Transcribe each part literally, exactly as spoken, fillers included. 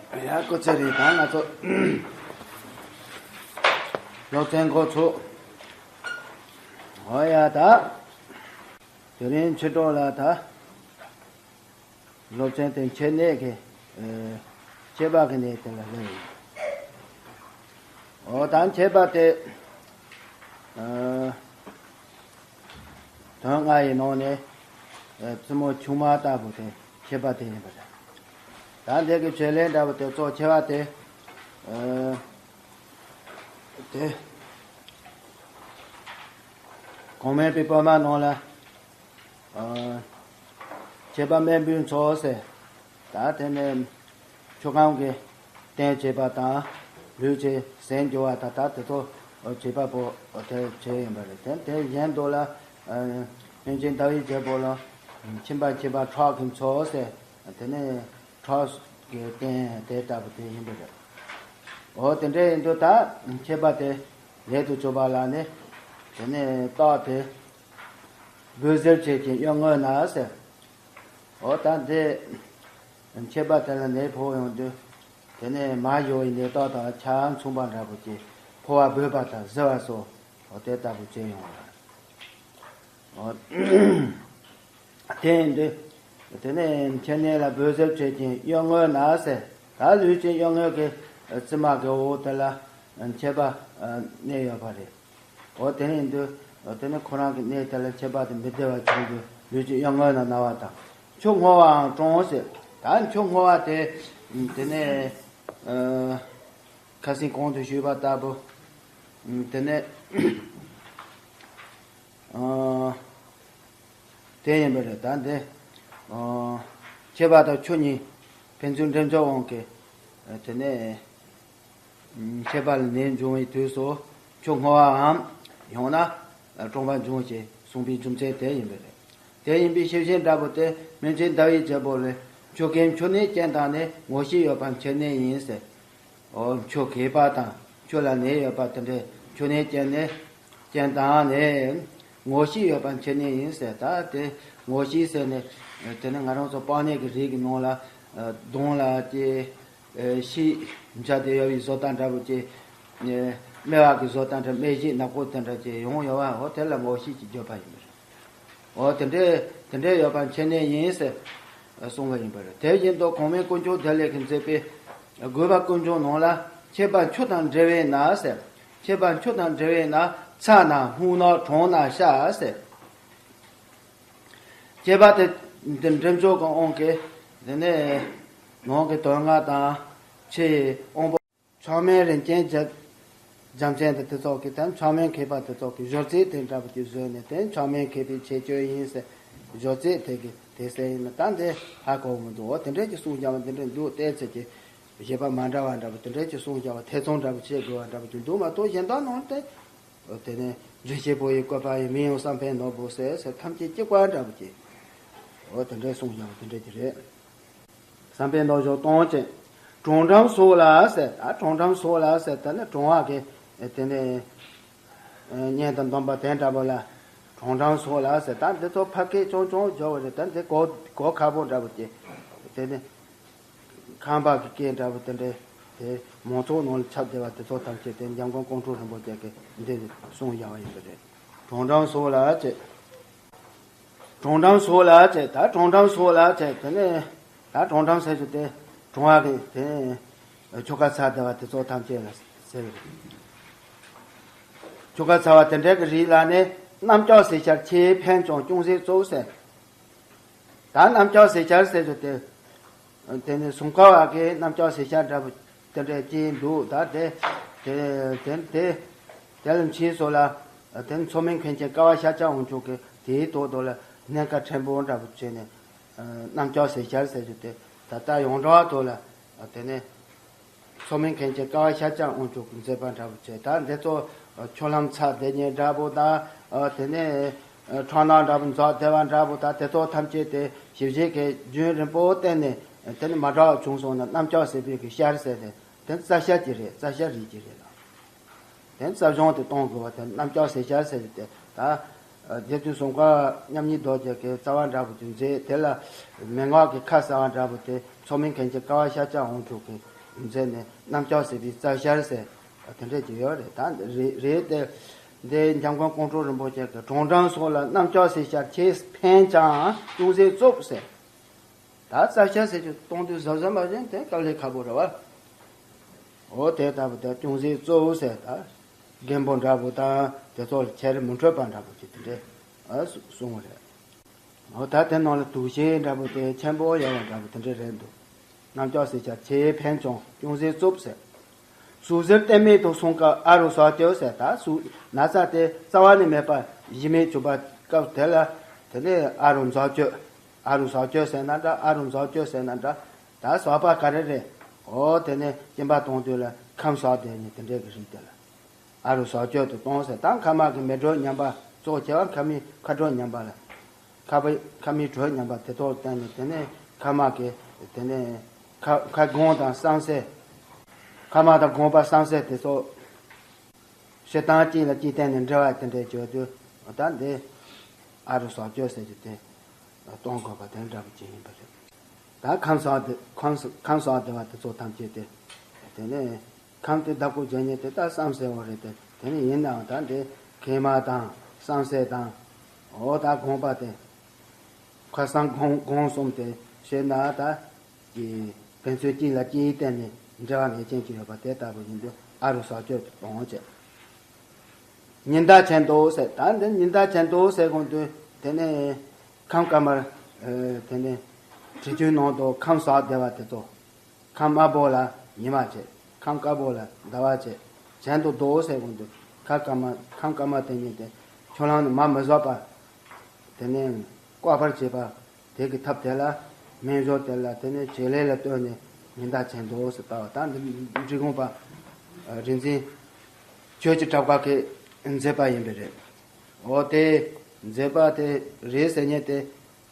ཡ་སྐུ་ཚེ་རིང་། ད་ང་ཚོ་སློབ་ཚན་འགོ་ཚུགས། འོ་ཡ། ད་དེ་རིང་ཕྱི་དྲོ་ལ་ད་སློབ་ཚན་དེ་མཆེད་གནས་ཀྱི་ཨེ་མཆེད་པ་གི་གནས་དེ་ལ་སླེབས་ཡིན། འོ་ད་མཆེད་པ་དེ་ཨ་དོན་ལྔ་ཡི་ནང་ནས་ཨ་བཙུན་མོ་ཆུང་མ་ལྟ་བུ་དེ་མཆེད་པ་དེ་ཡིན་པ་རེད། ད་འདི་གི་བྱེད་ལས་འདྲ་བོ་དེ་གཙོ་ཆེ་བ་དེ་ཨ་དེ་གོང་མའི་པའི་པོ་མ་ནང་ལ་ཨ་མཆེད་པ་རྨེན་བུའི་མཚོ་ཟེར། ད་དེ་ནས་ཆུ་ཁམས་ཀྱི་རྟེན་བྱེད་པ་དང་། ལུས་ཀྱི་ཟས་འགྱུར་བ་དང་། ད་དེ་ཚོ་བྱེད་པ་པོ་དེ་བྱེད་ཡིན་པ་རེད། དེ་དེ་གཞན་དུ་ལ་ཨ་སྔོན་ཆད་ཟླ་བའི་རྒྱལ་པོ་ལ་ཁྱིམ་པ་ཁྱིམ་པ་ཁྲག་གི་མཚོ་ཟེར། དེ་ནས་ཁྲག་གི་རྟེན་དེ་ལྟ་བུ་དེ་ཡིན་པ་རེད། འོ་དེ་འདྲ་ཡིན་དུས་ད་མཆེད་པ་དེ་ལས་དུ་བཅུག་པ་ལ་ནི་དེ་ནས་རྟགས་དེ་འབུལ་ཟེར་བྱེད་ཀྱི་གཡོན་ངོས་ན་ཟེར། འོ་ད་འདི་མཆེད་པ་དེ་ལ་ནད་ཕོག་ཡོང་དུས་དེ་ནས་མ་ཡོ་ཡི་ནད་རྟགས་དང་ཆ་མཚུངས་པ་འདྲ་པོ་ཅིག་ཕོ་བ་འབོད་པ་དང་གཟིར་བ་སོགས་འོ་དེ་ལྟ་བུ་བྱེད་ཡོང་བ། འོ་དེ་ཡིན་དུས་དེ་ནས་མཆེད་གནས་ལ་འབུལ་ཟེར་བྱེད་ཀྱི་གཡོན་ངོས་ན་ཟེར། ད་ལུས་ཀྱི་གཡོན་ངོས་ཀྱི་རྩིབས་མ་གི་འོག་དེ་ལ་མཆེད་པ་གནས་ཡོད་པ་རེད། འོ་དེ་ཡིན་དུས་དེ་ནི་ཁོ་རང་གི་གནས་དེ་ལ་མཆེད་པ་དེ་མི་བདེ་བ་བྱུང་དུས་ལུས་ཀྱི་གཡོན་ངོས་ན་ན་བ་དང་། ཆུ་སྔོ་བའང་བཀྲོངས་ཟེར། ད་ཆུ་སྔོ་བ་དེ་དེ་ནས་ཨ་ཁ་སང་གོང་དུ་ཞུས་པ་ལྟ་བུ་དེ་ནས་ཨ་དེ་ཡིན་པ་རེད། ད་འདི་ཨ་མཆེད་པ་དང་ཆུ་གཉིས་ཕན་ཚུན་འགྲེམས་འཇོག་དབང་གིས་དེ་ནས་མཆེད་པ་ལ་ནད་འབྱུང་བའི་དུས་སུ་ཆུ་སྔོ་བའམ་ཡང་ན་བཀྲོངས་པ་འབྱུང་ཞེས་གསུངས་པའི་རྒྱུ་མཚན་དེ་ཡིན་པ་རེད། དེ་ཡིན་པའི་ཤེས་བྱེད་འདྲ་པོ་དེ་སྨན་ཆེན་ཟླ་བའི་རྒྱལ་པོ་ལས་ཆུ་ཁམས་ཆུ་ནད་རྐྱེན་དང་ནི་ངོ་ཤེས་ཡོད་པ་མཆེད་གནས་ཡིན་ཟེར། འོ་ཆུ་ཁམས་པ་དང་ཆུ་ལ་ནད་ཡོད་པ་དེ་འདྲའི་ཆུ་ནད་རྐྱེན་ནི་རྐྱེན་དང་ནི་ངོ་ཤེས་ཡོད་པ་མཆེད་གནས་ཡིན་ཟེར། ད་དེ་ངོ་ཤེས་ཟེར་ནས་དེ་ནི་ང་རང་ཚོ་སྤང་ནད་ཀྱི་རིགས་ཀྱི་ནང་ལ་གདོང་ལ་ཀྱི་ཨེ་ཤི་འཇའ་དེ་ཡོད་པའི་བཟོ་ལྟ་འདྲ་པོ་ཅིག་ཨེ་སྨེ་བ་གི་བཟོ་ལྟ་འདྲ། སྨེ་བཞི་ནག་པོ་དེ་འདྲ་ཅིག་ཡོང་ཡོད་པ། འོ་དེ་ལ་ངོ་ཤེས་ཀྱི་བརྗོད་པ་ཡིན་པ་རེད། འོ་དེ་འདྲའི་དེ་འདྲའི་ཡོད་པ་མཆེད་གནས་ཡིན་ཟེར་གསུངས་པ་ཡིན་པ་རེད། དེ་བཞིན་དུ་གོང་མའི་དཀོན་མཆོག་བདེ་ལེགས་ཀྱིས་མཛད་པའི་དགོས་པ་ཀུན་འབྱུང་ནང་ལ་མཆེད་པ་ཆུ་དང་འབྲེལ་བས་ན་ཟེར། མཆེད་པ་ཆུ་དང་འབྲེལ་བས་ན། ཚ་ན་སྨུག་ནག་གྲང་ན་ཤ་ཟེར། མཆེད་པ་དེ་འདི་འགྲེམས་འཇོག་གི་དབང་གིས་དེ་ནས་ནང་གི་དོན་ལྔ་དང་ཕྱི་ཡི་དབང་པོ། མཆོག་དམན་རིན་ཆེན་རྒྱ་རྒྱལ་མཚན་དང་དེ་ཚོགས་ཀྱིས་དེ་མཆོག་དམན་མཁས་པ་དེ་ཚོགས་ཀྱིས་སྦྱོར་ཚིག་དེ་འདྲ་པོ་ཅིག་བཟོས་ནས། དེ་མཆོག་དམན་མཁས་པའི་ཁྱད་ཆོས་ཡིན་ཟེར། སྦྱོར་ཚིག་དེ་གི་དེ་ཟེར་ཡིན་ན་ད་འདི་ཧ་གོ་མི་འདུག་འོ་དེ་འདྲས་ཀྱི་གསུང་རྐྱང་པ་འདི་འདྲས་འདུག་བལྟས་ཚེ་ཀྱི་བཞེད་པ་མ་འདྲ་བ་འདྲ་པོ་དེ་འདྲས་ཀྱི་གསུང་རྐྱང་པ་ཐེ་ཚོམ་འདྲ་པོ་བྱེད་དགོས་པ་འདྲ་པོ་ཅིག་འདུག་མ་གཏོགས་གཞན་དག་ནང་དེ་འོ་དེ་ནས་རིན་ཆེན་པོ་ཡི་བཀོད་པ་ཡི། མི་ཡང་བསམ་པའི་ནོར་བུ་ཟེར་ཟེར། ཐམས་ཅད་གཅིག་པ་འདྲ་པོ་ཅིག་འོ་དེ་འདྲའི་གསུང་རྐྱང་པ་དེ་འདྲ་ཅིག་རེད། བསམ་པའི་ནོར་བུ་གཏོང་ཅིང་དྲང་ཁྲིམས་སོགས་ལ་ཟེར། ད་དྲང་ཁྲིམས་སོགས་ལ་ཟེར། ད་ནི་དྲང་བ་གི་དེ་ནས་གཉེན་དང་སྡོམ་པ་དེ་འདྲ་པོ་ལ་དྲང་ཁྲིམས་སོགས་ལ་ཟེར། ད་འདི་ཚོ་ཕལ་སྐད་རྐྱང་རྐྱང་བརྗོད་པ་རེད། ད་འདི་གོ་གོ་ཁག་པོ་འདྲ་པོ་ཅིག་དེ་ནི་ཁམས་པ་གི་སྐད་འདྲ་པོ་དེ་འདྲའི་དེ་མང་ཚོགས་ནང་ལ་ཁྱབ་བསྡད་པ་དེ་ཚོ་ཐམས་ཅད་དེ་འཇམ་མགོན་ཀོང་སྤྲུལ་རིན་པོ་ཆེ་གིས་འདི་གསུངས་བཞག་པ་ཡིན་པ་རེད། དྲང་ཁྲིམས་སོགས་ལ་ཟེར། དྲང་ཁྲིམས་སོགས་ལ་ཟེར། ད་དྲང་ཁྲིམས་སོགས་ལ་ཟེར། དེ་ནས་ད་དྲང་ཁྲིམས་ཟེར་རྒྱུ་དེ་དྲང་བ་གི་དེ་ཆོ་ག་ཚར་བསྡད་པ་དེ་ཚོ་ཐམས་ཅད་ལ་ཟེར། ཆོ་ག་ཚར་བ་དེ་འདྲ་གི་རིགས་ལ་ནི་རྣམ་ལྕགས་ཟེར་བྱར་ཆེས་ཕན་ཀྱང་ཅུང་ཟད་བཙུགས་ཟེར། ད་རྣམ་ལྕགས་ཟེར་བྱར་ཟེར་རྒྱུ་དེ། དེ་ནི་སུམ་ཀ་བ་གི་རྣམ་ལྕགས་ཟེར་བྱར་འདྲ་པོ་དེ་འདྲ་ཅིག་འདུག་ད་དེ་དེ་དེ་དེ་དེ་ལ་མཆིས་སོ་ལ། དེ་ནི་མཚོ་སྨན་མཁན་ཆེན་ཀ་བ་ཤཱཀྱ་དབང་ཕྱུག་གིས་དེའི་ཐོག་ཏུ་ལ་སྣ་ཁ་ཕྲན་བུ་འདྲ་པོ་བྱས་ནས་རྣམ་ལྕགས་ཟེར་བྱར་ཟེར་རྒྱུ་དེ། ད་ལྟ་ཡོངས་གྲགས་ཐོག་ལ་དེ་ནི། མཚོ་སྨན་མཁན་ཆེན་ཀ་བ་ཤཱཀྱ་དབང་ཕྱུག་གིས་མཛད་པ་འདྲ་པོ་བྱས། ད་འདི་ཚོ་ཆུ་ལྷམ་ཚ་བསྡད་མཁན་འདྲ་པོ་དང་། དེ་ནས་ཁྲག་ནག་འདྲ་པོ་འཛག་བསྡད་པ་འདྲ་པོ་དང་། དེ་ཚོ་ཐམས་ཅད་དེ་ཞིབ་བཤེར་གྱིས་རྒྱུན་རིང་པོ་བསྟེན་ནས་དེ་ནི་མ་འདྲ་བ་བྱུང་སོང་ན་རྣམ་ལྕགས་ཟེར་བའི་གི་བྱར་ཟེར་ཏེ། དེ་རྩ་བྱ་ཅིག་རེད། རྩ་བྱ་རིགས་ཅིག་རེད་ལ། དེ་རྩ་གཞུང་དེ་གཏོང་དགོས་པ་དེ་རྣམ་ལྕགས་ཟེར་བྱར་ཟེར་ཏེ། ད་རྗེ་བཙུན་སུམ་མཁའ་མཉམ་ཉིད་རྡོ་རྗེ་གི་རྩ་བ་འདྲ་པོ་དེ་མཛད། དེ་ལ་མན་ངག་གི་ཁ་གསལ་བ་འདྲ་པོ་དེ་མཚོ་སྨན་མཁན་ཆེན་ཀ་བ་ཤཱཀྱ་དབང་ཕྱུག་གིས་ མཛད་ནས་གནམ་ལྕགས་ཟེར་བའི་རྩ་ཤར་ཟེར་དེ་འདྲས་ཀྱི་ཡོད་རེད། ད་རེད་རེད་དེ། འདི་འཇམ་མགོན་ཀོང་སྤྲུལ་རིན་པོ་ཆེ་གི་གྲོང་འགྲམ་སོགས་ལ་གནམ་ལྕགས་ཟེར་ཤར་ཆེས་ཕན་ཀྱང་ཅུང་ཟད་རྩུབ་ཟེར། ད་རྩ་ཤར་ཟེར་གྱི་གཏོང་དུས་གཟབ་གཟབ་མ་བྱས་དེ་དཀའ་ལས་ཁག་པོ་རེད་བ། འོ་དེ་ལྟ་བུ་དེ་ཅུང་ཟད་གཙོ་བོ་ཟེར་ད། རྒན་པོ་འདྲ་བོ་དང་དེ་ཚོ་ལ་ཁྱེར་མི་འཕྲོད་པ་འདྲ་བོ་ཅིག་དེ་འདྲས་ཨ་གསུང་བ་རེད། འོ་ད་དེ་ནང་ལ་དུག་ཤེལ་འདྲ་བོ་དེ་ཆེན་པོ་ཡོད་པ་འདྲ་བོ་དེ་འདྲས་རེད་འདུག་གནམ་ལྕགས་ཟེར་བྱ་ཆེས་ཕན་ཀྱང་ཅུང་ཟད་རྩུབ་ཟེར། ཟུག་གཟེར་གཏན་མེད་དུ་སོང་སྐབས་ཨ་རུ་ཟག་གཅོད་ཟེར། ད་ཟུག་ན་ཚ་དེ་རྩ་བ་ནས་མེད་པ་གཞི་མེད་གྱུར་པ་སྐབས་དེ་ལ་དེ་ནས་ཨ་རུ་ཟག་གཅོད། ཨ་རུ་ཟག་གཅོད་ཟེར་ན་འདྲ། ཨ་རུ་ཟག་གཅོད་ཟེར་ན་འདྲ། ད་ཟག་པ་ག་རེ་རེད། འོ་དེ་ནས་སྐྱེམ་པ་གཏོང་དུས་ལ་ཁམས་ཟག་དེ་ནི་དེ་འདྲས་ཀྱི་རིགས་དེ་ལ་ཨ་རུ་ཟག་གཅོད་དུ་གཏོང་ཟེར། ད་མཁལ་མ་གི་མེ་དྲོད་ཉམས་པ་གཙོ་ཆེ་བ་མཁལ་མའི་ཁ་དྲོད་ཉམས་པ་ལ། ཁ་པའི་ཁ་མིག་དྲོད་ཉམས་པ་དེ་ཐོག་བསྟན་ནས་དེ་ནས་ཁ་མ་གི་དེ་ནས་ཁ་ཁ་སྒོང་དང་བསམ་སེ། ཁ་མ་དང་སྒོང་པ་བསམ་སེ་དེ་ཚོ་ཞེ་སྡང་གཅིག་ལ་གཅིག་བརྟེན་ནས་འབྲེལ་བ་དེ་འདྲས་བྱོས་དུས་ད་འདི་ཨ་རུ་ཟག་གཅོད་ཟེར་གྱི་དེ་གཏོང་དགོས་པ་དེ་འདྲ་པོ་ཅིག་ཡིན་པ་རེད། ད་ཁམས་ཟག་དེ་ཁམས་ཁམས་ཟག་བདེ་བ་དེ་ཚོ་ཐམས་ཅད་དེ་དེ་ནས། ཁམས་དེ་བདག་པོ་བྱེད་མཁན་དེ་ད་བསམ་གསལ་བོ་རེད་དེ། དེ་ནི་ཡིན་ནའང་ད་འདི་མཁལ་མ་དང་བསམ་གསལ་དང་། འོ་ད་སྒོང་པ་དེ། ཁ་སང་སྒོང་སྒོང་གསུམ་དེ་བྱས་ན་ད་ཀྱི་ཕན་ཚུན་གཅིག་ལ་གཅིག་བརྟེན་ནས་འབྲེལ་བ་ངེས་ཅན་གྱི་ཡོད་པ་དེ་ལྟ་བུ་ཡིན་དུས་ཨ་རུ་ཟག་གཅོད་དུ་གཏོང་བྱེད། ཉི་ཟླ་ཆེན་མདོག་ཟེར། ད་འདི་ཉི་ཟླ་ཆེན་མདོག་ཟེར་དགོངས་དུས་དེ་ནི་ཁམས་དཀར་དམར། དེ་ནི་དྲི་ཆུའི་ནང་དུ་ཁམས་ཟག་བདེ་བ་དེ་ཚོ། ཁམས་དམར་པོ་ལ་ཉི་མ་བྱེད། ཁམས་དཀར་པོ་ལ་ཟླ་བ་བྱེད། གྱེན་དུ་ལྡོག་ཟེར་དགོས་འདུག་ཁམས་དཀར་དམར་ཁམས་དཀར་དམར་དེ་ཉིད་དེ་ཆུ་ལམ་ནི་མར་མི་ཟག་པ། དེ་ནས་བཀག་པར་བྱེད་པ། དེ་གི་ཐབས་དེ་ལ་སྨན་སྦྱོར་དེ་ལ་དེ་ནས་བྱེད་ལས་ལ་ལྟོས་ནས་ཉི་ཟླ་ཆེན་མདོག་ཟེར་ལྟ་བ་ད་འདི་འབྲི་གུང་པ་རིག་འཛིན་ཆོས་ཀྱི་གྲགས་པ་གིས་མཛད་པ་ཡིན་པས་རེད། འོ་དེ་མཛད་པ་དེ་རེད་ཟེར་མཁན་དེ།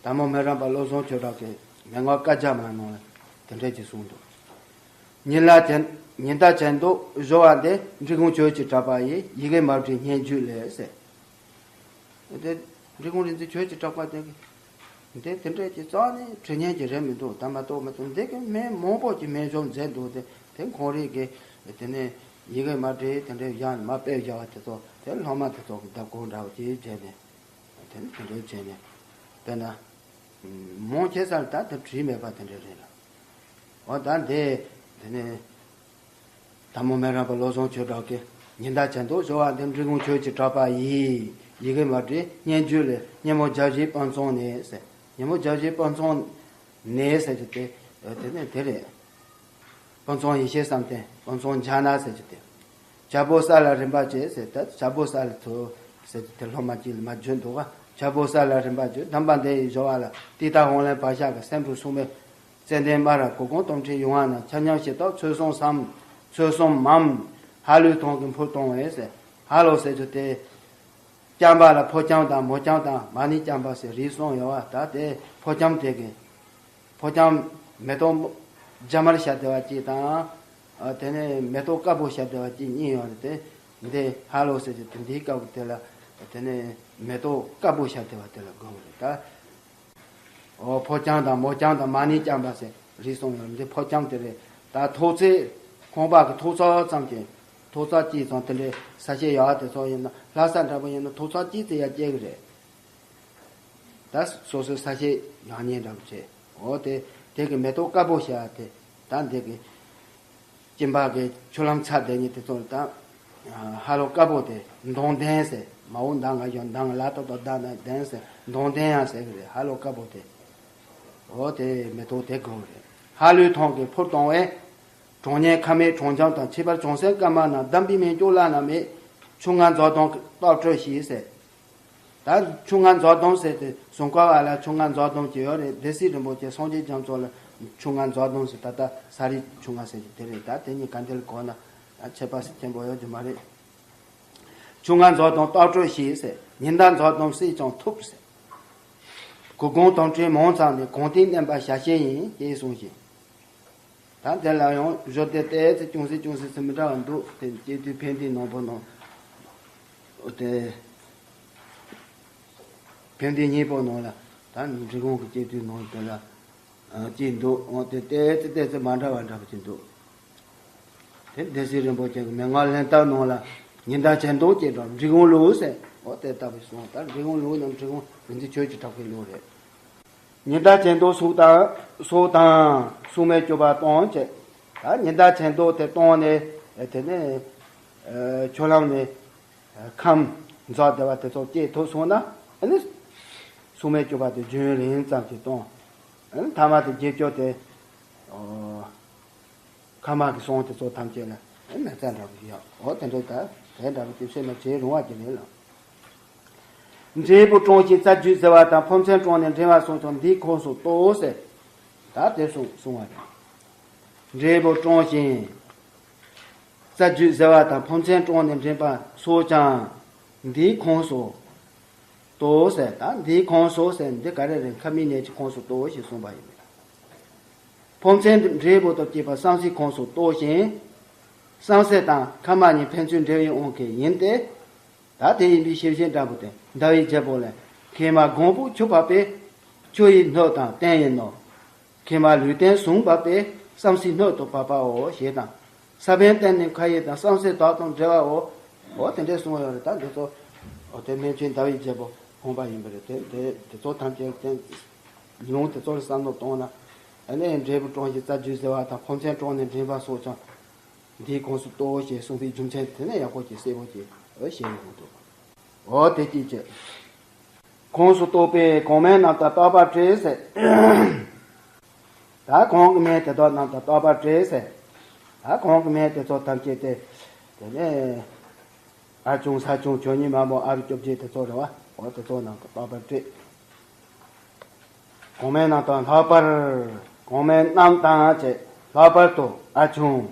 དར་མོ་སྨན་རམས་པ་བློ་བཟང་ཆོས་གྲགས་ཀྱི་མན་ངག་བཀའ་རྒྱ་མ་ནང་ལ་དེ་འདྲས་ཀྱི་གསུངས་འདུག་ཉི་ཟླ་ཆེན་ཉི་ཟླ་ཆེན་མདོག་བཞོ་བ་འདི་འབྲི་གུང་ཆོས་ཀྱི་གྲགས་པ་ཡི་ཡི་གེ་མ་བྲིས་སྙན་བརྒྱུད་ལས་ཟེར། དེ་འབྲི་གུང་རིག་འཛིན་ཆོས་ཀྱི་གྲགས་པ་དེ་གི་འདི་དེ་འདྲས་ཀྱི་རྩ་ནས་བྲི་སྙན་གྱི་རེད་མི་འདུག་ད་མ་གཏོགས་མ་གཏོགས་འདི་གི་སྨན་མང་པོ་ཀྱི་སྨན་སྦྱོར་མཛད་འདུག་དེ་དེ་ཁོང་རིག་གི་དེ་ནས་ཡི་གེ་མ་བྲིས་དེ་འདྲས་བཞག་ནས་མ་དཔེ་བཞག་པ་དེ་ཚོ་དེ་སློབ་མ་དེ་ཚོ་གི་བརྡ་བཀོད་འདྲ་བོ་ཅིག་བྱས་ནས། དེ་ནི་དེ་འདྲའི་བྱས་ནས་དཔེར་ན་མང་ཆེ་ས་ལ་ད་དེ་བྲིས་མེད་པ་དེ་འདྲ་རེད་ལ། འོ་ད་འདི་དེ་ནི་དར་མོ་སྨན་རམས་པ་བློ་བཟང་ཆོས་གྲགས་ཀྱིས་ཉི་ཟླ་ཆེན་མདོག་བཞོ་བ་འདི་འབྲི་གུང་ཆོས་ཀྱི་གྲགས་པ་ཡི་ཡི་གེ་མ་བྲིས་སྙན་བརྒྱུད་ལས་སྙེ་མོ་བརྒྱ་བཞིའི་དཔེ་མཚོན་ནས་ཟེར། སྙེ་མོ་བརྒྱ་བཞིའི་དཔེ་མཚོན་ནས་ཟེར་གྱི་དེ་དེ་ནི་དེ་རེད། དཔེ་མཚོན་ཡེ་ཤེས་བསམ་གཏན་དཔེ་མཚོན་བྱ་ན་ཟེར་གྱི་དེ། བྱ་པོ་ས་ལ་རིམ་པ་བྱེད་ཟེར་ད་བྱ་པོ་ས་ལ་ཐུ་ཟེར་གྱི་དེ་སློབ་མ་གཅིག་ལ་མ་བརྗོད་འདུག་ག་བྱ་པོ་ས་ལ་རིམ་པ་བྱེད་གདམས་པ་འདི་ཡི་སྦྱོར་བ་ལ་ཏི་ཏ་ཝང་ལན་བ་ཤ་གི་སེམས་སྒྲུབ་སྲུང་མའི་ཙན་དན་མ་ར་གུར་གུམ་དོམ་ཁྲི་ཡུང་བ་ན་ཆ་མཉམ་ཞེ་ཏོག་ཚོད་གསུམ་སམ། ཚོད་གསུམ་མམ། ཧ་ལུའི་ཐང་གི་འཕུར་གཏོང་བས་ཟེར། ཧ་ལོ་ཟེར་གྱི་དེ། རྐྱང་པ་ལ་ཕོ་རྐྱང་དང་མོ་རྐྱང་དང་མ་ཎི་རྐྱང་པ་ཟེར་རིགས་གསུམ་ཡོད་པ་ད་དེ་ཕོ་རྐྱང་དེ་གི་ཕོ་རྐྱང་མེ་ཏོག་རྒྱ་མར་ཤར་བསྡད་པ་གཅིག་དང་། ཨ་དེ་ནས་མེ་ཏོག་དཀར་པོ་ཤར་བསྡད་པ་གཅིག་གཉིས་ཡོད་རེད་དེ། འདི་ཧ་ལོ་ཟེར་གྱི་དེ་འདིའི་སྐབས་དེ་ལ་དེ་ནས་མེ་ཏོག་དཀར་པོ་ཤར་བསྡད་པ་དེ་ལ་དགོངས་པ་རེད་ད། ཨོ་ཕོ་རྐྱང་དང་མོ་རྐྱང་དང་མ་ཎི་རྐྱང་པ་ཟེར་རིགས་གསུམ་ཡོད་རེད། འདི་ཕོ་རྐྱང་དེ་རེད། ད་ཐོག་ཚད་ཁང་པ་གི་ཐོག་ཚད་ཙམ་གྱི་ཐོག་ཚད་གཅིག་ཙམ་དེ་འདྲའི་ས་ཞེ་ཡག་དེ་ཚོ་ཡིན་ན་ལྷ་ས་འདྲ་པོ་ཡིན་ན་ཐོག་ཚད་གཅིག་ཙམ་ཡར་སྐྱེ་གི་རེད། ད་སོ་སོའི་ས་ཞེ་ཡག་ཉེས་འདྲ་པོ་བྱས། འོ་དེ་དེ་གི་མེ་ཏོག་དཀར་པོ་ཤར་དེ་ད་འདི་གི་སྐྱིན་པ་གི་ཆུ་ལམ་ཚ་དེ་ཉིད་དེ་ཚོ་ད་ཧ་ལོ་དཀར་པོ་དེ་མདོངས་ལྡན་ཟེར། མ་འོངས་མདང་ང་ཡོད་མདང་ལ་ཏོ་ཏོ་ད་ན་ལྡན་ཟེར་མདོངས་ལྡན་ཡང་ཟེར་གི་རེད། ཧ་ལོ་དཀར་པོ་དེ། འོ་དེ་མེ་ཏོག་དེ་དགོས་རེད། ཧ་ལུའི་ཐང་གི་འཕུར་གཏོང་བས། གྲོང་ཉལ་ཁ་མེད་གྲོང་འཇམ་དང་ཁྱད་པར་བྱང་སེམས་དཀར་དམར་རྣམས་གདམས་པའི་མིང་སྐྱོར་བླ་ན་མེད། ཆུ་ལྔ་འཛག་སྡོམ་གྱི་རྟགས་སྤྲོད་ཞེས་ཟེར། ད་ཆུ་ལྔ་འཛག་སྡོམ་ཟེར་ཏེ་གཟུངས་སྐར་བ་ལ་ཆུ་ལྔ་འཛག་སྡོམ་གྱི་ཡོད་རེད། སྡེ་སྲིད་རིན་པོ་ཆེ་སངས་རྒྱས་རྒྱ་མཚོ་ལ་ཆུ་ལྔ་འཛག་སྡོམ་ཟེར་ད་ལྟ་ས་རི་ཆུ་ལྔ་ཟེར་གྱི་དེ་རེད། ད་དེ་གཉིས་ག་འདྲ་ལ་གོ་ན་ད་ཁྱད་པར་ཆེན་པོ་ཡོད་རྒྱུ་མ་རེད། ཆུ་ལྔ་འཛག་སྡོམ་རྟགས་སྤྲོད་ཞེས་ཟེར། ཉི་ཟླ་འཛག་སྡོམ་སྲིད་ཀྱང་ཐུབ་ཟེར། གུར་གུམ་དོམ་ཁྲིའི་མང་ཙམ་ནི་གང་སྟེང་བསྣན་པ་བྱ་ཤེས་ཡིན་ཞེས་གསུངས་ཤིང་། ད་དེ་ལ་ཡང་བཞུགས་ཏེ་ཏོག་ཙམ་ཅུང་ཟད་ཅུང་ཟད་ཙམ་མི་འདྲ་བ་འདུག་དེ་སྐྱེ་དུས་ཕན་བདེའི་ནང་པོ་ནང་། དེ་ཕན་བདེའི་སྙིང་པོ་ནང་ལ་ད་འབྲི་གུང་གི་སྐྱེ་དུས་ནང་དེ་ལ་སྐྱེས་འདུག་འོ་དེ་ཏོག་ཙམ་ཏོག་ཙམ་མ་འདྲ་བ་འདྲ་པོ་ཅིག་འདུག་དེ་སྡེ་སྲིད་རིན་པོ་ཆེ་གི་མན་ངག་ལེན་ཐབས་ནང་ལ་ཉི་ཟླ་ཆེན་མདོག་ཅེས་དང་འབྲི་གུང་ལུགས་ཟེར། འོ་དེ་ལྟ་བུ་གསུངས། ད་འབྲི་གུང་ལུགས་ནང་འབྲི་གུང་རིག་འཛིན་ཆོས་ཀྱི་གྲགས་པའི་ལུགས་རེད། ཉི་ཟླ་ཆེན་མདོག་སོགས་དང་སོགས་དང་སྲུང་མའི་སྤྱོད་པ་སྟོན་བྱེད། ད་ཉི་ཟླ་ཆེན་མདོག་དེ་སྟོན་ནས་དེ་ནས་ཆུ་ལྷམ་ནས་ཁམས་འཛག་བདེ་བ་དེ་ཚོ་སྐྱེས་ཐུབ་སོང་ན། ཨ་ནི་སྲུང་མའི་སྤྱོད་པ་དེ་རྒྱུན་རིང་ཙམ་ཞིག་གཏོང་། ཨ་ནི་ཐ་མ་དེ་དགེ་སྤྱོད་དེ་ཨོ་ཁ་མ་གི་སོང་དེ་ཚོ་ཐམས་ཅད་ལ་ཨ་ནི་ན་ཚ་འདྲ་བོ་ཡོད། འོ་དེ་འདྲ་ད་དེ་འདྲ་བོ་དེ་བཤད་ན་བྱེད་རུང་བ་ཅིག་རེད་ལ། འབྲས་བུ་བཀྲོངས་ཤིང་རྩ་རྒྱུད་ཟད་པ་དང་ཕོ་མཚན་བཀྲོངས་ནས་འདྲེན་པ་སོགས་ཀྱང་འདིའི་ཁོངས་སུ་གཏོགས་ཟེར། ད་དེ་གསུངས་གསུངས་པ་རེད། འབྲས་བུ་བཀྲོངས་ཤིང་རྩ་རྒྱུད་ཟད་པ་དང་ཕོ་མཚན་བཀྲོངས་ནས་འདྲེན་པ་སོགས་ཀྱང་འདིའི་ཁོངས་སུ་གཏོགས་ཟེར། ད་འདིའི་ཁོངས་སུ་ཟེར་འདི་ག་རེ་རེད། ཁ་མིག་ནད་ཀྱི་ཁོངས་སུ་གཏོགས་ཞེས་གསུངས་པ་ཡིན། ཕོ་མཚན་འབྲས་བུ་དང་བཅས་པ་བསམ་སྲིའི་ཁོངས་སུ་གཏོགས་ཤིང་། བསམ་སྲིད་དང་ཁ་མ་གཉིས་ཕན་ཚུན་འབྲེལ་བའི་དབང་གིས་ཡིན་ཏེ། ད་དེ་ཡིན་པའི་ཤེས་བྱེད་འདྲ་པོ་དེ་ཟླ་བའི་རྒྱལ་པོ་ལས། མཁལ་མ་གང་བུ་ཆུ་བབས་པས། ཆུ་ཡི་སྣོད་དང་རྟེན་ཡིན་ནོ། མཁལ་མ་ལུས་རྟེན་ཟུང་བབས་པས། བསམ་སྲིད་སྣོད་དུ་བབས་པའོ་ཞེས་དང་། ས་བོན་བརྟེན་ནས་མཁའ་ཡི་དང་། བསམ་སྲིད་དག་དང་འབྲེལ་བའོ། འོ་དེ་འདྲས་གསུངས་ཡོད་རེད། ད་འདི་ཚོ་འོ་དེ་སྨན་ཆེན་ཟླ་བའི་རྒྱལ་པོ་དགོངས་པ་ཡིན་པ་རེད། དེ་དེ་དེ་ཚོ་ཐམས་ཅད་ཀྱང་ལུང་དེ་ཚོ་ལ་བསམ་བློ་གཏོང་ན། ཨ་ནི་འབྲས་བུ་བཀྲོངས་ཤིང་རྩ་རྒྱུད་ཟད་པ་དང་ཕོ་མཚན་བཀྲོངས་ནས་འདྲེན་པ་སོགས་ཀྱང་འདིའི་ཁོངས་སུ་གཏོགས་ཞེས་གསུངས་པའི་རྒྱུ་མཚན་དེ་ནི་ཡག་པོ་ཅིག་གསལ་པོ་ཅིག་ཨོ་བཤད་ཡོང་འདུག་འོ་དེ་སྐད་ཅེས། ཁོངས་སུ་གཏོགས་པའི་གོང་མའི་རྣམ་ཐར་བརྟག་པར་བྲེལ་ཟེར། ད་གོང་གི་སྨན་དེ་དག་རྣམ་ཐར་བརྟག་པར་བྲེལ་ཟེར། ད་གོང་གི་སྨན་དེ་ཚོ་ཐམས་ཅད་དེ། དེ་ནས་ཨ་ཆུང་ས་ཆུང་ཆོས་ཉིད་མ་མོ་ཨ་རུ་བཅོ་བརྒྱད་དེ་ཚོ་རེད་བ། འོ་དེ་ཚོ་རྣམ་ཐར་བརྟག་པར་བྲེལ། གོང་མའི་རྣམ་ཐར་ལྷག་པར། གོང་མའི་རྣམ་ཐར་བཅས་ལྷག་པར་དུ་ཨ་ཆུང་།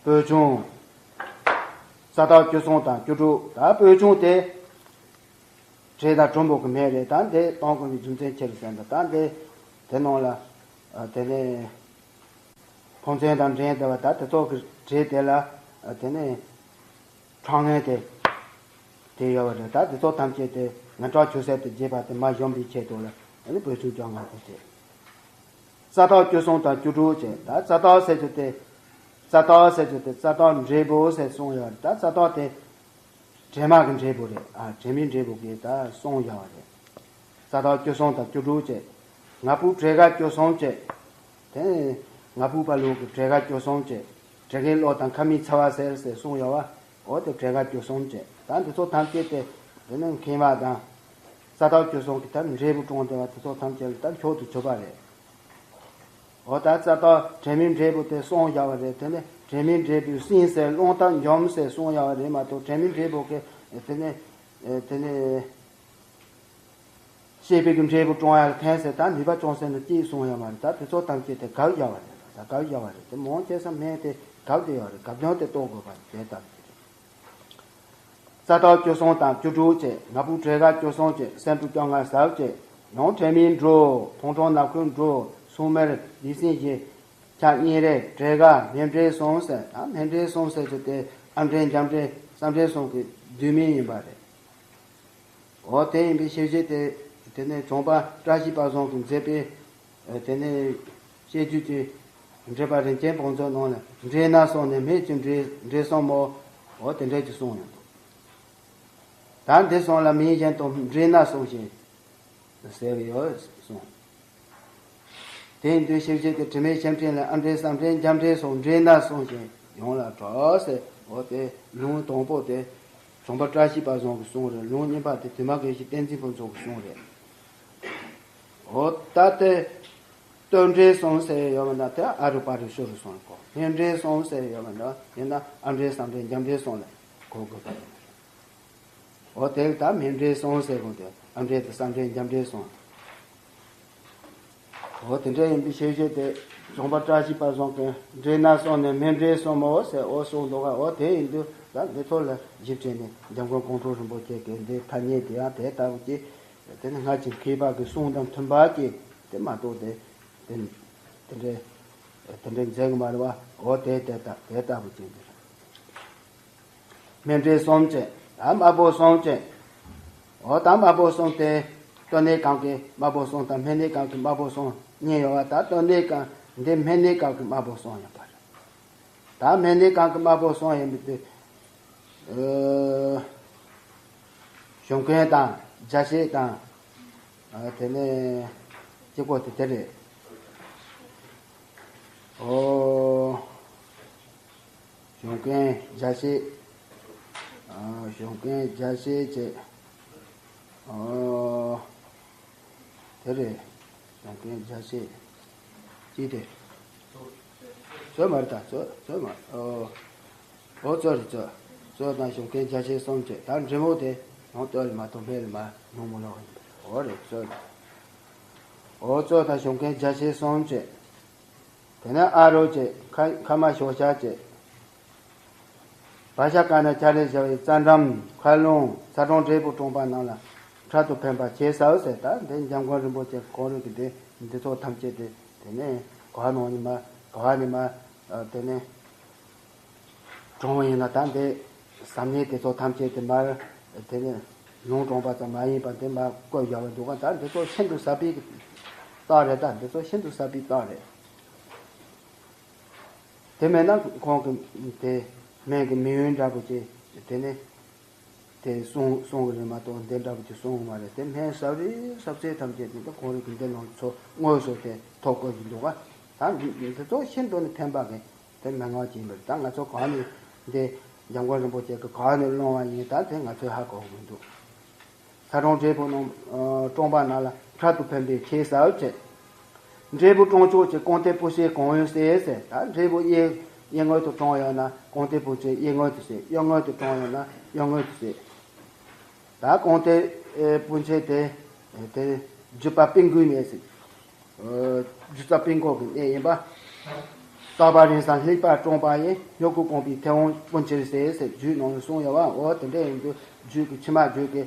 སྤོས་ཆུང་། ས་བདག་བཅུ་གསུམ་དང་བཅུ་དྲུག་ད་སྤོས་ཆུང་དེ། བྲེ་དང་གྲུམ་བུ་གི་སྨན་རེད། ད་འདི་གཏོང་དགོས་པའི་རྒྱུ་མཚན་ཆེ་རུ་ཟེར་འདུག་ད་འདི་དེ་ནང་ལ་དེ་ནས་ཕོ་མཚན་དང་འདྲེན་བསྡད་པ་ད་དེ་ཚོ་གི་བྲེ་དེ་ལ་དེ་ནས་ཁྲག་ངན་དེ་དེ་ཡོད་པ་རེད། ད་དེ་ཚོ་ཐམས་ཅད་དེ་ངན་ཁྲག་ཆུ་སེར་དུ་བརྗེས་པ་དེ་མར་གཞོམ་པའི་ཆེད་དུ་ལ་ཨ་ནི་སྤོས་ཆུང་བཅོ་ལྔ་དེ་བྱས། རྩ་བདག་བཅུ་གསུམ་དང་བཅུ་དྲུག་བྱས། ད་རྩ་བདག་ཟེར་རྒྱུ་དེ། རྩ་བདག་ཟེར་རྒྱུ་དེ་རྩ་བདག་འབྲས་བུ་ཟེར་གསུངས་ཡོད་རེད། ད་རྩ་བདག་དེ། བྲེ་མ་གི་འབྲས་བུ་རེད། ཨ་བྲེ་མའི་འབྲས་བུ་གི་ད་གསུངས་ཡོད་རེད། རྩ་བདག་བཅུ་གསུམ་དང་བཅུ་དྲུག་བྱས། ང་ཕོད་བྲེ་ག་བཅུ་གསུམ་བྱས། དེ་ནས་ང་ཕོད་པ་ལུག་གི་བྲེ་ག་བཅུ་གསུམ་བྱས། བྲེ་གའི་གློ་དང་ཁ་མིག་ཚ་བ་སེལ་ཟེར་གསུངས་ཡོད་བ། འོ་དེ་བྲེ་ག་བཅུ་གསུམ་བྱས། ད་འདི་ཚོ་ཐམས་ཅད་དེ་དེ་ནས་མཁལ་མ་དང་། རྩ་བདག་བཅུ་གསུམ་གི་ད་འབྲས་བུ་བཀྲོངས་བསྡད་པ་དེ་ཚོ་ཐམས་ཅད་ལ་ད་མཆོག་ཏུ་གྱུར་པ་རེད། འོ་ད་རྩ་བདག་བྲེ་མའི་འབྲས་བུ་དེ་གསུངས་བཞག་པ་རེད། དེ་ནས་བྲེ་མའི་འབྲས་བུས་སྲིན་སེལ་རླུང་རྟ་འཇོམས་ཟེར་གསུངས་བཞག་པ་རེད་མ་གཏོགས་བྲེ་མའི་འབྲས་བུ་གི་དེ་ནས་དེ་ནས་ཤེས་པའི་གི་འབྲས་བུ་བཀྲོངས་ཡ་ལ་ཕན་ཟེར་ད་ནུས་པ་བྱུང་ཟེར་ན་ཅིག་གསུངས་ཡོད་མ་རེད། ད་དེ་ཚོ་ཐམས་ཅད་དེ་དགག་བཞག་པ་རེད། ད་དགག་བཞག་པ་རེད། དེ་མང་ཆེ་ས་སྨན་དེ་དགག་བསྡད་ཡོད་རེད། དགག་སྦྱོང་དེ་གཏོང་དགོས་པ་རེད། དེ་ལྟ་བུ་རེད། རྩ་བདག་བཅུ་གསུམ་དང་བཅུ་དྲུག་བཅས། ང་ཕོད་བྲེ་ག་བཅུ་གསུམ་བཅས། སེམས་དྲུག་བཅོ་ལྔ་ཟབ་བཅས། ཡང་བྲེ་མའི་འབྲུ། ཐུང་ཀྲུང་ནག་ཁུའི་འབྲུ། སུང་མེར་ལི་སིན་བཞི། ཁྱ་གཉིས་རེ། བྲེ་ག་སྨན་བྲེ་གསུམ་ཟེར། ད་སྨན་བྲེ་གསུམ་ཟེར་རྒྱུ་དེ་ཨ་བྲེ་རྒྱ་བྲེ་བསམ་བྲེ་གསུམ་གི་བསྡུས་མིང་ཡིན་པ་རེད། འོ་དེ་ཡིན་པའི་ཤེས་བྱེད་དེ། དེ་ནས་བྱུང་པ་བཀྲ་ཤིས་པ་བཟང་གིས་མཛད་པའི། དེ་ནས་བཤད་རྒྱུད་ཀྱི་འགྲེལ་པ་རིན་ཆེན་བང་མཛོད་ནང་ལ་འབྲས་སྣ་གསུམ་ནས་སྨན་གྱི་འབྲས་འབྲས་གསུམ་མོ། འོ་དེ་འདྲས་ཀྱི་གསུངས་ཡོད་འདུག་ད་འདི་གསུམ་ལ་མིང་གཞན་དུ་འབྲས་སྣ་གསུམ་ཞེས་ཟེར་གྱི་ཡོད་གསུངས། དེ་ཡིན་དུས་ཤེས་བྱེད་དེ་དྲི་མེད་ཤེལ་ཕྲེང་ལས་ཨ་བྲེ་ས་བྲེ་རྒྱ་བྲེ་སོགས་འབྲས་སྣ་གསུམ་ཞེས་ཡོངས་ལ་གྲགས་ཟེར། འོ་དེ་ལུང་དང་པོ་དེ་བྱུང་པ་བཀྲ་ཤིས་པ་བཟང་གི་གསུང་རེད། ལུང་གཉིས་པ་དེ་དུ་མ་དགེ་བཤེས་བསྟན་འཛིན་ཕུན་ཚོགས་ཀྱི་གསུང་རེད། འོ་ད་དེ་སྟོད་འབྲས་གསུམ་ཟེར་ཡོད་མ་ད་དེ་ཨ་རུ་པ་རུ་ཤུ་རུ་གསུམ་ལ་གོ། སྨད་འབྲས་གསུམ་ཟེར་ཡོད་མ་ད་ཡིན་ན་ཨ་བྲེ་ས་བྲེ་རྒྱ་བྲེ་གསུམ་ལ་གོ་དགོས་པ་རེད། འོ་དེ་ལ་ད་སྨད་འབྲས་གསུམ་ཟེར་དགོས་ཏེ་ཨ་བྲེ་དང་ས་བྲེ་རྒྱ་བྲེ་གསུམ། འོ་དེ་འདྲ་ཡིན་པའི་ཤེས་བྱེད་དེ་བྱུང་པ་བཀྲ་ཤིས་པ་བཟང་གིས་འབྲས་སྣ་གསུམ་ནས་སྨད་འབྲས་གསུམ་མོ་ཟེར་འོ་གསུངས་འདུག་ག་འོ་དེ་ཡིན་དུས་ད་འདི་ཚོ་ལ་གཞི་བྱས་ནས་འཇམ་མགོན་ཀོང་སྤྲུལ་རིན་པོ་ཆེ་གིས་འདི་ཐ་སྙད་དེ་ཡང་དེ་ལྟ་བུ་ཅིག་དེ་ནི་སྔར་གྱི་མཁས་པ་གི་གསུང་དང་མཐུན་པ་ཅིག་དེ་མ་གཏོགས་དེ་དེ་དེ་འདྲའི་དེ་འདྲའི་མཛད་གི་མ་རེད་བ། འོ་དེ་དེ་ལྟ་དེ་ལྟ་བུ་ཅིག་འདི་རེད། སྨད་འབྲས་གསུམ་བཅས། ད་དམར་པོ་གསུམ་བཅས། འོ་ད་དམར་པོ་གསུམ་དེ་སྟོད་སྨད་སྒང་གི་དམར་པོ་གསུམ་དང་སྨད་སྨད་སྒང་གི་དམར་པོ་གསུམ་གཉིས་ཡོད་བ། ད་སྟོད་སྨད་སྒང་འདི་སྨད་སྨད་སྒང་གི་དམར་པོ་གསུམ་ཡིན་པ་རེད། ད་སྨན་སྣའི་སྒང་གི་དམར་པོ་གསུམ་ཡིན་པའི་དུས། ཨ། ཞུན་རྐྱེན་དང་རྒྱ་ཤེད་དང་། ཨ། དེ་ནས་གཅིག་པོ་དེ་དེ་རེད། ཨོ། ཞུན་རྐྱེན་རྒྱ་ཤེད། ཨ། ཞུན་རྐྱེན་རྒྱ་ཤེད་བྱས། ཨོ། དེ་རེད། ཞུན་རྐྱེན་རྒྱ་ཤེད། ཅི་སྟེ། ཚོད་མ་རེད་ད། ཚོད་ཚོད་མ། ཨོ། ཨོ། ཚོད་རེད། ཚོད། ཚོད་དང་ཞུན་རྐྱེན་རྒྱ་ཤེད་གསུམ་བྱས། ད་འབྲིང་པོ་དེ་ཡང་ལྟོས་ལ་མ་གཏོགས་སྨན་ལ་མ་ཉུང་མི་ལོག་ཡིན་པ་རེད། ཨོ་རེད། ཚོད། ཨོ། ཚོད་དང་ཞུན་རྐྱེན་རྒྱ་ཤེད་གསུམ་བྱས། དེ་ནས་ཨ་རོ་བྱས། ཁ་ཁ་མ་ཞོ་ཤ་བྱས། བ་ཤ་ཀ་ན་ཆ་རེ་བཞག་པའི་རྩ་འགྲམ། ཁ་རླུང་། ཚ་གྲང་འབྲས་བུ་བཀྲོངས་པ་རྣམས་ལ་འཕྲལ་དུ་ཕན་པར་བྱེད་ཟེར་ཟེར། ད་འདི་འཇམ་མགོན་རིན་པོ་ཆེ་གོང་རོལ་གྱི་འདི་འདི་ཚོ་ཐམས་ཅད་དེ་དེ་ནས་ག་བ་ནང་ནས་མར་ག་བ་ནས་མར། ཨ། དེ་ནས་བཀྲོངས་པ་ཡིན་ན། ད་འདི་བསམ་ནས་དེ་ཚོ་ཐམས་ཅད་དེ་མར་དེ་ནས་ལུང་བཀྲོངས་པ་ཙམ་མ་ཡིན་པར་དེ་མར་བཀོད་བཞག་པ་འདུག་ག་ད་འདི་ཚོ་ཤིན་ཏུ་ཟབ་པའི་རྟགས་རེད། ད་འདི་ཚོ་ཤིན་ཏུ་ཟབ་པའི་རྟགས་རེད། དེ་མེད་ན་ཁོང་གི་དེ་སྨན་གྱི་མིང་འདྲ་པོ་ཅིག་དེ་ནས་དེ་གསུང་གསུང་གི་རེད་མ་གཏོགས་འདི་འདྲ་པོ་ཅིག་གསུང་གི་མ་རེད། དེ་སྨན་ཟབ་རིགས་ཟབ་ཚད་ཐམས་ཅད་དེ་ད་ཁོང་རང་གི་འདི་ནང་ཚོ་དངོས་སུ་དེ་ཐོ་བཀོད་ཀྱི་འདུག་ག་ད་འདི་ཚོ་ཤིན་ཏུ་ནས་ཕན་པ་གི་དེ་མན་ངག་ཅིག་ཡིན་པ་རེད། ད་ང་ཚོ་གང་ནས་འདི་འཇམ་མགོན་རིན་པོ་ཆེ་གི་གང་ནས་བླངས་པ་ཡིན། ད་དེ་ང་ཚོས་ཧ་གོ་གི་མི་འདུག་ཚ་གྲང་འབྲས་བུ་རྣམས་བཀྲོངས་པ་རྣམས་ལ་འཕྲལ་དུ་ཕན་པའི་ཆེད་ཟེར་བ་བྱས། འབྲས་བུ་བཀྲོངས་ཆོག་ཅེས་སྐོང་ཏེ་སྤུ་ཤད་གང་ཡོད་བསྲེགས་ཟེར། ད་འབྲས་བུ་གཡས་གཡས་ངོས་སུ་བཀྲོངས་ཡོད་ན་སྐོང་ཏེ་སྤུ་ཤད་གཡས་ངོས་སུ་བསྲེགས། གཡོན་ངོས་སུ་བཀྲོངས་ཡོད་ན་གཡོན་ངོས་སུ་བསྲེགས། ད་སྐོང་ཏེ་སྤུ་ཤད་དེ་དེ་རྒྱུ་ཚ་སྤུ་འགུལ་ནད་ཟེར། རྒྱུ་ཚ་སྤུ་འགུལ་གྱི་ནད་ཡིན་པ། རྟག་པ་རིང་ཙམ་ལྷོད་པར་བཀྲོངས་པ་ཡིས། སྨྱུ་གུ་སྐོང་པའི་མཐེ་བོང་སྤུ་འཁྱེར་ཟེར་ཟེར་རྒྱུད་ནང་ལ་གསུངས་ཡོད་པ། འོ་དེ་འདྲ་ཡིན་དུས་རྒྱུད་ཀྱི་ཕྱི་མ་རྒྱུད་ཀྱི་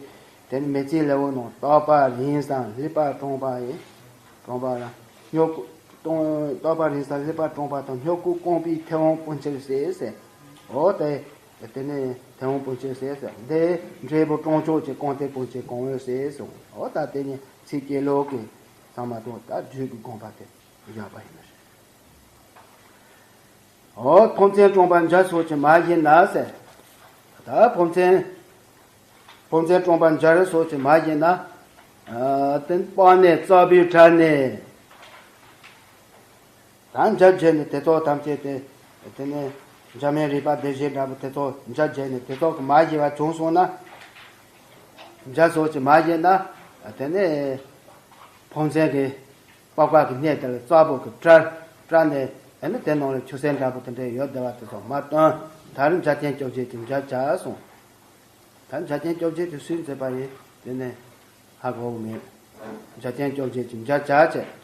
དེ་ནི་མི་ཚེའི་ལེའུ་ནང་རྟག་པ་རིང་ཙམ་ལྷོད་པར་བཀྲོངས་པ་ཡིས། བཀྲོངས་པ་ལ་སྨྱུ་གུ་གཏོང་། རྟག་པ་རིང་ཙམ་ལྷོད་པར་བཀྲོངས་པ་དང་། སྨྱུ་གུ་སྐོང་པའི་མཐེ་བོང་སྤུ་འཁྱེར་ཟེར་ཟེར། འོ་དེ་དེ་ནི་མཐེ་བོང་སྤུ་འཁྱེར་ཟེར་ཟེར། འདི་འབྲས་བུ་བཀྲོངས་ཆོག་ཅེས་སྐོང་ཏེ་སྤུ་འཁྱེར་གང་ཡོད་བསྲེགས་གསུངས། འོ་ད་དེ་ནི་ཚིག་གི་ལོག་གི་ཚང་མ་དང་ད་རྒྱུད་ཀྱི་དགོངས་པ་དེ་བཞག་པ་ཡིན་ནི་རེད། འོ་ཕོ་མཚན་བཀྲོངས་པ་འཇའ་སོགས་ཀྱིས་མ་བཞེད་ན་ཟེར། ད་ཕོ་མཚན་ཕོ་མཚན་བཀྲོངས་པ་འཇའ་རིས་སོགས་ཀྱིས་མ་བཞེད་ན། ཨ་དེ་སྤང་ནས་རྩ་བའི་བྲག་ནས། ད་འཇའ་བྱས་ནས་དེ་ཚོ་ཐམས་ཅད་དེ་དེ་ནས་འཇའ་མེ་རིག་པ་སྡེ་བཞི་འདྲ་པོ་དེ་ཚོ་འཇའ་བྱས་ནས་དེ་ཚོ་གིས་མ་བཞེད་པ་བྱུང་སོང་ན། འཇའ་སོགས་ཀྱིས་མ་བཞེད་ན། དེ་ནས་ཕོ་མཚན་གྱི་པགས་པ་གི་སྣེ་དེ་ལ་རྩ་བོ་གིས་བྲལ། བྲལ་ནས་ཨ་ནི་དེ་ནང་ལ་ཆུ་སེར་འདྲ་པོ་དེ་འདྲ་ཡོད་བསྡད་པ་དེ་ཚོ་མར་བཏོན། ད་རུང་འཇའ་ཆེན་བཅོ་བརྒྱད་ཀྱིས་འཇའ་བྱས་སོང་། ད་འཇའ་ཆེན་བཅོ་བརྒྱད་དེ་སུས་མཛད་པ་ཡིན། དེ་ནས་ཧ་གོ་གི་མེད། འཇའ་ཆེན་བཅོ་བརྒྱད་ཀྱིས་འཇའ་བྱས་བྱས།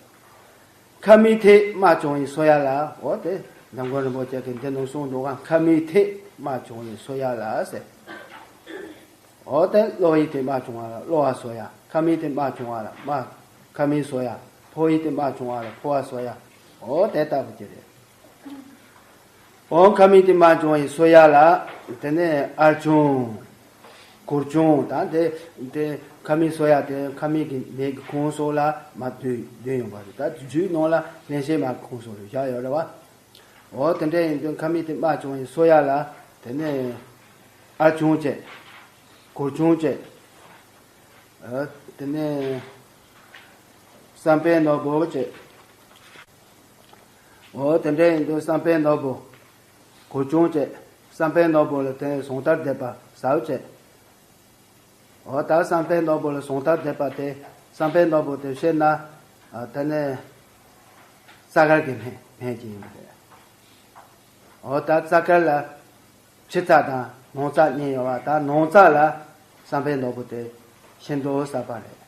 ཁ་མིག་ཐད་དམར་བྱུང་བའི་སོ་ཡ་ལ། འོ་དེ་འཇམ་མགོན་རིན་པོ་ཆེ་གིས་འདི་ནང་གསུངས་འདུག་ག་ཁ་མིག་ཐད་དམར་བྱུང་བའི་སོ་ཡ་ལ་ཟེར། འོ་དེ་གློ་བའི་ཐད་དམར་བྱུང་བ་ལ་གློ་བ་སོ་ཡ། ཁ་མིག་ཐད་དམར་བྱུང་བ་ལ་དམར་ཁ་མིག་སོ་ཡ། ཕོ་བའི་ཐད་དམར་བྱུང་བ་ལ་ཕོ་བ་སོ་ཡ། འོ་དེ་ལྟ་བུ་ཅིག་རེད། འོ་ཁ་མིག་ཐད་དམར་བྱུང་བའི་སོ་ཡ་ལ། དེ་ནས་ཨར་ཆུང་། གུར་ཆུང་། ད་དེ་དེ་ཁ་མིག་སོ་ཡ་དེ་ཁ་མིག་གི་ནད་ཀྱི་ཁོངས་སོགས་ལ་མར་བསྡུས་བསྡུས་ཡོང་བ་རེད། ད་རྒྱུད་ནང་ལ་བརླན་གཤེར་མ་གི་ཁོངས་སོགས་ལ་བཞག་ཡོད་རེད་བ། འོ་དེ་འདྲ་ཡིན་དུས་ཁ་མིག་ཐད་དམར་བྱུང་བའི་སོ་ཡ་ལ། དེ་ནས་ཨར་ཆུང་བྱས། གུར་ཆུང་བྱས། ཨ་དེ་ནས་བསམ་པའི་ནོར་བུ་བྱས། འོ་དེ་འདྲ་ཡིན་དུས་བསམ་པའི་ནོར་བུ། གུར་ཆུང་བྱས། བསམ་པའི་ནོར་བུ་ལ་དེ་ནས་ཟུངས་ཐར་བསྡེབས་པ་ཟེར་བ་བྱས། འོ་ད་བསམ་པའི་ནོར་བུ་ལ་ཟུངས་ཐར་བསྡེབས་པ་དེ། བསམ་པའི་ནོར་བུ་དེ་བཤད་ན། ཨ་དེ་ནས་རྩ་དཀར་གྱི་སྨན་སྨན་གྱི་ཡིན་པ་རེད། འོ་ད་རྩ་དཀར་ལ་ཕྱི་རྩ་དང་ནང་རྩ་གཉིས་ཡོད་པ། ད་ནང་རྩ་ལ་བསམ་པའི་ནོར་བུ་དེ་ཤིན་ཏུ་ཟབ་པ་རེད།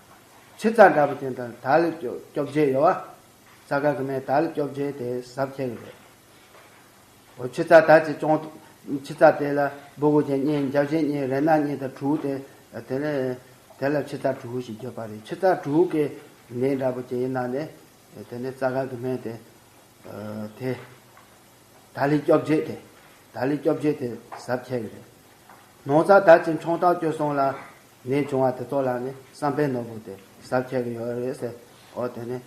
ཕྱི་རྩ་འདྲ་པོ་དེ་ད་དར་ལུད་སྐྱོབ་སྐྱོབ་བྱེད་ཡོད་པ། རྩ་དཀར་གྱི་སྨན་དར་ལུད་སྐྱོབ་བྱེད་དེ་ཟབ་ཆེ་གི་རེད། འོ་ཕྱི་རྩ་དར་གྱི་ཅུང་། ཕྱི་རྩ་དེ་ལ་སྦུ་གུ་ཅན་གཉིས། འཇའ་ཆེན་གཉིས། རེ་སྣ་གཉིས་དང་དྲུག་དེ། དེ་ནས་དེ་ལ་ཕྱི་རྩ་དྲུག་ཞེས་བརྗོད་པ་རེད། ཕྱི་རྩ་དྲུག་གི་ནད་འདྲ་པོ་ཅིག་ཡིན་ན་ནི། དེ་ནས་རྩ་དཀར་གྱི་སྨན་དེ། ཨ་དེ། དར་ལུད་སྐྱོབ་བྱེད་དེ། དར་ལུད་སྐྱོབ་བྱེད་དེ་ཟབ་ཆེ་གི་རེད། ནང་རྩ་དར་གྱི་མཆོང་ཐག་གཅོད་གསུམ་ལ་ནད་བྱུང་བ་དེ་ཚོ་ལ་ནི་བསམ་པའི་ནོར་བུ་དེ་ཟབ་ཆེ་གི་ཡོད་རེད་ཟེར། འོ་དེ་ནི།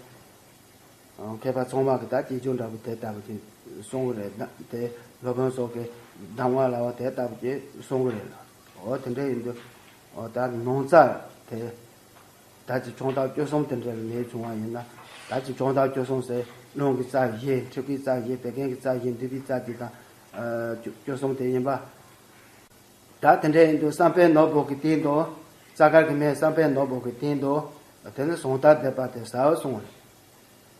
མཁས་པ་ཚང་མ་གི་ད་སྐྱེ་སྦྱོར་འདྲ་པོ་དེ་ལྟ་བུ་ཅིག་གསུང་གི་རེད། ད་དེ་སློབ་དཔོན་སོགས་ཀྱི་གདམས་ངག་ལ་བ་དེ་ལྟ་བུ་ཅིག་གསུང་གི་རེད་ལ། འོ་དེ་འདྲ་ཡིན་དུས་འོ་ད་ནང་རྩ་དེ་ད་ཅི་ཆུང་བདག་བཅུ་གསུམ་དེ་འདྲ་ལ་ལས་བྱུང་བ་ཡིན་ན། ད་ཅི་ཆུང་བདག་བཅུ་གསུམ་ཟེར་རླུང་གི་རྩ་བཞི། མཁྲིས་པའི་རྩ་བཞི། བད་ཀན་གྱི་རྩ་བཞི། མདུད་པའི་རྩ་བཞི་དང་ཨ་བཅུ་བཅུ་གསུམ་དེ་ཡིན་པ། ད་དེ་འདྲ་ཡིན་དུས་བསམ་པའི་ནོར་བུ་གི་སྟེང་དུ། རྩ་དཀར་གྱི་མེ་བསམ་པའི་ནོར་བུ་གི་སྟེང་དུ་དེ་ནི་ཟུངས་ལྟར་ལྡན་པ་དེ་ཟ་བར་གསུངས་རེད།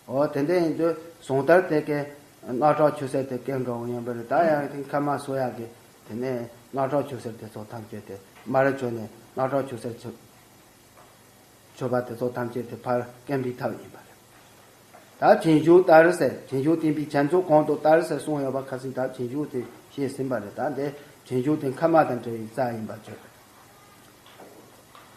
འོ་དེ་འདྲ་ཡིན་དུས་ཟུངས་ལྟར་དེ་གའི་རྣག་ཁྲག་ཆུ་སེར་དེ་སྐྱེ་འགྲོ་བ་ཡིན་པ་རེད། ད་ཡང་དེ་མཁལ་མ་གསོ་ཡག་གི་དེ་ནས་རྣག་ཁྲག་ཆུ་སེར་དེ་ཚོ་ཐམས་ཅད་དེ་མར་བྱུགས་ནས་རྣག་ཁྲག་ཆུ་སེར་ཆུ་མཆོད་པ་དེ་ཚོ་ཐམས་ཅད་དེ་ཕར་སྐེམ་པའི་ཐབས་ཡིན་པ་རེད། ད་བྱིན་གཞུང་ལྟར་ཟེར། བྱིན་གཞུང་བསྟན་པའི་བྱིན་མཛོད་གོང་དུ་ལྟར་ཟེར་གསུངས་ཡོད་པ་ཁ་སང་ད་བྱིན་གཞུང་དེ་བཤད་ཟིན་པ་རེད། ད་འདི་བྱིན་གཞུང་དེ་མཁལ་མ་དང་འབྲེལ་བའི་རྩ་ཡིན་པ་བརྗོད།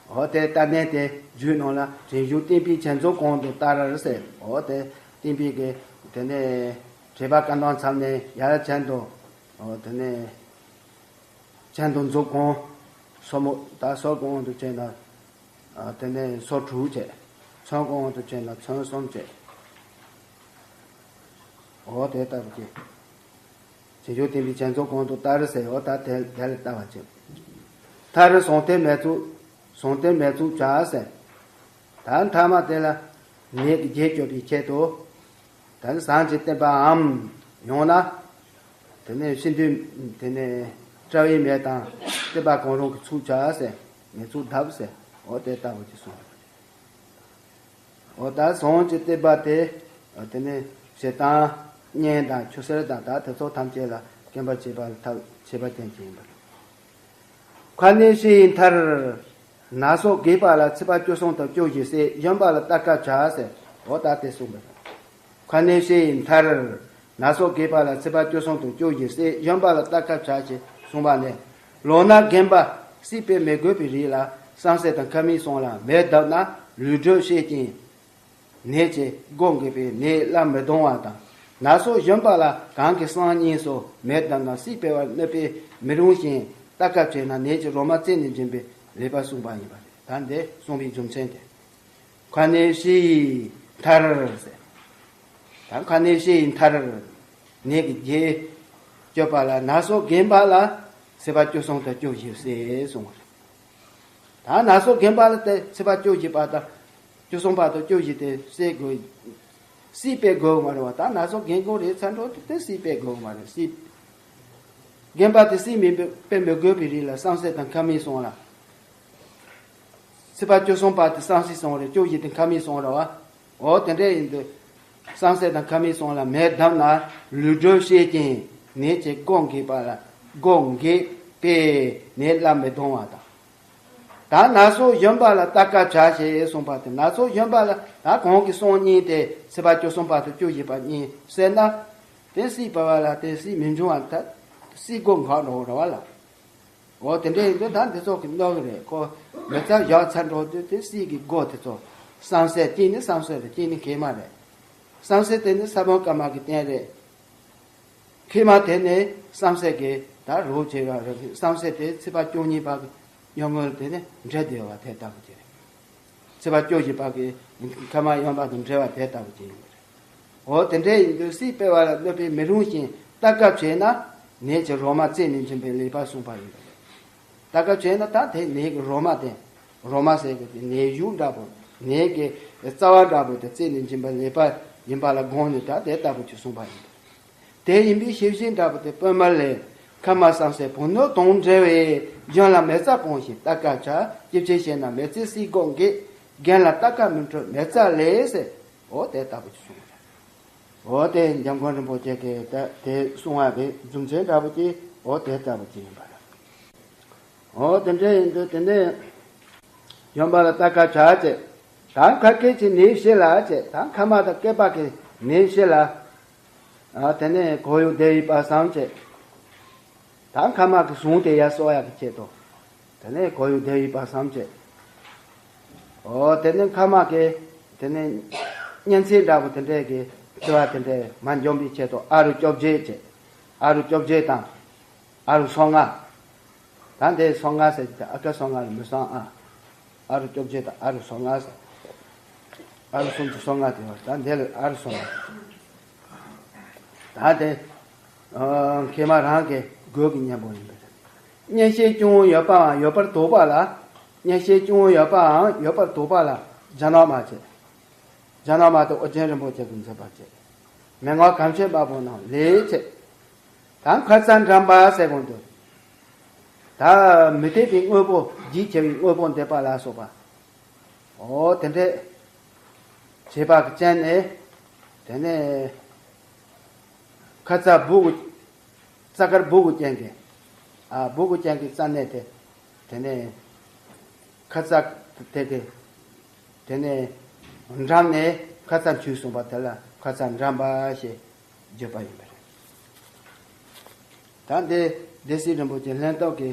འོ་དེ་ལྟར་ནས་དེ་རྒྱུད་ནང་ལ་བྱིན་གཞུང་བསྟན་པའི་བྱིན་མཛོད་གོང་དུ་ལྟར་ཟེར། འོ་དེ་བསྟན་པའི་གི་དེ་ནས་དྲེགས་པ་བསྐམས་དང་མཚམས་ནས་ཡར་བྱིན་དང་། འོ་དེ་ནས་བྱིན་དང་མཛོད་གོང་། སོར་མོ་ད་སོར་གོང་དུ་བྱས་ན། ཨ་དེ་ནས་སོར་དྲུག་བྱས། ཚོན་གོང་དུ་བྱས་ན་ཚོན་གསུམ་བྱས། འོ་དེ་ལྟ་བུ་བྱས། བྱིན་གཞུང་བསྟན་པའི་བྱིན་མཛོད་གོང་དུ་ལྟར་ཟེར། འོ་ད་དེ་དེ་ལ་ལྟ་བ་བྱས། མཐར་ཟུངས་ལྟེར་མེ་བཙུགས། ཟུངས་ལྟེར་མེ་བཙུགས་བྱ་ཟེར། ད་མཐའ་མ་དེ་ལ་ནད་ཀྱི་རྒྱས་གཅོད་པའི་ཆེད་དུ། ད་ནི་ཟངས་ཀྱི་ལྟེ་བའམ། ཡང་ན། དེ་ནས་ཤིན་ཏུ། དེ་ནས་སྤྲ་བའི་མེ་དང་ལྟེ་བ་གང་རུང་གིས་ཚུགས་བྱ་ཟེར། མེ་ཚུགས་གདབ་ཟེར། འོ་དེ་ལྟ་བུ་ཅིག་གསུངས། འོ་ད་ཟངས་ཀྱི་ལྟེ་བ་དེ། དེ་ནས་ཞེ་སྡང་། གཉེན་དང་ཆུ་སེར་དང་ད་དེ་ཚོ་ཐམས་ཅད་ལ་སྐེམ་པར་བྱེད་པ་ལ་ཐབས་བྱེད་པ་ཅན་གྱི་ཡིན་པ་རེད། ཁ་ནས་ཕྱི་ཡི་མཐར། ན་སོ་རྒས་པ་ལ་ཚེས་པ་བཅུ་གསུམ་དང་བཅུ་བཞི་ཟེར། གཞོན་པ་ལ་རྟ་ཁ་བྱ་ཟེར། འོ་ད་དེ་གསུངས་པ་རེད། ཁ་ནས་ཕྱི་ཡི་མཐར། ན་སོ་རྒས་པ་ལ་ཚེས་པ་བཅུ་གསུམ་དང་བཅུ་བཞི་ཟེར། གཞོན་པ་ལ་རྟ་ཁ་བྱ་ཞེས་གསུངས་པ་ནས། ལོ་ན་རྒན་པ་སྲིད་པའི་མི་དགོས་པའི་རིགས་ལ་བསམ་སྲིད་དང་ཁ་མིག་གསུམ་ལ་མེ་བརྡབས་ན་ལུས་འགྲོས་ཤེས་ཀྱིས། ནད་ཀྱིས་སྒོ་འགེབས་པས་ནད་སླར་མི་ལྡང་བ་དང་། ན་སོ་གཞོན་པ་ལ་གང་གི་སང་གཉིས་སུ་མེ་བརྡབས་ན་སྲིད་པའི་བར་གནོད་པས་མི་རུང་ཞིང་། རྟ་ཁ་བྱས་ན་ནད་ཀྱི་རོ་མ་རྩད་ནས་འབྱིན་པའི་ལེགས་པར་གསུངས་པ་ཡིན་པ་རེད། ད་འདི་གསུངས་པའི་རྒྱུ་མཚན་དེ། ཁ་ནས་ཕྱི་ཡི་མཐར་ཟེར། ད་ཁ་ནས་ཕྱི་ཡི་མཐར། ནད་ཀྱི་རྒྱས་གཅོད་པ་ལ་ན་སོ་རྒན་པ་ལ་ཚེས་པ་བཅུ་གསུམ་དང་བཅུ་བཞི་ཟེར་གསུངས་པ་རེད། ད་ན་སོ་རྒན་པ་ལ་དེ་ཚེས་པ་བཅུ་བཞི་པ་དང་བཅུ་གསུམ་པ་དང་བཅུ་བཞི་དེ་བསད་དགོས། སྲིད་པའི་དགོས་མ་རེད་བ། ད་ན་སོ་རྒན་གོང་རེད་ཚར་འགྲོ་དུས་དེ་སྲིད་པའི་དགོས་མ་རེད། སྲིད། རྒན་པ་དེ་སྲིད་མི་དཔེ་མི་དགོས་པའི་རིགས་ལ་བསམ་སྲིད་དང་ཁ་མིག་གསུམ་ལ། ཚེས་པ་བཅུ་གསུམ་པ་དེ་བསམ་སྲིད་གསུམ་རེད། བཅུ་བཞི་དེ་ཁ་མིག་གསུམ་རེད་བ། འོ་དེ་འདྲ་ཡིན་དུས། བསམ་སྲིད་དང་ཁ་མིག་གསུམ་ལ་མེ་བརྡབས་ན་ལུས་འགྲོས་ཤེས་ཀྱིས་ནད་ཀྱིས་སྒོ་འགེབས་པ་ལ་སྒོ་འགེབས་པས་ནད་སླར་མི་ལྡང་བ་དང་། ད་ན་སོ་གཞོན་པ་ལ་རྟ་ཁ་བྱ་ཞེས་གསུངས་པ་དེ་ན་སོ་གཞོན་པ་ལ་ད་གོང་གི་སང་གཉིས་དེ་ཚེས་པ་བཅུ་གསུམ་པ་དང་བཅུ་བཞི་པ་གཉིས་བསད་ན། དེ་སྲིད་པ་བ་ལ་དེ་སྲིད་མི་འབྱུང་བ་ད་སྲིད་སྒོ་འགག་འགྲོ་རེད་བ་ལ། འོ་དེ་འདྲ་ཡིན་དུས་ད་འདི་ཚོ་གི་གནོད་གི་རེད། ཁོ་མི་ཚར་བཞག་ཚར་འགྲོ་དུས་དེ་སྲིད་ཀྱི་སྒོ་དེ་ཚོ་བསམ་སྲིད་གཅིག་ནི་བསམ་སྲིད་རེད། གཅིག་ནི་མཁལ་མ་རེད། བསམ་སྲིད་དེ་ནི་ས་བོན་སྐར་མ་གི་རྟེན་རེད། མཁལ་མ་དེ་ནི་བསམ་སྲིད་ཀྱི་ད་རོགས་བྱེད་པ་རེད། བསམ་སྲིད་དེ་ཚེས་པ་བཅུ་གཉིས་པ་གི་ཉམས་ངོ་དེ་ནི་འབྲེལ་བསྡད་པ་དེ་ལྟ་བུ་ཅིག་རེད། ཚེས་པ་བཅུ་བཞི་པ་གི་མཁལ་མ་གཡོན་པ་དང་འབྲེལ་བ་དེ་ལྟ་བུ་ཅིག་ཡིན་པ་རེད། འོ་དེ་འདྲ་ཡིན་དུས་སྲིད་པའི་བར་ལ་གནོད་པས་མི་རུང་ཞིང་རྟ་ཁ་བྱས་ན་ནད་ཀྱི་རོ་མ་རྩད་ནས་འབྱིན་པའི་ལེགས་པར་གསུངས་པ་ཡིན་པ་རེད། རྟ་ཁ་བྱས་ན་ད་དེ་ནད་ཀྱི་རོ་མ་དེ། རོ་མ་ཟེར་གི་དེ་ནད་གཞུང་འདྲ་པོ། ནད་ཀྱི་རྩ་བ་འདྲ་པོ་དེ་རྩད་ནས་འབྱིན་པ་ལེགས་པ་ཡིན་པ་ལ་དགོངས་ནས་ད་དེ་ལྟ་བུ་ཅིག་གསུངས་པ་ཡིན་པ་རེད། དེ་ཡིན་པའི་ཤེས་བཞིན་འདྲ་པོ་དེ་པུས་མོ་ལས། མཁལ་མ་བསམ་སྲིད་བུ་སྣོད་དང་འབྲེལ་བའི་གཞན་ལ་མེ་བཙའ་སྤོང་ཞིང་རྟ་ཁ་བྱ། སྐྱེ་བྱེད་ཤེས་ན་མེ་བཙའི་སྲིད་སྒོ་འགེབས། རྒན་ལ་རྟ་ཁ་མི་འཕྲོད་མེ་བཙའ་ལས་ཟེར། འོ་དེ་ལྟ་བུ་ཅིག་གསུངས་པ་རེད། འོ་དེ་འཇམ་མགོན་རིན་པོ་ཆེ་གིས་ད་དེ་གསུང་བ་གི་རྒྱུ་མཚན་འདྲ་པོ་ཅིག་འོ་དེ་ལྟ་བུ་ཅིག་ཡིན་པ་རེད། འོ་དེ་འདྲ་ཡིན་དུས་དེ་ནས་གཞོན་པ་ལ་རྟ་ཁ་བྱ་བྱས། ད་མཁལ་སྐེ་ཆེ་ནད་ཕྱི་ལ་བྱས། ད་མཁལ་མ་དང་སྐེད་པ་གི་ནད་ཕྱི་ལ། ཨ་དེ་ནས་གོ་ཡུ་བདེ་བའི་དཔལ་བསམ་བྱས། ད་མཁལ་མ་གི་ཟུངས་དེ་ཡར་གསོ་ཡག་གི་ཆེད་དུ། དེ་ནས་གོ་ཡུ་བདེ་བའི་དཔལ་བསམ་བྱས། འོ་དེ་ནས་མཁལ་མ་གི་དེ་ནས་གཉན་ཚད་འདྲ་པོ་དེ་འདྲས་ཀྱི་འཆི་བ་དེ་འདྲས་མ་འབྱུང་བའི་ཆེད་དུ་ཨ་རུ་བཅོ་བརྒྱད་བྱས། ཨ་རུ་བཅོ་བརྒྱད་དང་། ཨ་རུ་སོ་ལྔ། ད་འདི་སོ་ལྔ་ཟེར་གྱི་དེ་ཨ་ཀ་སོ་ལྔ་ལ་མི་སོང་ཨ། ཨ་རུ་བཅོ་བརྒྱད་དང་ཨ་རུ་སོ་ལྔ་ཟེར། ཨ་རུ་སུམ་ཅུ་སོ་ལྔ་དེ་བར་ད་འདི་ལ་ཨ་རུ་སོ་ལྔ། ད་དེ་མཁལ་མ་རང་གི་སྒོས་ཀྱི་གཉེན་པོ་ཡིན་པས། གཉེན་བཤེས་སྐྱོང་བོ་ཡོད་པའང་ཡོད་པར་དོགས་པ་ལ། གཉེན་བཤེས་སྐྱོང་བོ་ཡོད་པའང་ཡོད་པར་དོགས་པ་ལ་རྒྱ་ནག་མ་བྱེད། རྒྱ་ནག་མ་དེ་ཨོ་རྒྱན་རིན་པོ་ཆེ་གིས་མཛད་པ་བྱེད། མན་ངག་གམ་ཆེན་དཔའ་བོ་རྣམས་ལས་བྱེད། ད་ཁ་ཙ་འགྲམ་པ་ཟེར་གོང་དུ། ད་མུ་སྟེགས་པའི་དངོས་པོ་རྒྱུད་ཆེ་བའི་དངོས་པོ་འདེབས་པ་ལ་སོགས་པ། ཨོ་དེ་འདྲས་བྱེད་པ་གི་རྐྱེན་ནས། དེ་ནས་ཁ་ཙ་སྦུ་གུ། རྩ་དཀར་སྦུ་གུ་ཅན་གྱི། ཨ་སྦུ་གུ་ཅན་གྱི་རྩ་གནས་དེ། དེ་ནས་ཁ་ཙ་དེ་གི། དེ་ནས་འགྲམ་ནས་ཁ་ཙ་འཁྱུད་གསུངས་པ་དེ་ལ་ཁ་ཙ་འགྲམ་པ་ཞེས་བརྗོད་པ་ཡིན་པ་རེད། ད་འདི་སྡེ་སྲིད་རིན་པོ་ཆེ་ལྷན་ཐབས་ཀྱི་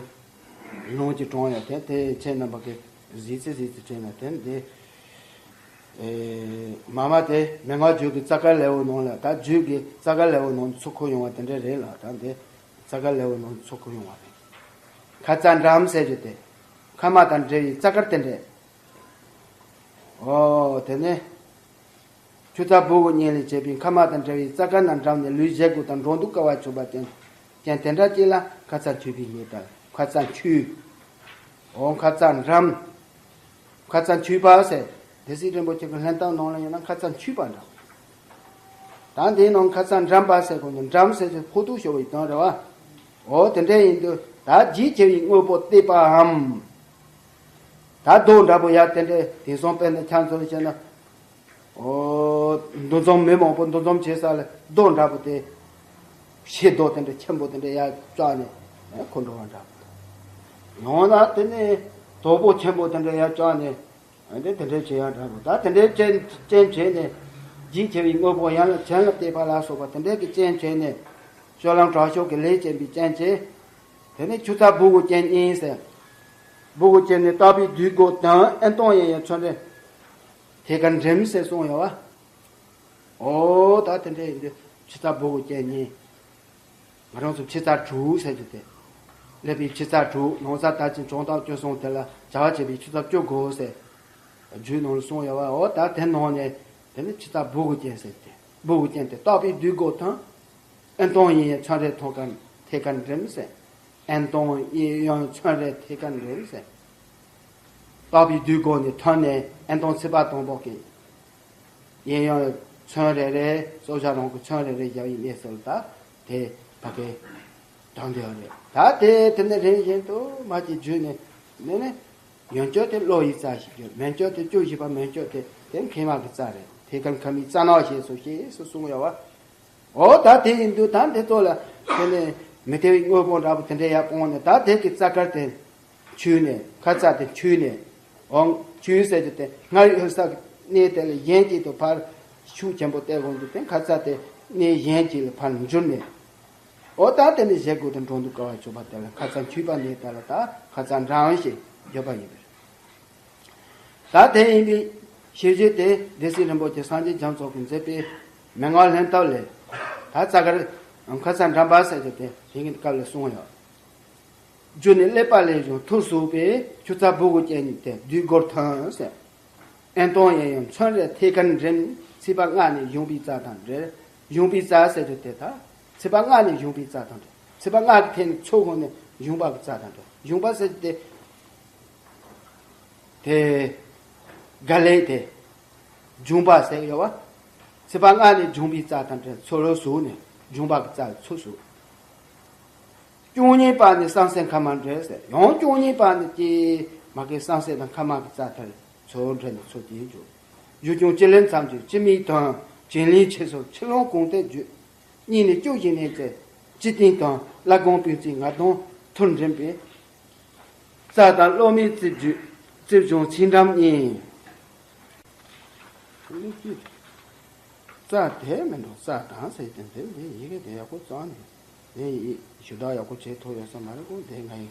ལུང་གི་དྲངས་ཡོད་དེ། དེ་ཁྱེད་རྣམ་པ་གིས་གཟིགས་ཚེ་གཟིགས་ཚེ་དྲན་ན་དེ་འདི། ཨེ་མ་མ་དེ་མན་ངག་རྒྱུད་ཀྱི་རྩ་དཀར་ལེའུ་ནང་ལ། ད་རྒྱུད་ཀྱི་རྩ་དཀར་ལེའུ་ནང་ཚུར་འཁོར་ཡོང་བ་དེ་འདྲ་རེད་ལ། ད་འདི་རྩ་དཀར་ལེའུ་ནང་ཚུར་འཁོར་ཡོང་བ་རེད། ཁ་ཙ་འགྲམ་ཟེར་རྒྱུ་དེ་མཁལ་མ་དང་འབྲེལ་བའི་རྩ་དཀར་དེ་འདྲས། ཨོ་དེ་ནས་ཆུ་ཚ་སྦུ་གུ་གཉིས་ལས་བྱས་པའི་མཁལ་མ་དང་འབྲེལ་བའི་རྩ་དཀར་རྣམས་འགྲམ་ནས་ལུས་བཞི་གུ་དང་འགྲོ་འདུག་དཀའ་བ་བྱུང་བ་ཅན། ཅན་དེ་འདྲ་ཅིག་ལ་ཁ་ཙ་འཁྱུད་པའི་ཉེས་དང་ཁ་ཙ་འཁྱུད། ཨོ་ཁ་ཙ་འགྲམ། ཁ་ཙ་འཁྱུད་པ་ཟེར། སྡེ་སྲིད་རིན་པོ་ཆེ་གི་ལྷན་ཐབས་ནང་ལ་ཡིན་ན་ཁ་ཙ་འཁྱུད་པ་འདྲ། ད་འདིའི་ནང་ཁ་ཙ་འགྲམ་པ་ཟེར་གོ་ནི། འགྲམ་ཟེར་དུས་ཕོག་ཐུག་ཤོར་བའི་དོན་རེད་བ། ཨོ་དེ་འདྲ་ཡིན་དུས་ད་རྒྱུད་ཆེ་བའི་དངོས་པོ་བརྟས་པའམ། ད་རྡོ་འདྲ་པོ་ཡ་དེ་འདྲ་དེང་སང་དཔེར་ན་ཁྱེད་ཚོ་བཤད་ན། ཨོ་འདུ་འཛོམས་མི་མང་པོ་འདུ་འཛོམས་བྱེད་ས་ལ་རྡོ་འདྲ་པོ་དེ་ཤེལ་རྡོ་དེ་འདྲ་ཆེན་པོ་དེ་འདྲ་ཡར་བཅག་ནས་ཁོ་འགྲོ་བ་འདྲ་པོ། ཡང་ན་དེ་ནས་དོག་པོ་ཆེན་པོ་དེ་འདྲ་ཡར་བཅག་ནས་དེ་དེ་འདྲ་བྱེད་ཡ་འདྲ་པོ། ད་དེ་འདྲའི་རྐྱེན་རྐྱེན་བྱས་ནས་རྒྱུད་ཆེ་བའི་དངོས་པོ་ཡན་ལ་གྱེན་ལ་བལྟས་པ་ལ་སོགས་པ་དེ་འདྲའི་གི་རྐྱེན་བྱས་ནས་སྤྱོད་ལམ་དྲག་ཤུགས་ཀྱི་ལས་བྱེད་པའི་རྐྱེན་བྱས། དེ་ནས་ཆུ་ཚ་སྦུ་གུ་ཅན་གཉིས་ཟེར། སྦུ་གུ་ཅན་ནི་ལྟག་པའི་ཟློས་གར་དང་ཨན་སྟོང་གཡས་གཡོན་ཚོན་རེ་ཐད་ཀར་འགྲིམ་ཟེར་གསུངས་ཡོད་བ། ཨོ་ད་དེ་འདྲ་ཡིན་དུས་ཆུ་ཚ་སྦུ་གུ་ཅན་གཉིས། ང་རང་ཚོ་ཕྱི་རྩ་དྲུག་ཟེར་རྒྱུ་དེ། ཀླད་པའི་ཕྱི་རྩ་དྲུག་ནང་རྩ་དར་ཅན་བྱང་ཐང་བཅུ་གསུམ་དེ་ལ་བྱ་བ་བྱེད་པའི་ཆུ་ཚ་བཅུ་དགུ་ཟེར། རྒྱུད་ནང་ལ་གསུངས་ཡོད་བ། ཨོ་ད་དེ་ནང་ནས་དེ་ནི་ཆུ་ཚ་སྦུ་གུ་ཅན་ཟེར་ཏེ། སྦུ་གུ་ཅན་དེ་ལྟག་པའི་ཟློས་གར་དང་། ཨན་སྟོང་གཡས་གཡོན་ཚོན་རེ་ཐད་ཀར་ཐད་ཀར་འགྲིམ་ཟེར། ཨན་སྟོང་གཡས་གཡོན་ཚོན་རེ་ཐད་ཀར་འགྲིམ་ཟེར། ལྟག་པའི་ཟློས་གར་ནས་ཐོན་ནས་ཨན་སྟོང་ཚེས་པ་དང་པོ་གི་གཡས་གཡོན་ཚོན་རེ་རེ་སྲོག་ཆགས་རང་གི་ཚོན་རེ་རེ་བཞག་ཡིན་གནས་སུ་ལ་ད་དེ་ཕ་གི་དང་དེ་རེད། ད་དེ་དེ་ནས་རིམ་བཞིན་དུ་མ་གི་བརྒྱུད་ནས་ནས་ནས་ཡོན་སྤྱོད་དེ་བློ་ཡི་རྩ་ཞིག་གྱུར། མན་སྤྱོད་དེ་བཅུ་བཞི་པ་མན་སྤྱོད་དེ་དེ་མཁལ་མ་གི་རྩ་རེད། ཐད་ཀར་མཁལ་མའི་རྩ་ནག་ཞེས་སོ་ཞེས་སུ་གསུངས་ཡོད་བ། འོ་ད་དེ་ཡིན་དུས་ད་འདི་ཚོ་ལ་དེ་ནས་མི་ཐེ་བའི་དངོས་པོ་འདྲ་པོ་དེ་འདྲའི་ཡར་སྤུངས་ནས་ད་དེ་གི་རྩ་དཀར་དེ་འཁྱུད་ནས་ཁ་ཚ་དེ་འཁྱུད་ནས། འོང་འཁྱུད་ཟེར་རྒྱུ་དེ་སྔར་ཡོད་ས་གི་གནས་དེ་ལ་གཞན་གཅིག་ཏུ་ཕར་ཤུགས་ཆེན་པོ་སྟེར་དགོས་འདུག་དེ་ཁ་ཚ་དེ་གནས་གཞན་གཅིག་ལ་ཕར་འགྱུར་ནས། འོ་ད་དེ་ནས་བཞེས་སྒོ་དེ་འགྲོ་འདུག་དཀའ་བ་བྱུང་བ་དེ་ལ་ཁ་ཚ་འཁྱུད་པ་ནས་ད་ལ་ད་ཁ་ཚ་འགྲམ་ཞེས་བརྗོད་པ་ཡིན་པས། ད་དེ་ཡིན་པའི་ཤེས་བྱེད་དེ་སྡེ་སྲིད་རིན་པོ་ཆེ་སངས་རྒྱས་རྒྱ་མཚོ་གིས་མཛད་པའི་མན་ངག་ལྷན་ཐབས་ལས། ད་རྩ་དཀར་ཁ་ཚ་འགྲམ་པ་ཟེར་རྒྱུ་དེ་དེ་གི་སྐབས་ལ་གསུངས་ཡོད། རྒྱུ་ནི་ཀླད་པ་ལས་བྱུང་ཐུར་ཟུག་པའི་ཆུ་ཚ་སྦུ་གུ་ཅན་ཉིད་དེ་ཟློས་གར་ཐོན་ཟེར། ཨན་སྟོང་གཡས་གཡོན་ཚོན་རེ་ཐད་ཀར་འགྲིམ། ཚེས་པ་ལྔ་ནས་གཞུང་པའི་རྩ་དང་འབྲེལ། གཞུང་པའི་རྩ་ཟེར་རྒྱུ་དེ་ད་ཚེས་པ་ལྔ་ནས་གཞུང་པའི་རྩ་དང་འབྲེལ། ཚེས་པ་ལྔ་གི་ཐད་ནས་ཚུར་འོང་ནས་གཞུང་པ་གི་རྩ་དང་འབྲེལ། གཞུང་པ་ཟེར་རྒྱུ་དེ། དེ་ག་ལེ་དེ་འབྱུང་པ་ཟེར་ཡོད་བ། ཚེས་པ་ལྔ་ནས་འབྱུང་པའི་རྩ་དང་འབྲེལ། ཚུར་ལོག་ཟུག་ནས་འབྱུང་པ་གི་རྩ་ཚུར་ཟུག། བཅུ་གཉིས་པ་ནི་བསམ་སེམས་ཁ་མ་འབྲལ་ཟེར། ཡང་བཅུ་གཉིས་པ་ནི་ཀྱེ་མ་གི་བསམ་སེམས་དང་ཁ་མ་གི་རྩ་དེར་ཚུར་འབྲེལ་ནས་ཚུར་དེ་འཇུག། ཡུལ་ལྗོངས་སྤྱི་ལེན་ཙམ་གྱིས་སྤྱི་མིག་དོན། བྱིན་ལེན་ཆེ་སོགས་ཕྱི་ལོང་གོང་དེ་བརྗོད། གཉིས་ནི་བཅུ་བཞི་ནས་ཀྱི་སྤྱི་སྟེང་དང་བླ་སྒང་སྤུས་ཚད་ང་དང་ཐུར་འགྲིམ་པས། རྩ་དང་གློག་མའི་རྩིབས་བརྗོད། རྩིབས་བྱུང་ཚིག་འགྲམ་གཉིས། རྩ་དེ་མི་འདུག་རྩ་དང་ཟེར་དེ་འདི་འདི་ཡི་གེ་དེ་ཡག་པོ་བཙོང་ནས་དེ་ཡི་ཞུ་དག་ཡག་པོ་བྱེད་ཐུབ་ཡོད་ས་མ་རེད་གོ། དེ་ང་ཡི་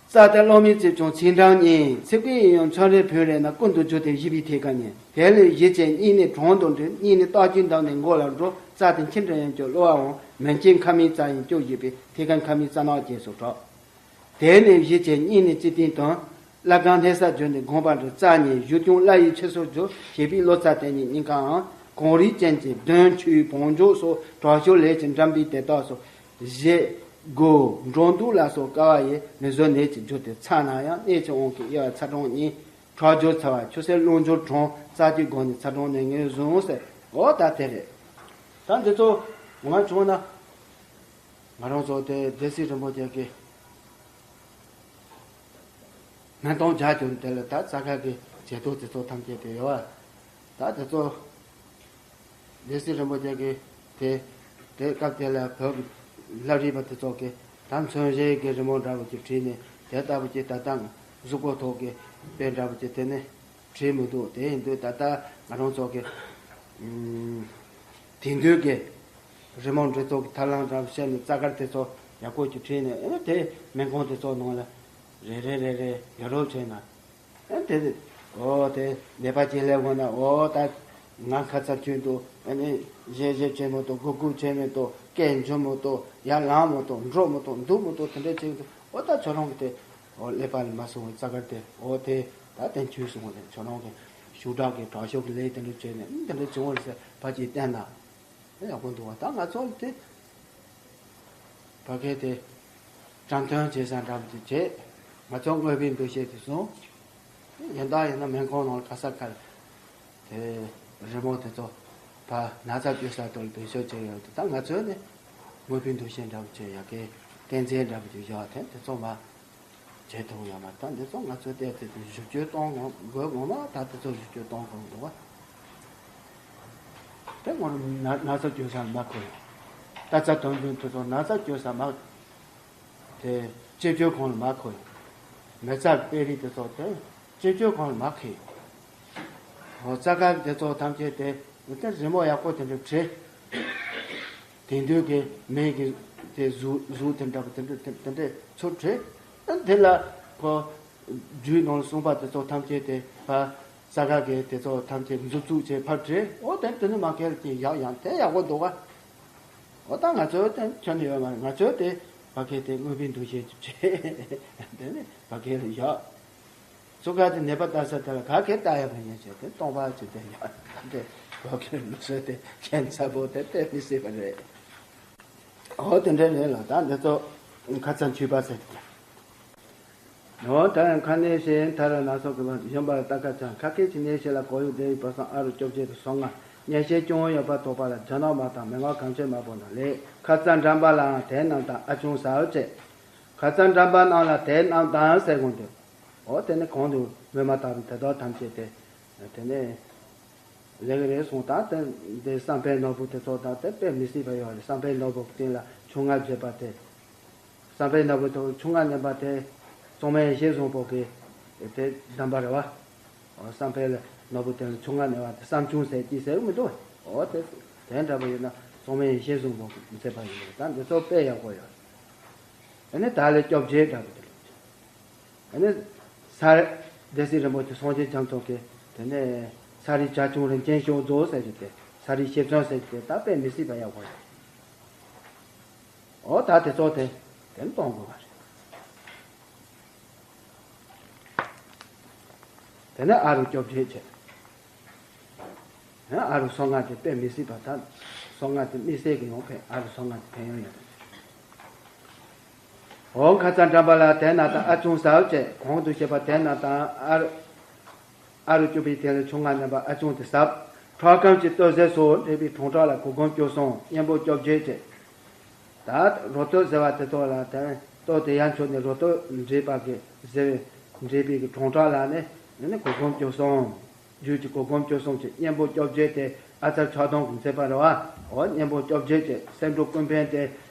རྩ་དང་གློག་མའི་རྩིབས་བྱུང་ཚིག་འགྲམ་གཉིས། ཚིག་པའི་ཡིན་ཡང་ཚོན་རེ་བུན་རེ་ན་ཀུན་ཏུ་རྒྱུ་དེ་བཞི་པའི་ཐད་ཀ་ཉིད། དེ་ལས་བཞི་བཅས་གཉིས་ནི་གྲོང་དུ་འགྲིམ། གཉིས་ནི་རྟགས་ཀྱི་འདབས་ནས་མགོ་ལ་འགྲོ། རྩ་དེ་ཁྱིམ་དུ་ཡོང་རྒྱུ་གློ་བའང་མན་ཆད་ཁ་མའི་རྩ་ཡིན་བཅུ་བཞི་པའི་ཐད་ཀ་ཁ་མའི་རྩ་ནག་རྒྱས་སུ་གྲགས། དེ་ནས་བཞི་བཅས་གཉིས་ནི་སྤྱི་སྟེང་དང་ བླ་སྒང་ལྷ་ས་བརྒྱུད་ནས་དགོངས་པ་འགྲེལ། རྩ་གཉིས་བཞུགས་སྐྱོང་བླ་ཡི་ཕྱི་སོར་བསྒྱུར། ཞེས་པའི་ལོ་ཙཱ་དེ་ཉིད་ཉིན་གང་གངས་རིའི་སྤྱན་གྱི་གདོན་ཆུའི་བོངས་འཇོག་སོགས་དྲག་ཤུལ་ལས་ཀྱི་འགྲམ་པའི་དེ་དག་སོགས་བཞེས་དགོས། འགྲོ་འདུག་ལ་སོགས་དཀའ་བ་ཡིས་མི་བཟོད་ནད་ཀྱི་རྒྱུ་དེ་ཚ་ན་ཡང་གནས་ཀྱི་དབང་གིས་དབྱེ་བ་ཚ་གྲང་གཉིས། ཁྲག་སྦྱོར་ཚ་བ་ཆུ་སེར་རླུང་སྦྱོར་གྲང་རྩ་བརྒྱུད་སྒོ་ནས་ཚ་གྲང་ནད་ངན་བཟུང་ཟེར། འོ་ད་དེ་རེད། ད་འདི་ཚོ་ང་བྱུང་ན་ང་རང་ཚོ་དེ་སྡེ་སྲིད་རིན་པོ་ཆེ་གི་སྨན་གཏོང་བྱ་རྒྱུ་དེ་ལ་ད་རྩ་ཁ་གི་བྱེད་ཐོག་དེ་ཚོ་ཐམས་ཅད་དེ་ཡོད་བ། ད་དེ་ཚོ་སྡེ་སྲིད་རིན་པོ་ཆེ་གི་དེ་དེ་སྐབས་དེ་ལ་བོད་ཀྱི་ལྷ་རིས་པ་དེ་ཚོ་གི་ད་མཚོན་བྱེད་ཀྱི་རི་མོ་འདྲ་བོ་ཅིག་བྲིས་ནས་དེ་ལྟ་བུ་ཅིག་ད་ལྟ་གཟུགས་པོ་ཐོག་གི་དཔེ་འདྲ་བོ་ཅིག་དེ་ནས་བྲིས་མི་འདུག་དེ་ཡིན་དུས་ད་ལྟ་ང་རང་ཚོ་གི་དེང་དུས་ཀྱི་རི་མོ་འབྲི་ཚོགས་ཀྱི་ཐབས་ལམ་འདྲ་བཤད་ནས་རྩ་དཀར་དེ་ཚོ་ཡག་པོ་ཅིག་བྲིས་ནས་ཨེ་དེ་སྨན་ཁང་དེ་ཚོ་ནང་ལ་རེ་རེ་རེ་རེ་ཡོད་རོགས་བྱས་ན་ཨེ་དེ་འོ་དེ་ནད་པ་ཅིག་སླེབས་འོང་ན་འོ་ད་ང་ཁ་ཚ་ཁྱོད་འདུག་ཨ་ནི་བཞེས་བཞེས་བྱེད་མི་འདུག་སྒུག་སྒུག་བྱེད་མི་འདུག་སྐད་འཇུ་མི་འདུག་ཡར་ལངས་མི་འདུག་འགྲོ་མི་འདུག་འདུག་མི་འདུག་དེ་འདྲ་བྱེད་མི་འདུག་འོ་ད་ཁྱོད་རང་གི་དེ་འོ་ཀླད་པ་ལ་མ་སོང་བའི་རྩ་དཀར་དེ་འོ་དེ་ད་དེ་འཁྱུད་སོང་བ་དེ་ཁྱོད་རང་གི་ཤུགས་དྲག་གི་དྲག་ཤུགས་ཀྱི་ལས་དེ་འདྲ་བྱས་ནས་ཨ་དེ་འདྲ་བྱུང་བ་རེད་ཟེར་ཕར་ཅིག་བསྟན་ན་ཨེ་ཡག་པོ་འདུག་བ། ད་ང་ཚོ་དེ་ཕ་གི་དེ་དྲན་སྟོན་བྱེད་ས་འདྲ་པོ་དེ་བྱས་ང་ཚོ་དངོས་པོའི་འདུ་ཤེས་དེ་བཟུང་། ཡིན་ད་ཡིན་ན་སྨན་ཁང་ནང་ལ་ག་ས་ག་ལ་དེ་རི་མོ་དེ་ཚོ་ཕར་ན་ཚ་བཅོས་ས་དེ་ལ་བེད་སྤྱོད་བྱས་ཡོད་དེ། ད་ང་ཚོས་ནི་དངོས་པོའི་འདུ་ཤེས་འདྲ་པོ་བྱས་ཡ་གི་གཏན་ཚན་འདྲ་པོ་དེ་བཞག་དེ་དེ་ཚོ་མ་བྱེད་ཐུབ་ཡོད་མ་རེད། ད་འདི་ཚོ་ང་ཚོས་བལྟས་ཚེ་དེ་བཞུགས་བཅོས་གཏོང་དགོས་དགོས་ངོ་མ་ད་དེ་ཚོ་བཞུགས་བཅོས་གཏོང་དགོས་འདུག་བ། དེ་ངོ་ན་ན་ཚ་བཅོས་ས་ལ་མ་མཁོ་ཡོད། ད་ཚ་དོན་དོན་དེ་ཚོ་ན་ཚ་བཅོས་ས་མ་དེ་སྤྱི་བཅོས་ཁང་ལ་མ་མཁོ་ཡོད། མི་ཚང་དཔེ་རིས་དེ་ཚོ་དེ་སྤྱི་བཅོས་ཁང་ལ་མ་མཁོ་ཡོད། འོ་རྩ་དཀར་དེ་ཚོ་ཐམས་ཅད་དེ་དེ་རི་མོ་ཡག་པོ་དེ་འདྲ་བྲིས། དེང་དུས་ཀྱི་མི་གི་དེ་གཟུགས་གཟུགས་དེ་འདྲ་པོ་དེ་འདྲ་དེ་དེ་འདྲ་ཚུར་བྲིས། ཨ་དེ་ལ་ཁོ་རྒྱུད་ནང་གསུངས་པ་དེ་ཚོ་ཐམས་ཅད་དེ་ཕར་རྩ་དཀར་གྱི་དེ་ཚོ་ཐམས་ཅད་མཛུབ་བཙུགས་བྱས་ཕར་བྲིས། འོ་དེ་དེ་ནི་མ་ཁེལ་གྱི་ཡག་ཡང་དེ་ཡག་པོ་འདུག་ག་འོ་ད་ང་ཚོའི་དེ་ཁྱོན་ནས་ཡོད་མ་རེད། ང་ཚོའི་དེ་ཕ་གི་དེ་དངོས་པོའི་འདུ་ཤེས་ཀྱི་བྲིས་དེ་ནི་ཕ་གི་ལ་ཡག་སུ་ག་དེ་ནད་པ་ལྟ་ས་དེ་ལ་ག་གེ་ལྟ་ཡ་མ་ཡིན་ཟེར་དེ་སྟོང་པ་ཅིག་དེ་ཡང་དེ་བོད་ཀྱི་ལུགས་སྲོལ་དེ་ཁྱད་མཚར་པོ་དེ་དཔེ་མི་སྲིད་པ་རེད། འོ་དེ་འདྲ་རེད་ལ་ད་འདི་ཚོ་ཁ་ཚ་འཁྱུད་པ་ཟེར་གྱི། འོ་ད་ཡང་ཁ་ནས་ཤེས་ཐ་ར་ན་སོགས་ཀྱི་བར་གཞོན་པ་ལ་ལྟ་ཁ་ཚ་ཁ་སྐད་ཀྱི་ནས་ཤེས་ལ་གོ་ཡུག་དེ་ཡི་བར་སང་ཨ་རུ་བཅོ་བརྒྱད་དུ་སོང་ང་ཉན་ཤེས་ཅུང་ཡོད་པ་དོགས་པ་ལ་ཇ་ནག་མ་དང་མི་ངག་གང་ཆེ་མ་པོ་ན་ལས་ཁ་ཚ་འགྲམ་པ་ལའང་དེ་རྣམས་དང་ཨ་ཆུང་ཟ་འོ་བྱེད། ཁ་ཚ་འགྲམ་པ་རྣམས་ལ་དེ་རྣམས་དང་ཟེར་དགོངས་ཏེ། འོ་དེ་ནས་གོང་དུ་སྨོས་མ་བཏབ་དེ་དག་ཐམས་ཅད་དེ། དེ་ནས་ལེགས་རེད་གསུངས་དང་དེ་འདི་བསམ་འཕེལ་ནོར་བུ་དེ་ཚོ་དང་དེ་དཔེ་མི་སྲིད་པ་ཡོད་རེད། བསམ་འཕེལ་ནོར་བུ་གི་སྟེང་ལ་ཆུང་ང་བརྗོད་པ་དེ། བསམ་འཕེལ་ནོར་བུ་དེ་ཆུང་ང་ནས་པ་དེ་གཙང་མའི་ཡེ་ཤེས་བཟང་པོ་གི་དེ་གདམས་པ་རེད་བ། འོ་བསམ་འཕེལ་ནོར་བུ་དེ་ལ་ཆུང་ང་ནས་པ་དེ་བསམ་ཆུང་ཟེར་གྱི་ཟེར་གི་མི་འདུག་འོ་དེ་དེ་འདྲ་པོ་ཡིན་ན་གཙང་མའི་ཡེ་ཤེས་བཟང་པོ་གི་མཛད་པ་ཡིན་རེད། ད་འདི་ཚོ་དཔེ་ཡག་པོ་ཡོད་རེད། ཨ་ནི་ད་ལས་བཅོ་བརྒྱད་འདྲ་པོ་དེ་ལ། ཨ་ནི་ས་ར་སྡེ་སྲིད་རིན་པོ་ཆེ་སངས་རྒྱས་རྒྱ་མཚོ་གིས་དེ་ནས་ས་རའི་བྱ་ཁྱུང་རིན་ཆེན་ཤོག་རྫོགས་ཟེར་གྱི་དེ་ས་རའི་ཤེས་བྱང་ཟེར་གྱི་དེ་ད་དཔེ་མི་སྲིད་པ་ཡག་པོ་རེད། འོ་ད་དེ་ཚོ་དེ་དེ་ནི་གཏོང་དགོས་པ་རེད། དེ་ནས་ཨ་རུ་བཅོ་བརྒྱད་བྱས། ཨ་རུ་སོ་ལྔ་དེ་དཔེ་མི་སྲིད་པ་དང་། སོ་ལྔ་དེ་དམིགས་བསལ་གྱི་ཡོང་ཕན་ཨ་རུ་སོ་ལྔ་དེ་ཕན་ཡོན་ཡོད། འོ་ཁ་ཚ་འགྲམ་པ་ལ་དེ་ན་དང་ཨ་ཆུང་ཟབ་བྱས་གོང་དུ་བཤད་པ་དེ་ན་དང་ཨ་རུ་ཨ་རུ་བཅུ་པའི་དེ་ལ་ཆུང་ང་རྣམ་པ་ཨ་ཆུང་དེ་ཟབ། ཁྲག་སྐམ་གྱི་སྟོད་གཟེར་སོགས་འདྲེས་པའི་གྲོང་ཁྲག་ལ་གོ་གོམ་བཅུ་གསུམ་གཉེན་པོ་བཅོ་བརྒྱད་བྱས། ད་རོ་སྟོད་ཟེར་བ་དེ་ཚོ་ལ་དེ་སྟོད་དེ་ཡར་མཆོང་ནས་རོ་སྟོད་འདྲེས་པ་གི་ཟེར་འདྲེས་པའི་གི་གྲོང་ཁྲག་ལ་ནི་ནི་གོ་གོམ་བཅུ་གསུམ། རྒྱུད་ཀྱི་གོ་གོམ་བཅུ་གསུམ་གྱི་གཉེན་པོ་བཅོ་བརྒྱད་དེ་ཨ་ཙར་ཆགས་སྡང་གི་མཛད་པ་རེད་བ། འོ་གཉེན་པོ་བཅོ་བརྒྱད་ཀྱི་སེམས་སྒྲུབ་ཀུན་ཕན་དེ།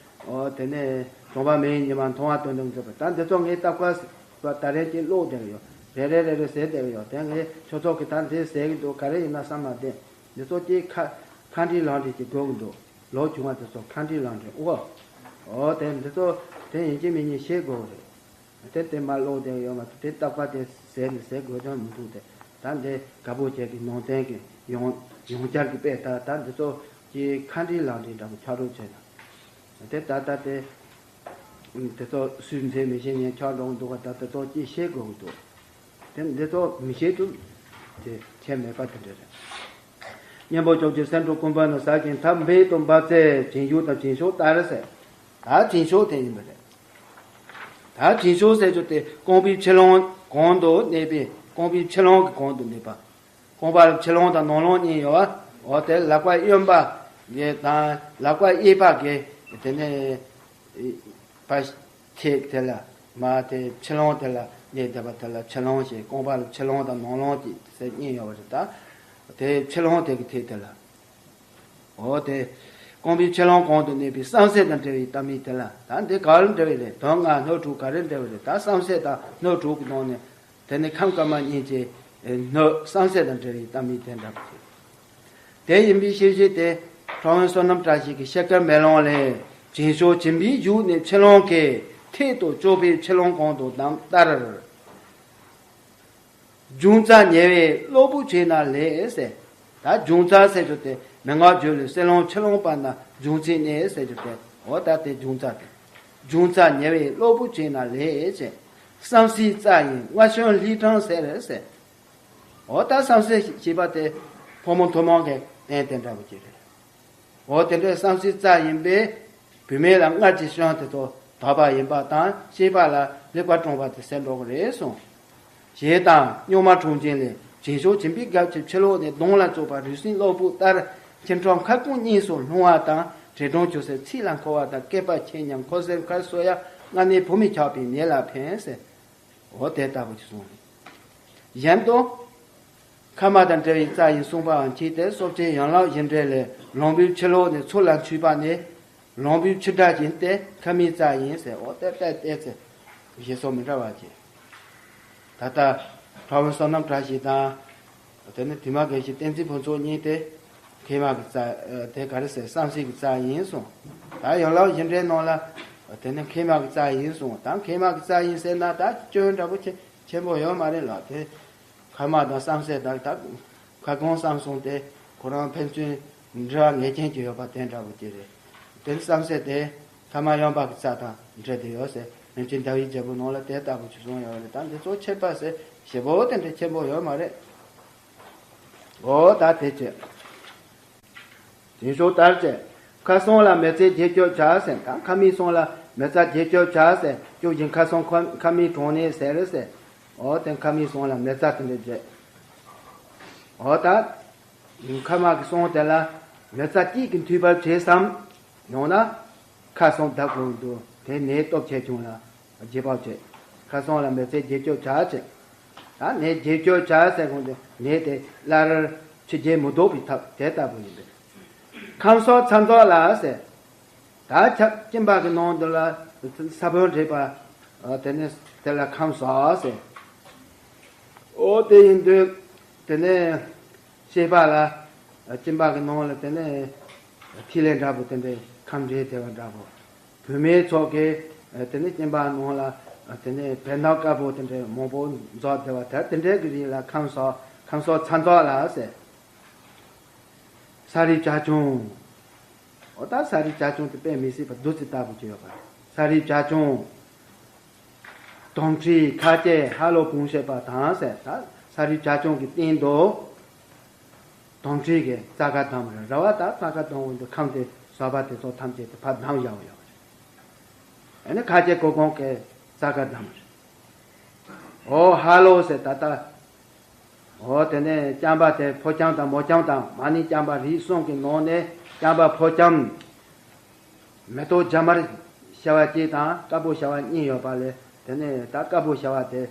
འོ་དེ་ནས་གྲོང་པ་མི་ཡི་ཉི་མ་མཐོང་བ་དོན་དུ་མཛད་པ། ད་འདི་ཚོ་ངའི་རྟག་པར་བ་ད་རེས་ཀྱི་ཀློག་བསྡད་ཀྱི་ཡོད། རེ་རེ་རེ་རེ་ཟེར་བསྡད་ཀྱི་ཡོད། དེ་ངས་ཁྱོད་ཚོ་གི་ད་འདི་ཟེར་གྱི་འདུག་ག་རེ་ཡིན་ན་བསམ་མ་བསྡད། འདི་ཚོ་ཀྱི་ཁ་ཁ་འདྲི་ལག་འདྲི་ཀྱི་དགོས་ཀྱི་འདུག་ལོ་ཆུང་བ་དེ་ཚོ་ཁ་འདྲི་ལག་འདྲི་ཨོ། འོ་དེ་འདི་ཚོ་དེ་ཡིན་གཅིག་མིན་གཉིས་ཤེས་དགོས་རེད། དེ་དེ་མ་ཀློག་བསྡད་ཡོད་མ་གཏོགས་དེ་རྟག་པར་དེ་ཟེར་ནས་ཟེར་དགོས་དོན་མི་འདུག་དེ་ད་འདི་དགའ་པོ་ཁྱེད་ཀྱི་ནང་བསྟན་གྱི་ཡང་ཡང་བསྐྱར་གྱི་དཔེ་ལྟར་ད་འདི་ཚོ་ཀྱི་ཁ་འདྲི་ལག་འདྲི་འདྲ་པོ་ཆགས་རོགས་བྱས་ན། དེ་ད་ལྟ་དེ་དེ་ཚོ་སུས་མཛད་མི་ཤེས་ཉན་ཆགས་འགྲོ་གི་འདུག་ག་ད་དེ་ཚོ་ཀྱི་ཤེས་དགོས་ཀྱི་འདུག་དེ་འདི་ཚོ་མི་ཤེས་ཀྱང་དེ་ཁྱད་མེད་པ་དེ་འདྲ་རེད། གཉེན་པོ་ཕྱོགས་ཀྱི་སེང་ཕྲུག་ཀུན་པ་ན་ཟ་ཞིང་འཐབ། འབེན་དང་འབབ་ཚད་རྗེས་འཇུག་དང་རྗེས་ཕྱོགས་ལྟར་ཟེར། ད་རྗེས་ཕྱོགས་དེ་ཡིན་པ་རེད། ད་རྗེས་ཕྱོགས་ཟེར་རྒྱུ་དེ་རྐང་པའི་ཕྱི་ལོང་གང་དུ་གནས་པའི་རྐང་པའི་ཕྱི་ལོང་གི་གང་དུ་གནས་པ། རྐང་པ་ལ་ཕྱི་ལོང་དང་ནང་ལོང་གཉིས་ཡོད་པ། འོ་དེ་ལག་པ་གཡོན་པ་གི་དང་ལག་པ་གཡས་པ་གི་དེ་ནས་པ་ཐེག་དེ་ལ་མ་དེ་ཕྱི་ལོང་དེ་ལ་གནས་བསྡད་པ་དེ་ལ་ཕྱི་ལོང་ཞེས། རྐང་པ་ལ་ཕྱི་ལོང་དང་ནང་ལོང་གཉིས་ཟེར་གཉིས་ཡོད་པ་རེད། ད་དེ་ཕྱི་ལོང་དེ་གི་ཐད་དེ་ལ། འོ་དེ། རྐང་པའི་ཕྱི་ལོང་གང་དུ་གནས་པའི་བསམ་སེམས་དང་འབྲེལ་བའི་གཏམ་སྨྲས་དེ་ལ། ད་འདི་ག་རེ་འབྲེལ་བ་རེད། དོན་ལྔ་སྣོད་དྲུག་ག་རེ་འབྲེལ་བ་རེད། ད་བསམ་སེམས་དང་སྣོད་དྲུག་གི་ནང་ནས་དེ་ནི་ཁམས་དཀར་དམར་གཉིས་ཀྱི་སྣོད་བསམ་སེམས་དང་འབྲེལ་བའི་གཏམ་སྨྲས་དེ་འདྲ་པོ་ཞིག་དེ་ཡིན་པའི་ཤེས་བྱེད་དེ། ཁྲོ་བོའི་བསོད་ནམས་བཀྲ་ཤིས་ཀྱི་ཤེལ་དཀར་མེ་ལོང་ལས། རྗེས་ཕྱོགས་སྦྱིན་པའི་གཞུག་ནས་ཕྱི་ལོང་གི། ཐད་དུ་གཅོད་པའི་ཕྱི་ལོང་གང་དུ་བསྡམས་ལྟར། འབྱུང་རྩ་ཉེ་བའི་གློ་བུར་བྱས་ན་ལེགས་ཟེར། ད་འབྱུང་རྩ་ཟེར་རྒྱུ་དེ་མན་ངག་སྦྱོར་ལས་སྲིད་ལམ་ཕྱི་ལོང་བར་ན་འབྱུང་རྩའི་གནས་ཟེར་རྒྱུ་དེ། འོ་ད་དེ་འབྱུང་རྩ་དེ། འབྱུང་རྩ་ཉེ་བའི་གློ་བུར་བྱས་ན་ལེགས་ཟེར། བསམ་སྲིད་རྩ་ཡིན་མངར་ཞོན་ལྷིའི་གྲངས་ཟེར་ཟེར། འོ་ད་བསམ་སྲིད་ཞེས་པ་དེ་ཕོ་མོ་ཐུན་མོང་གི་རྟེན་དེ་འདྲ་བོ་ཅིག་རེད། འོ་དེ་འདྲའི་བསམ་སྲིད་རྩ་ཡིན་པས། བུད་མེད་ལ་མངར་གྱི་ཞོན་དེ་ཚོ་དག་པ་ཡིན་པ་དང་། སྐྱེས་པ་ལ་ལེགས་པར་གྲུང་བ་དེ་ཟེར་འགྲོ་གི་རེད་གསུངས། ཞེས་དང་། རྙོག་མ་ཁྲོམ་ཆེན་ལས། རྗེས་ཕྱོགས་སྦྱིན་པའི་རྒྱབ་ཀྱི་ཕྱི་ལོགས་ནས། གདོང་ལ་བཙོག་པ་རུས་སྲིན་གློ་བུར་ལྟར། ཁྱིམ་ཁྲམ་ཁ་སྐོང་གཉིས་སུ་ལྷུང་བ་དང་། དྲེད་གྲང་ཆུ་སེར་ཚིགས་ལ་འཁོལ་བ་དང་། སྐེད་པ་ཆེ་སྙོམས་ཁོག་སེར་མཁར་གསོ་ཡ། མངལ་ནད་བུ་མོས་ཁྱག་པའི་ནད་ལ་ཕན་ཟེར། འོ་དེ་ལྟ་བུ་ཅིག་གསུངས་རེད། གཞན་དུ། ཁ་མ་དང་འབྲེལ་བའི་རྩ་ཡིན་གསུངས་པའང་གཅིག་སྟེ། སྲོག་ཆགས་ཡན་ལག་བཞི་འབྲེལ་ལས། ལོང་བུའི་ཕྱི་ལོགས་ནས་ཚུར་ལ་འཁྲུས་པ་ནི། ལོང་བུའི་ཆུ་སྒྲ་བཞིན་ཏེ། ཁ་མའི་རྩ་ཡིན་ཟེར། འོ་དེ་ལྟ་སྟེ་ཚེ་ཞེས་སོགས་མི་འདྲ་བ་བྱས། ད་ལྟ་ཁྲོ་བོའི་བསོད་ནམས་བཀྲ་ཤིས་དང་། དེ་ནི་དུ་མ་དགེ་བཤེས་བསྟན་འཛིན་ཕུན་ཚོགས་གཉིས་ཏེ། མཁལ་མ་གི་རྩ་དེ་ག་རེ་ཟེར། བསམ་སྲིད་ཀྱི་རྩ་ཡིན་གསུངས། ད་ཡན་ལག་བཞི་འབྲེལ་ནང་ལ་དེ་ནི་མཁལ་མ་གི་རྩ་ཡིན་གསུངས། ད་མཁལ་མ་གི་རྩ་ཡིན་ཟེར་ན་ད་སྐྱོན་འདྲ་པོ་ཆེ་ཆེན་པོ་ཡོད་མ་རེད་ལ། དེ་ཁ་མ་དང་བསམ་སྲིད་དང་ད་ཁ་སྐོང་བསམ་གསུམ་དེ་ཁོ་རང་ཕན་ཚུན་འབྲེལ་བ་ངེས་ཅན་གྱི་ཡོད་པ་དེ་འདྲ་པོ་ཅིག་རེད། དེ་ནི་བསམ་སྲིད་དེ་ཁ་མ་གཡོན་པ་གི་རྩ་དང་འབྲེལ་ཏེ་ཡོད་ཟེར། རིན་ཆེན་ཟླ་བའི་རྒྱལ་པོ་ནང་ལ་དེ་ལྟ་བུ་ཅིག་གསུངས་ཡོད་རེད། ད་འདི་ཚོ་ཁྱད་པར་ཟེར་ཞེ་པོ་དེ་འདྲ་ཆེན་པོ་ཡོད་མ་རེད། འོ་ད་དེ་བྱས། རྗེས་ཕྱོགས་ལྟར་བྱས། ཁ་གསུམ་ལ་མི་ཚེ་རྗེས་གཅོད་བྱ་ཟེར། ད་ཁ་མིག་གསུམ་ལ་མི་ཚེ་རྗེས་གཅོད་བྱ་ཟེར། སྐྱོབ་ཅིང་ཁ་གསུམ་ཁ་ཁ་མིག་གྲོང་ནས་ཟེར་ཟེར། འོ་དེ་ཁ་མིག་གསུམ་ལ་མི་ཚེ་དེ་འདྲ་བྱས། འོ་ད། ཁ་མ་གི་གསུམ་དེ་ལ་མི་ཚེ་གཅིག་གི་མཐུད་པར་བྱས་སམ། ཡང་ན། ཁ་གསུམ་བདག་གོང་དུ་དེ་ནས་སྟོབས་ཆེ་ཆུང་ལ། རྗེས་དཔག་བྱེད། ཁ་གསུམ་ལ་མི་ཚེ་རྗེས་གཅོད་བྱ་བྱེད། ད་ནས་རྗེས་གཅོད་བྱ་ཟེར་གོང་དུ་ནས་དེ་སླར་ཕྱི་རྒྱལ་མི་ལྡོག་པའི་ཐབས་དེ་ལྟ་བུ་ཡིན་པས། ཁམས་གསུམ་ཚ་འཛག་ལ་ཟེར། ད་ཁྱབ་སྐྱིན་པ་གི་ནང་དུ་ལ་ས་བོན་རེད་པ། དེ་ནས་དེ་ལ་ཁམས་གསུམ་ཟེར། ཨོ་དེ་ཡིན་དུས་དེ་ནས་སྐྱེས་པ་ལ་སྐྱིན་པ་གི་ནང་ལ་དེ་ནས་ཐིག་ལེ་འདྲ་པོ་དེ་འདྲའི་ཁམས་རེ་དེ་བ་འདྲ་པོ། བུད་མེད་ཚོ་གིས་དེ་ནས་སྐྱིན་པ་ནང་ལ་དེ་ནས་བེ་ནག་དཀར་པོ་དེ་འདྲའི་མང་པོ་འཛག་བསྡད་པ་དེ་དེ་འདྲའི་གི་རིགས་ལ་ཁམས་གསུམ་ཁམས་གསུམ་ཚ་འཛག་ལ་ཟེར། ས་རིའི་བྱ་ཁྱུང་། འོ་ད་ས་རིའི་བྱ་ཁྱུང་དེ་དཔེ་མི་སྲིད་པ་བདུད་རྩི་ལྟ་བུ་ཅིག་ཡོད་པ་རེད། ས་རིའི་བྱ་ཁྱུང་། དོམ་མཁྲིས་ཁ་སྐྱེས་ཧ་ལོ་བུང་བྱེད་པ་དང་ཟེར། ད་ས་རིའི་བྱ་ཁྱུང་གི་སྟེང་དུ་དོམ་མཁྲིས་ཀྱི་རྩ་ཁ་བསྡམས་རེད། ར་བ་ད་རྩ་ཁ་བསྡམས་འོང་དུས་ཁམས་དེ་བཟོད་པ་དེ་ཚོ་ཐམས་ཅད་དེ་ཕར་བསྡམས་བཞག་ཡོད་རེད། ཨ་ནི་ཁ་སྐྱེས་ཀོ་གོང་གི་རྩ་ཁ་བསྡམས་རེད། འོ་ཧ་ལོ་ཟེར་ད་ལྟ། འོ་དེ་ནས་རྐྱང་པ་དེ་ཕོ་རྐྱང་དང་མོ་རྐྱང་དང་མ་ནིང་རྐྱང་པ་རིགས་གསུམ་གྱི་ནང་ནས་རྐྱང་པ་ཕོ་རྐྱང་། མེ་ཏོག་རྒྱ་དམར་ཤ་བ་གཅིག་དང་དཀར་པོ་ཤ་བ་གཉིས་ཡོད་པ་ལས། དེ་ནས་ད་དཀར་པོ་ཤ་བ་དེ་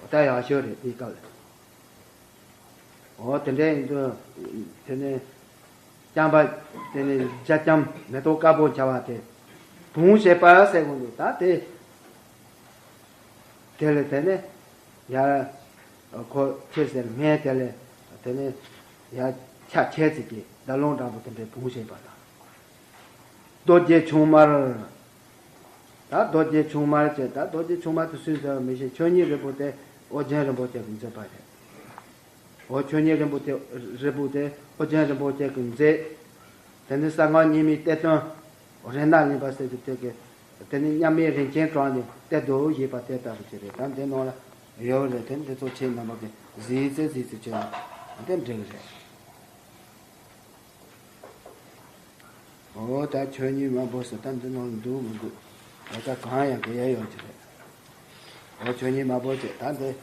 འོ་ད་ཡག་ཤོས་རེད་དེའི་སྐབས་ལ། འོ་དེ་འདྲ་ཡིན་དུས་དེ་ནས་རྐྱང་པ་དེ་ནས་རྒྱ་རྐྱང་མེ་ཏོག་དཀར་པོ་ཤ་བ་དེ་བུང་བྱེད་པ་ཟེར་གོ་འདུག་ད་དེ། དེ་ལས་དེ་ནས་ཡར་ཁོ་ཁྱེར་ཟེར་ངས་དེ་ལས་དེ་ནས་ཡར་ཕྱག་ཁྱེར་ཙམ་གྱིས་ཟླ་ལུང་འདྲ་པོ་དེ་འདྲའི་བུང་བྱེད་པ་དང་། རྡོ་རྗེ་ཆུང་དམར། ད་རྡོ་རྗེ་ཆུང་དམར་བྱས། ད་རྡོ་རྗེ་ཆུང་དམར་དེ་སུས་མཛད་པ་མི་ཤེས། ཆོས་ཉིད་རིན་པོ་ཆེ་ཨོ་རྒྱན་རིན་པོ་ཆེ་གིས་མཛད་པ་རེད། འོ་ཆོས་ཉིད་རིན་པོ་ཆེ་རིན་པོ་ཆེ་ཨོ་རྒྱན་རིན་པོ་ཆེ་གིས་མཛད། དེ་ནི་གསང་སྔགས་རྙིང་མའི་གཏེར་སྟོན་རཏྣ་གླིང་པ་ཟེར་གྱི་དེ་གི། དེ་ནི་མཉམ་མེད་རིན་ཆེན་གྲོང་ནས་གཏེར་རྡོ་ཡིས་པ་དེ་ལྟ་བུ་ཅིག་རེད། ད་འདི་ནང་ལ་ ཡོད་རེད་དེ། འདི་ཚོ་ཁྱེད་རྣམ་པ་གི་གཟིགས་ཚེ་གཟིགས་ཚེ་བྱས་ན་དེ་འགྲིག་རེད། འོ་ད་ཆོས་ཉིད་མ་བོ་ཟེར་ད་འདི་ནང་འདུག་མི་འདུག་འོ་ད་གང་ཡང་གི་ཡ་ཡོད་ཀྱི་རེད། འོ་ཆོས་ཉིད་མ་བོ་ཅེས་ད་འདི།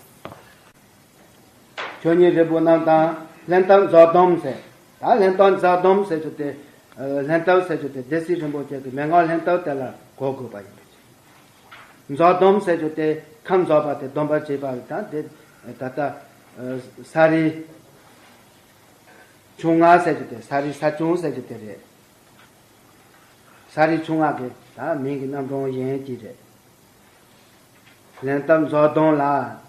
ཆོས་ཉིད་རིལ་བུ་རྣམས་དང་ལྷན་ཐབས་མཛོད་སྡོམ་ཟེར། ད་ལྷན་ཐབས་མཛོད་སྡོམ་ཟེར་རྒྱུ་དེ། ལྷན་ཐབས་ཟེར་རྒྱུ་དེ་སྡེ་སྲིད་རིན་པོ་ཆེ་གི་མན་ངག་ལྷན་ཐབས་དེ་ལ་གོ་དགོས་པ་ཡིན་པས། མཛོད་སྡོམ་ཟེར་རྒྱུ་དེ་ཁམས་རྫོགས་པ་དེ་སྡོམ་པར་བྱེད་པ་ཡིན། ད་དེ་ད་ལྟ་ས་རིས་ཆུང་ང་ཟེར་རྒྱུ་དེ། ས་རིས་ས་ཆུང་ཟེར་རྒྱུ་དེ་རེད། ས་རིས་ཆུང་ང་གི་ད་མིང་གི་རྣམ་གྲངས་གཞན་གཅིག་རེད། ལན་ཐབས་མཛོད་སྡོམ་ལ་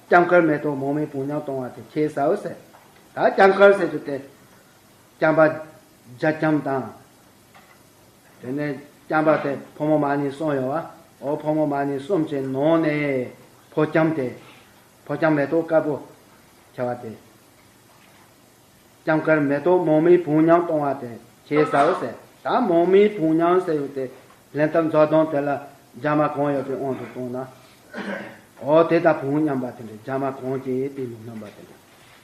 སྐྱབས་འཁར་མེ་ཏོག་མང་མོས་བུམ་ཉམས་གཏོང་བ་དེ་ཁྱད་བསད་ཟེར། ད་སྐྱབས་འཁར་ཟེར་རྒྱུ་དེ་བྱམས་པ་རྒྱ་བྱམས་དང་། དེ་ནས་བྱམས་པ་དེ་ཕོ་མོ་མ་ནི་གསུམ་ཡོད་པ། འོ་ཕོ་མོ་མ་ནི་གསུམ་གྱི་ནང་ནས་ཕོ་བྱམས་དེ། ཕོ་བྱམས་མེ་ཏོག་དཀར་པོ་ཁྱེར་བ་དེ། སྐྱབས་འཁར་མེ་ཏོག་མང་མོས་བུམ་ཉམས་གཏོང་བ་དེ་ཁྱད་བསད་ཟེར། ད་མང་མོས་བུམ་ཉམས་ཟེར་ཡོད་དེ་ལན་ཐབས་མཛོད་སྡོམ་དེ་ལ་རྒྱ་མ་གང་ཡོད་པའི་དབང་དུ་བཏང་ན། འོ་དེ་ད་བུམ་ཉམས་པ་དེ་འདྲ། རྒྱ་མ་གང་ཅི་དེ་ནི་སྣོམ་པ་དེ་འདྲ།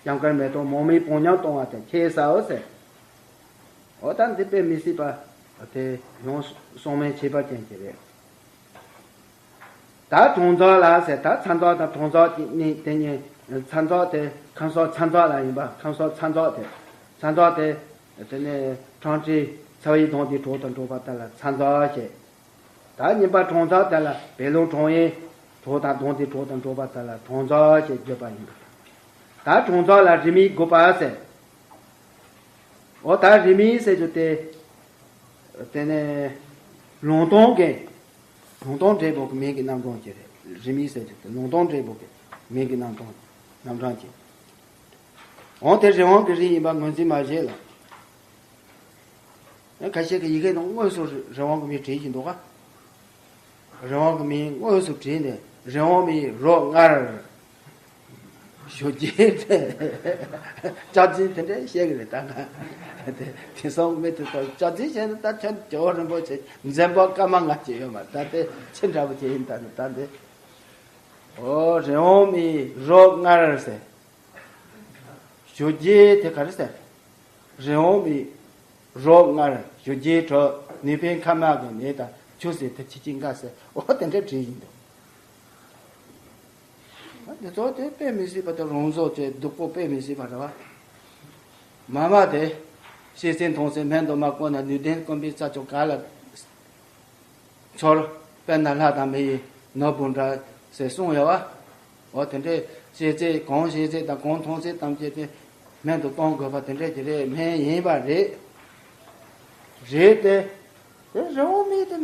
སྐྱབས་འཁར་མེ་ཏོག་མང་མོས་བུམ་ཉམས་གཏོང་བ་དེ་ཁྱད་བསད་ཟེར། འོ་ད་འདི་དཔེ་མི་སྲིད་པ་དེ་ཡང་གསང་བའི་ཁྱད་པར་ཅན་ཅིག་རེད། ད་གྲངས་འཛོགས་ལ་ཟེར། ད་ཚ་འཛོགས་དང་གྲངས་འཛོགས་ཀྱི་གཉིས་དེ་གཉིས། ཚ་འཛོགས་དེ་ཁམས་གསུམ་ཚ་འཛོགས་ལ་ཡིན་པ། ཁམས་གསུམ་ཚ་འཛོགས་དེ། ཚ་འཛོགས་དེ། དེ་ནས་ཁྲང་ཁྲི་ཚ་བའི་གདོང་དེ་གྲོགས་དང་འགྲོགས་པ་དེ་ལ་ཚ་འཛོགས་ཞེས། ད་གཉིས་པ་གྲངས་འཛོགས་དེ་ལ་བད་ལུང་གྲོང་ཡེ་གྲོགས་དང་གདོང་དེ་གྲོགས་དང་འགྲོགས་པ་དེ་ལ་གྲངས་འཛོགས་ཞེས་བརྗོད་པ་ཡིན་པ། ད་གྲངས་འཛོགས་ལ་རིས་མེད་དགུ་པ་ཟེར། འོ་ད་རིས་མེད་ཟེར་རྒྱུ་དེ། དེ་ནས་ལུང་སྟོང་གི། ལུང་སྟོང་འབྲས་བུ་གི་མིང་གི་རྣམ་གྲངས་ཅིག་རེད། རིས་མེད་ཟེར་རྒྱུ་དེ་ལུང་སྟོང་འབྲས་བུ་གི་མིང་གི་རྣམ་གྲངས། རྣམ་གྲངས་ཅིག་འོ་དེ་རི་བོང་གི་རིགས་ཡིན་པ་ངོས་འཛིན་མ་བྱེད་ལ། ཁ་ཤས་ཀྱིས་ཡི་གེ་ནང་དངོས་སུ་རི་བོང་གི་མིང་བྲིས་ཀྱི་འདུག་ག་རི་བོང་གི་མིང་དངོས་སུ་བྲིས་ནས་རི་བོང་མིའི་རོ་མངར་ཞོ་རྗེ་དེ། སྐྱག་རྫུན་དེ་འདྲ་བཤད་ཀྱི་རེད། ད་ང་དེ་དེང་སང་མི་དེ་ཚོ་སྐྱག་རྫུན་བཤད་ན། ད་ཁྱོད་ཇོ་བོ་རིན་པོ་ཆེ་འཛེམ་པོ་སྐར་མ་ལྔ་ཅིག་ཡོད་མ། ད་དེ་ཅི་འདྲ་པོ་ཅིག་ཡིན། ད་ནི་ད་འདི། འོ་རི་བོང་མིའི་རོ་མངར་ཟེར། ཞོ་རྗེ་དེ་ག་རེ་ཟེར། རི་བོང་མིའི་རོ་མངར་ཞོ་རྗེའི་དྲོད། ནུས་པའི་མཁལ་མ་གི་ནད་དང་ཆུ་སེར་དེ་ཆེ་ཆེ་འགའ་ཟེར། འོ་དེ་འདྲ་བྲིས་ཡིན་འདུག་འདི་ཚོ་དེ་དཔེ་མི་སྲིད་པ་དེ་རང་བཟོ་བྱས་སྡུག་པོ་དཔེ་མི་སྲིད་པ་རེད་བ། མ་མ་དེ་ཤེས་ཚད་མཐོང་ཚད་སྨན་དུ་མ་བསྐོལ་ན། ནུས་ལྡན་དཀོན་པའི་རྩ་མཆོག་ག་ལ། ཚོར། དཔེར་ན་ལྷ་དང་མི་ཡི་ནོར་བུ་འདྲ་ཟེར་གསུངས་ཡོད་བ། འོ་དེ་འདྲའི་ཤེས་ཚད། གང་ཤེས་ཚད་དང་གང་མཐོང་ཚད་ཐམས་ཅད་དེ་སྨན་དུ་གཏོང་དགོས་པ་དེ་འདྲ་ཅིག་རེད། སྨན་ཡིན་པ་རེད། རེད་དེ། དེ་རི་བོང་མི་དེ་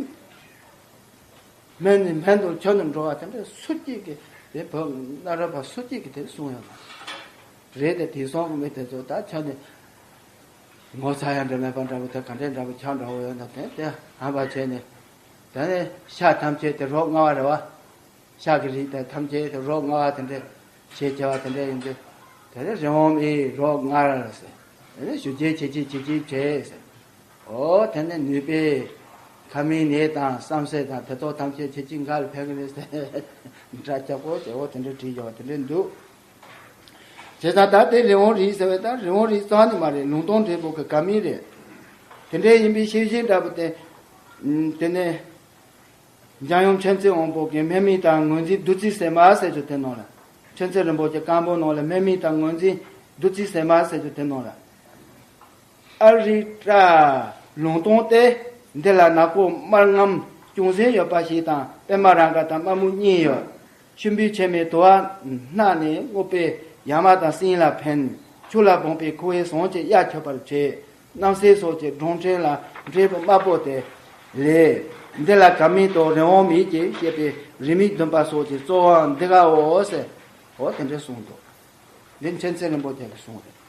སྨན་ནི་སྨན་དུ་ཁྱོན་ནས་འགྲོ་བ་དེ་འདྲ་སུ་གཅིག་གིས། དེ་བོད་གནའ་རབས་པ་སུ་གཅིག་གིས་དེ་གསུངས་ཡོད་མ་རེད། དེ་དེང་སང་གི་མི་དེ་ཚོ་ད་ཁྱོན་ནས། ངོ་ཚ་ཡང་འདྲ་མེད་པ་འདྲ་པོ་དེ་ག་འདྲའི་འདྲ་པོ་ཆགས་འདྲ་པོ་ཡོད་ན། དེ་དེ་ཧམ་པ་བྱས་ནས། དེ་ནས་ཤ་ཐམས་ཅད་དེ་རོ་མངར་བ་རེད་བ། ཤ་གི་རིགས་དེ་ཐམས་ཅད་དེ་རོ་མངར་བ་དེ་འདྲས་བྱས་བྱས་པ་དེ་འདྲས་ཡིན་དུས། དེ་ནས་རི་བོང་མིའི་རོ་མངར་ཟེར། དེ་ནས་ཞོ་རྗེ་ཆེ་ཆེ་ཆེ་ཆེ་བྱས་ཟེར། འོ་དེ་ནས་ནུས་པའི་མཁལ་མའི་ནད་དང་བསམ་སེར་དང་དེ་ཚོ་ཐམས་ཅད་ཆེ་ཆེ་འགའ་ལ་ཕན་གི་རེད་ཟེར། འདྲ་ཆགས་པོ་བྱས། འོ་དེ་འདྲས་བྲིས་ཡོད་པ་དེ་འདྲས་འདུག་བྱས་ཙང་ད་དེ་རི་བོང་རིགས་ཟེར་བས། ད་རི་བོང་རིགས་རྩ་ནས་མ་རེད། ལུང་སྟོང་འབྲས་བུ་གི་བཀའ་མིང་རེད། དེ་འདྲའི་ཡིན་པའི་ཤེས་བཞིན་འདྲ་པོ་དེ། དེ་ནས་འཇམ་དབྱངས་མཁྱེན་བརྩེ་དབང་པོ་གིས་སྨན་མིང་དང་ངོས་འཛིན་བདུད་རྩི་ཟེར་མ་ཟེར་རྒྱུ་དེ་ནང་ལ། མཁྱེན་བརྩེ་རིན་པོ་ཆེ་བཀའ་འབུམ་ནང་ལ་སྨན་མིང་དང་ངོས་འཛིན་བདུད་རྩི་ཟེར་མ་ཟེར་རྒྱུ་དེ་ནང་ལ། ཨ་རིག་བཀྲ། ལུང་སྟོང་སྟེ། འདི་ལ་ནག་པོ་དམར་རྔམ་ཅུང་ཟད་ཡོད་པ་ཞིག་དང་། པད་མ་རཱ་ག་དང་དམར་སྨུག་གཉིས་ཡོད། ཤུན་པོའི་ཕྱེ་མའི་དུ་བ་སྣ་ནས་རྔུབ་པས་ཡ་མ་དང་སྲིན་ལ་ཕན། ཆུ་ལ་སྦངས་པས་ཁུ་བའི་ཟངས་ཀྱི་གཡའ་འཁྱོག་པར་བྱེད། རྣམ་སྲས་སོགས་ཀྱི་སྒྲུང་ཕྲན་ལ་འབྲས་བུ་དམར་པོ་སྟེ་ལེགས། འདི་ལ་དགའ་མིན་དང་རི་བོང་མིག་ཅེས་བཤད་པའི་རིས་མེད་བདུན་པ་སོགས་ཀྱི་གཙོ་བོའང་འདི་གའོ་ཟེར། འོ་དེ་འདྲ་གསུངས་འདུག་འདི་མཁྱེན་བརྩེ་རིན་པོ་ཆེ་གི་གསུང་རེད།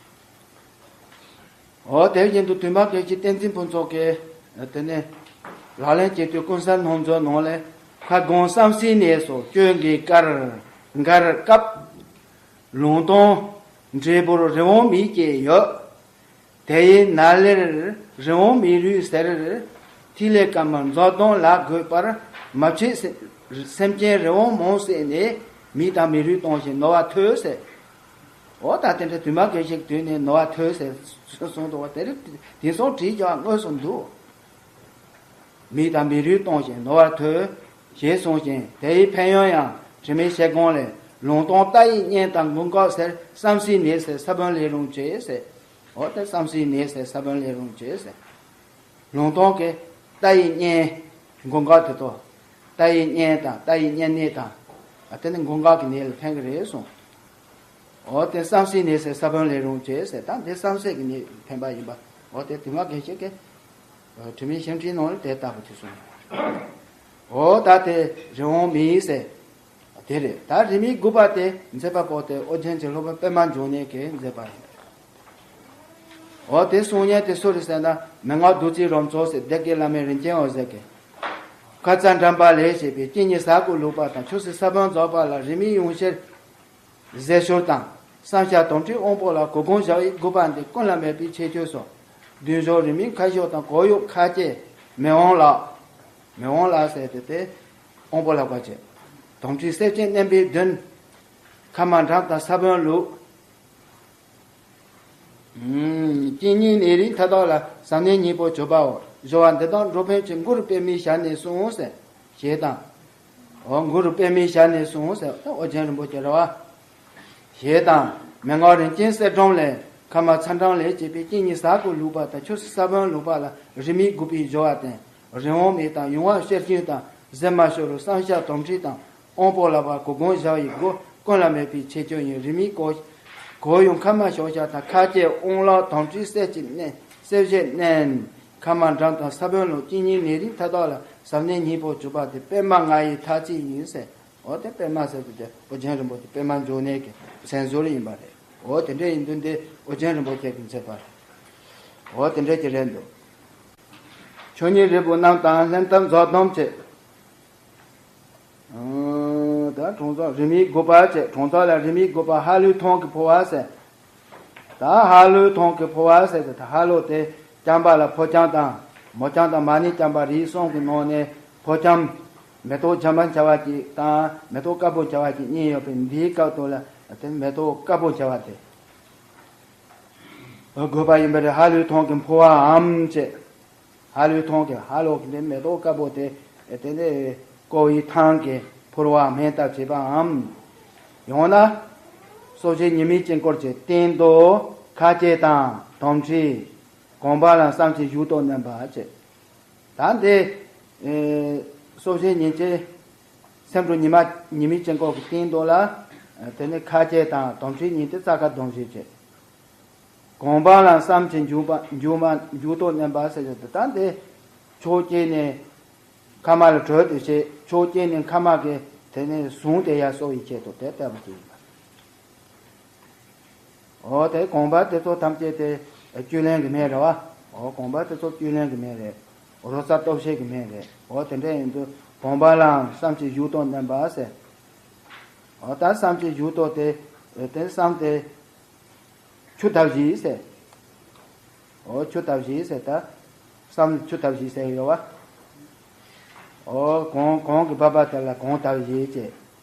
འོ་དེ་བཞིན་དུ་དུས་འཕགས་བདེ་སྐྱིད་བསྟན་འཛིན་ཕུན་ཚོགས་ཀྱིས། དེ་ནས་ལག་ལེན་བྱེད་དུས་ཀུན་གསལ་སྣང་མཛོད་ནང་ལས། ཁ་སྐོང་བསམ་སྲིད་ནས་སོགས་གཅོད་འགའི་སྐར་འགར་སྐབས། ལུང་སྟོང་འབྲས་བུར་རི་བོང་མིག་ཅེས་ཡོད། དེ་ཡི་ནང་ལས་རི་བོང་མིག་རུས་ཟེར། ཐིག་ལེ་དཀར་དམར་མཛོད་སྡོམ་ལ་འགོད་པར་མ་ཕྱེད་སེམས་ཅན་རི་བོང་མང་བསྲེས་ནས། མིག་དང་མིག་རིལ་གཏོང་ཞིང་ནོར་བ་ཐོས་ཟེར། འོ་ད་དེ་འདྲ་དུ་མ་གལ་ཞིག་དུས་ནས་ནོར་བ་ཐོས་ཟེར་གསུངས་འདུག་བ། དེ་རིགས་དེང་སང་བྲིས་ཀྱང་དངོས་སུ་འདུག་མིག་དང་མིག་རིལ་གཏོང་ཞིང་ནོར་བ་ཐོས། ཞེས་གསུངས་ཤིང་དེ་ཡི་ཕན་ཡོན་ཡང་དྲི་མེད་ཤེལ་སྒོང་ལས། ལུང་སྟོང་ལྟ་ཡི་གཉེན་དང་མགོན་སྐབས་ཟེར། བསམ་སྲིད་ནས་ཟེར་ས་བོན་ལས་རུང་བྱེད་ཟེར། འོ་དེ་བསམ་སྲིད་ནས་ཟེར་ས་བོན་ལས་རུང་བྱེད་ཟེར། ལུང་སྟོང་གི་ལྟ་ཡི་གཉེན། མགོན་སྐབས་དེ་ཚོ། ལྟ་ཡི་གཉེན་དང་ལྟ་ཡི་གཉེན་གནས་དང་། ཨ་དེ་ནི་མགོན་སྐབས་ཀྱི་ནད་ལ་ཕན་གྱི་རེད་གསུངས། འོ་དེ་བསམ་སྲིད་ནས་ཟེར་ས་བོན་ལས་རུང་བྱེད་ཟེར། ད་འདི་བསམ་སྲིད་ཀྱི་ནད་ཕན་པ་ཡིན་པ། འོ་དེ་དུས་མ་གལ་ཆེ་གེ། དྲི་མེད་ཤེལ་སྒོང་ནང་ལ་དེ་ལྟ་བུ་དེ་གསུངས། འོ་ད་དེ་རི་བོང་མི་ཟེར། དེ་རེད། ད་རིས་མེད་དགུ་པ་དེ་མཛད་པ་པོ་དེ་ཨོ་རྒྱན་གྱི་སློབ་དཔོན་པད་མ་འབྱུང་གནས་ཀྱིས་མཛད་པ་ཡིན། འོ་དེ་གསུང་མཁན་དེ་སུ་རེད་ཟེར་ན། མན་ངག་བདུད་རྩིའི་རོལ་མཚོ་ཟེར་སྡེ་དགེ་བླ་མའི་རིན་ཆེན་འོད་ཟེར་གྱིས། ཁ་ཙ་འགྲམ་པ་ལས་བྱས་པའི་གཅིན་སྙི་ཟ་དགུ་བླུགས་པ་དང་། ཆུ་སྲིན་ས་བོན་རྫོགས་པ་ལ་རིས་མེད་ཡོངས་ཤེར་ཟས་སྦྱོར་དང་། བསམ་ཤར་དོམ་མཁྲིས་དབང་པོ་ལ་གོ་སྒོམ་བཞག་ཡིག་དགུ་པ་འདི་ཀུན་ལ་མེད་པའི་ཁྱད་ཆོས་སོ། བདུད་འཇོམས་རིས་མེད་ཁ་ཤོག་དང་གོ་ཡུག་ཁ་སྐྱེས་མི་དབང་ལགས། མི་དབང་ལགས་ཟེར་དེ་དེ་དབང་པོ་ལ་བཀའ་བྱེད། དོམ་མཁྲིས་སེར་ཆེན་མནན་པའི་མདུན། ཁ་མར་འགྲམ་དང་ས་བོན་བླུགས། གཅིན་སྙིའི་ནད་རིགས་མཐའ་དག་ལ། ཟབ་གནད་སྙིང་པོ་གྱུར་པའོ། སྦྱོར་བ་འདི་དག་འགྲོ་ཕན་ཆེ། གུ་རུ་པདྨའི་ཞལ་ནས་གསུངས་ཟེར། ཞེས་དང་། འོ་གུ་རུ་པདྨའི་ཞལ་ནས་གསུངས་ཟེར། ད་ཨོ་རྒྱན་རིན་པོ་ཆེ་རེད་བ། ཞེས་དང་། མན་ངག་རིན་ཆེན་གསེར་སྒྲོམ་ལས། ཁ་མར་ཚ་གྲང་ལས་བྱས་པའི་གཅིན་སྙི་ཟ་དགུ་བླུགས་པ་དང་། ཆུ་སྲིན་ས་བོན་བླུགས་པ་ལ་རིས་མེད་དགུ་པའི་སྦྱོར་བ་བསྟན། རི་བོང་མི་དང་ཡུང་བ་ཤེར་སྐྱོན་དང་། གཟེར་མ་ཤོར་བསམ་ཤར་དོམ་མཁྲིས་དང་། དབང་པོ་ལ་བ་གོ་སྒོམ་བཞག་ཡིག་དགུ། ཀུན་ལ་མེད་པའི་ཁྱད་ཆོས་ཡིན། རིས་མེད་གོ་གོ་ཡུག་ཁ་མར་ཤོག་ཤ་དང་། ཁ་སྐྱེས་དབང་ལགས། དོམ་མཁྲིས་སེར་གྱིས་མནན། སེར་བྱེས་མནན། ཁ་མར་འགྲམ་དང་ས་བོན་བླུགས། གཅིན་སྙིའི་ནད་རིགས་མཐའ་དག་ལ། ཟབ་གནད་སྙིང་པོ་གྱུར་པ་དེ། པདྨ་ང་ཡི་ཐ་ཚིག་ཡིན་ཟེར། འོ་དེ་པདྨ་ཟེར་དེ་དེ་ཨོ་རྒྱན་རིན་པོ་ཆེ་པདྨ་འབྱུང་གནས་ཀྱི་མཚན་ཟུར་ཡིན་པ་རེད། འོ་དེ་འདྲ་ཡིན་དུས་འདི་ཨོ་རྒྱན་རིན་པོ་ཆེ་གི་མཛད་པ་རེད། འོ་དེ་འདྲ་ཅིག་རེད་འདུག་ཆོས་ཉིད་རིལ་བུ་རྣམས་དང་། ལྷན་ཐབས་མཛོག་སྡོམ་བྱེད། ཨང་། ད་གྲོང་ཚོ་རིས་མེད་དགུ་པ་བྱས། གྲོང་ཚོ་ལ་རིས་མེད་དགུ་པ་ཧ་ལོའི་ཐང་གི་ཕོར་བ་ཟེར། ད་ཧ་ལོའི་ཐང་གི་ཕོར་བ་ཟེར་ཏེ། ད་ཧ་ལོ་དེ་རྐྱང་པ་ལ་ཕོ་རྐྱང་དང་མོ་རྐྱང་དང་མ་ཎི་རྐྱང་པ་རིགས་གསུམ་གྱི་ནང་ནས་ཕོ་རྐྱང་མེ་ཏོག་ལྗང་པ་འཆར་བ་གཅིག་དང་མེ་ཏོག་དཀར་པོ་འཆར་བ་གཅིག་གཉིས་ཡོད་པའི་འདིའི་སྐབས་དུ་ལ་དེ་མེ་ཏོག་དཀར་པོ་འཆར་བ་དེ་དགོས་པ་ཡིན་པ་རེད། ཧ་ལོའི་ཐང་གི་ཕོར་བའམ་ཅེས། ཧ་ལོའི་ཐང་གི་ཧ་ལོ་གི་ནི་མེ་ཏོག་དཀར་པོ་དེ། དེ་ནས་བསྐོར་བའི་ཐང་གི་ཕོར་བ་སྨན་ལྟར་བྱེད་པའམ། ཡང་ན། སྲོག་ཆགས་ཉི་མའི་དཀྱིལ་འཁོར་གྱི་སྟེང་དུ་ཁ་སྐྱེས་དང་དོམ་མཁྲིས། གང་བ་ལ་བསམ་གྱིན་བཞུགས་དང་མནན་པ་བྱེད། ད་འདི། ཨེ། སྲོག་ཆགས་ཉིན་བྱེད། སེམས་སྐྱོ་ཉི་མ་ཉི་མའི་དཀྱིལ་འཁོར་གྱི་སྟེང་དུ་ལ། དེ་ནས་ཁ་སྐྱེས་དང་དོམ་མཁྲིས་གཉིས་དེ་རྩ་ཁ་སྡོམ་བྱེད་བྱེད། གང་བ་ལ་བསམ་གྱིན་འཇུག་པ་འཇུག་མ་འཇུག་དང་མནན་པ་ཟེར་གྱི་འདུག་ད་འདི་ཕྱོགས་གཅིག་ནས་ཁ་མ་ལ་དྲོད་དུ་བྱེད། ཕྱོགས་གཅིག་ནས་ཁ་མ་གི་དེ་ནས་ཟུངས་དེ་ཡར་གསོ་བའི་ཆེད་དུ་དེ་ལྟ་བུ་ཅིག་ཡིན་པ། འོ་དེ་གང་བ་དེ་ཚོ་ཐམས་ཅད་དེ་བཅུད་ལེན་གྱི་སྨན་རེད་བ། འོ་གང་བ་དེ་ཚོ་བཅུད་ལེན་གྱི་སྨན་རེད། རོ་ཙ་སྟོབས་ཆེ་གི་སྨན་རེད། འོ་དེ་འདྲ་ཡིན་དུས་གང་བ་ལ་བསམ་གྱིན་བཞུགས་དང་མནན་པ་ཟེར། འོ་ད་བསམ་གྱིན་བཞུགས་དང་དེ་དེ་བསམ་དེ། ཆུ་ལྟ་བུ་ཟེར། འོ་ཆུ་ལྟ་བུ་ཟེར་ད། བསམ་ཆུ་ལྟ་བུ་ཟེར་ཡོད་བ། འོ་གང་གང་གི་བབ་པ་དེ་ལ་གང་ལྟ་བུ་ཟེར་བྱས།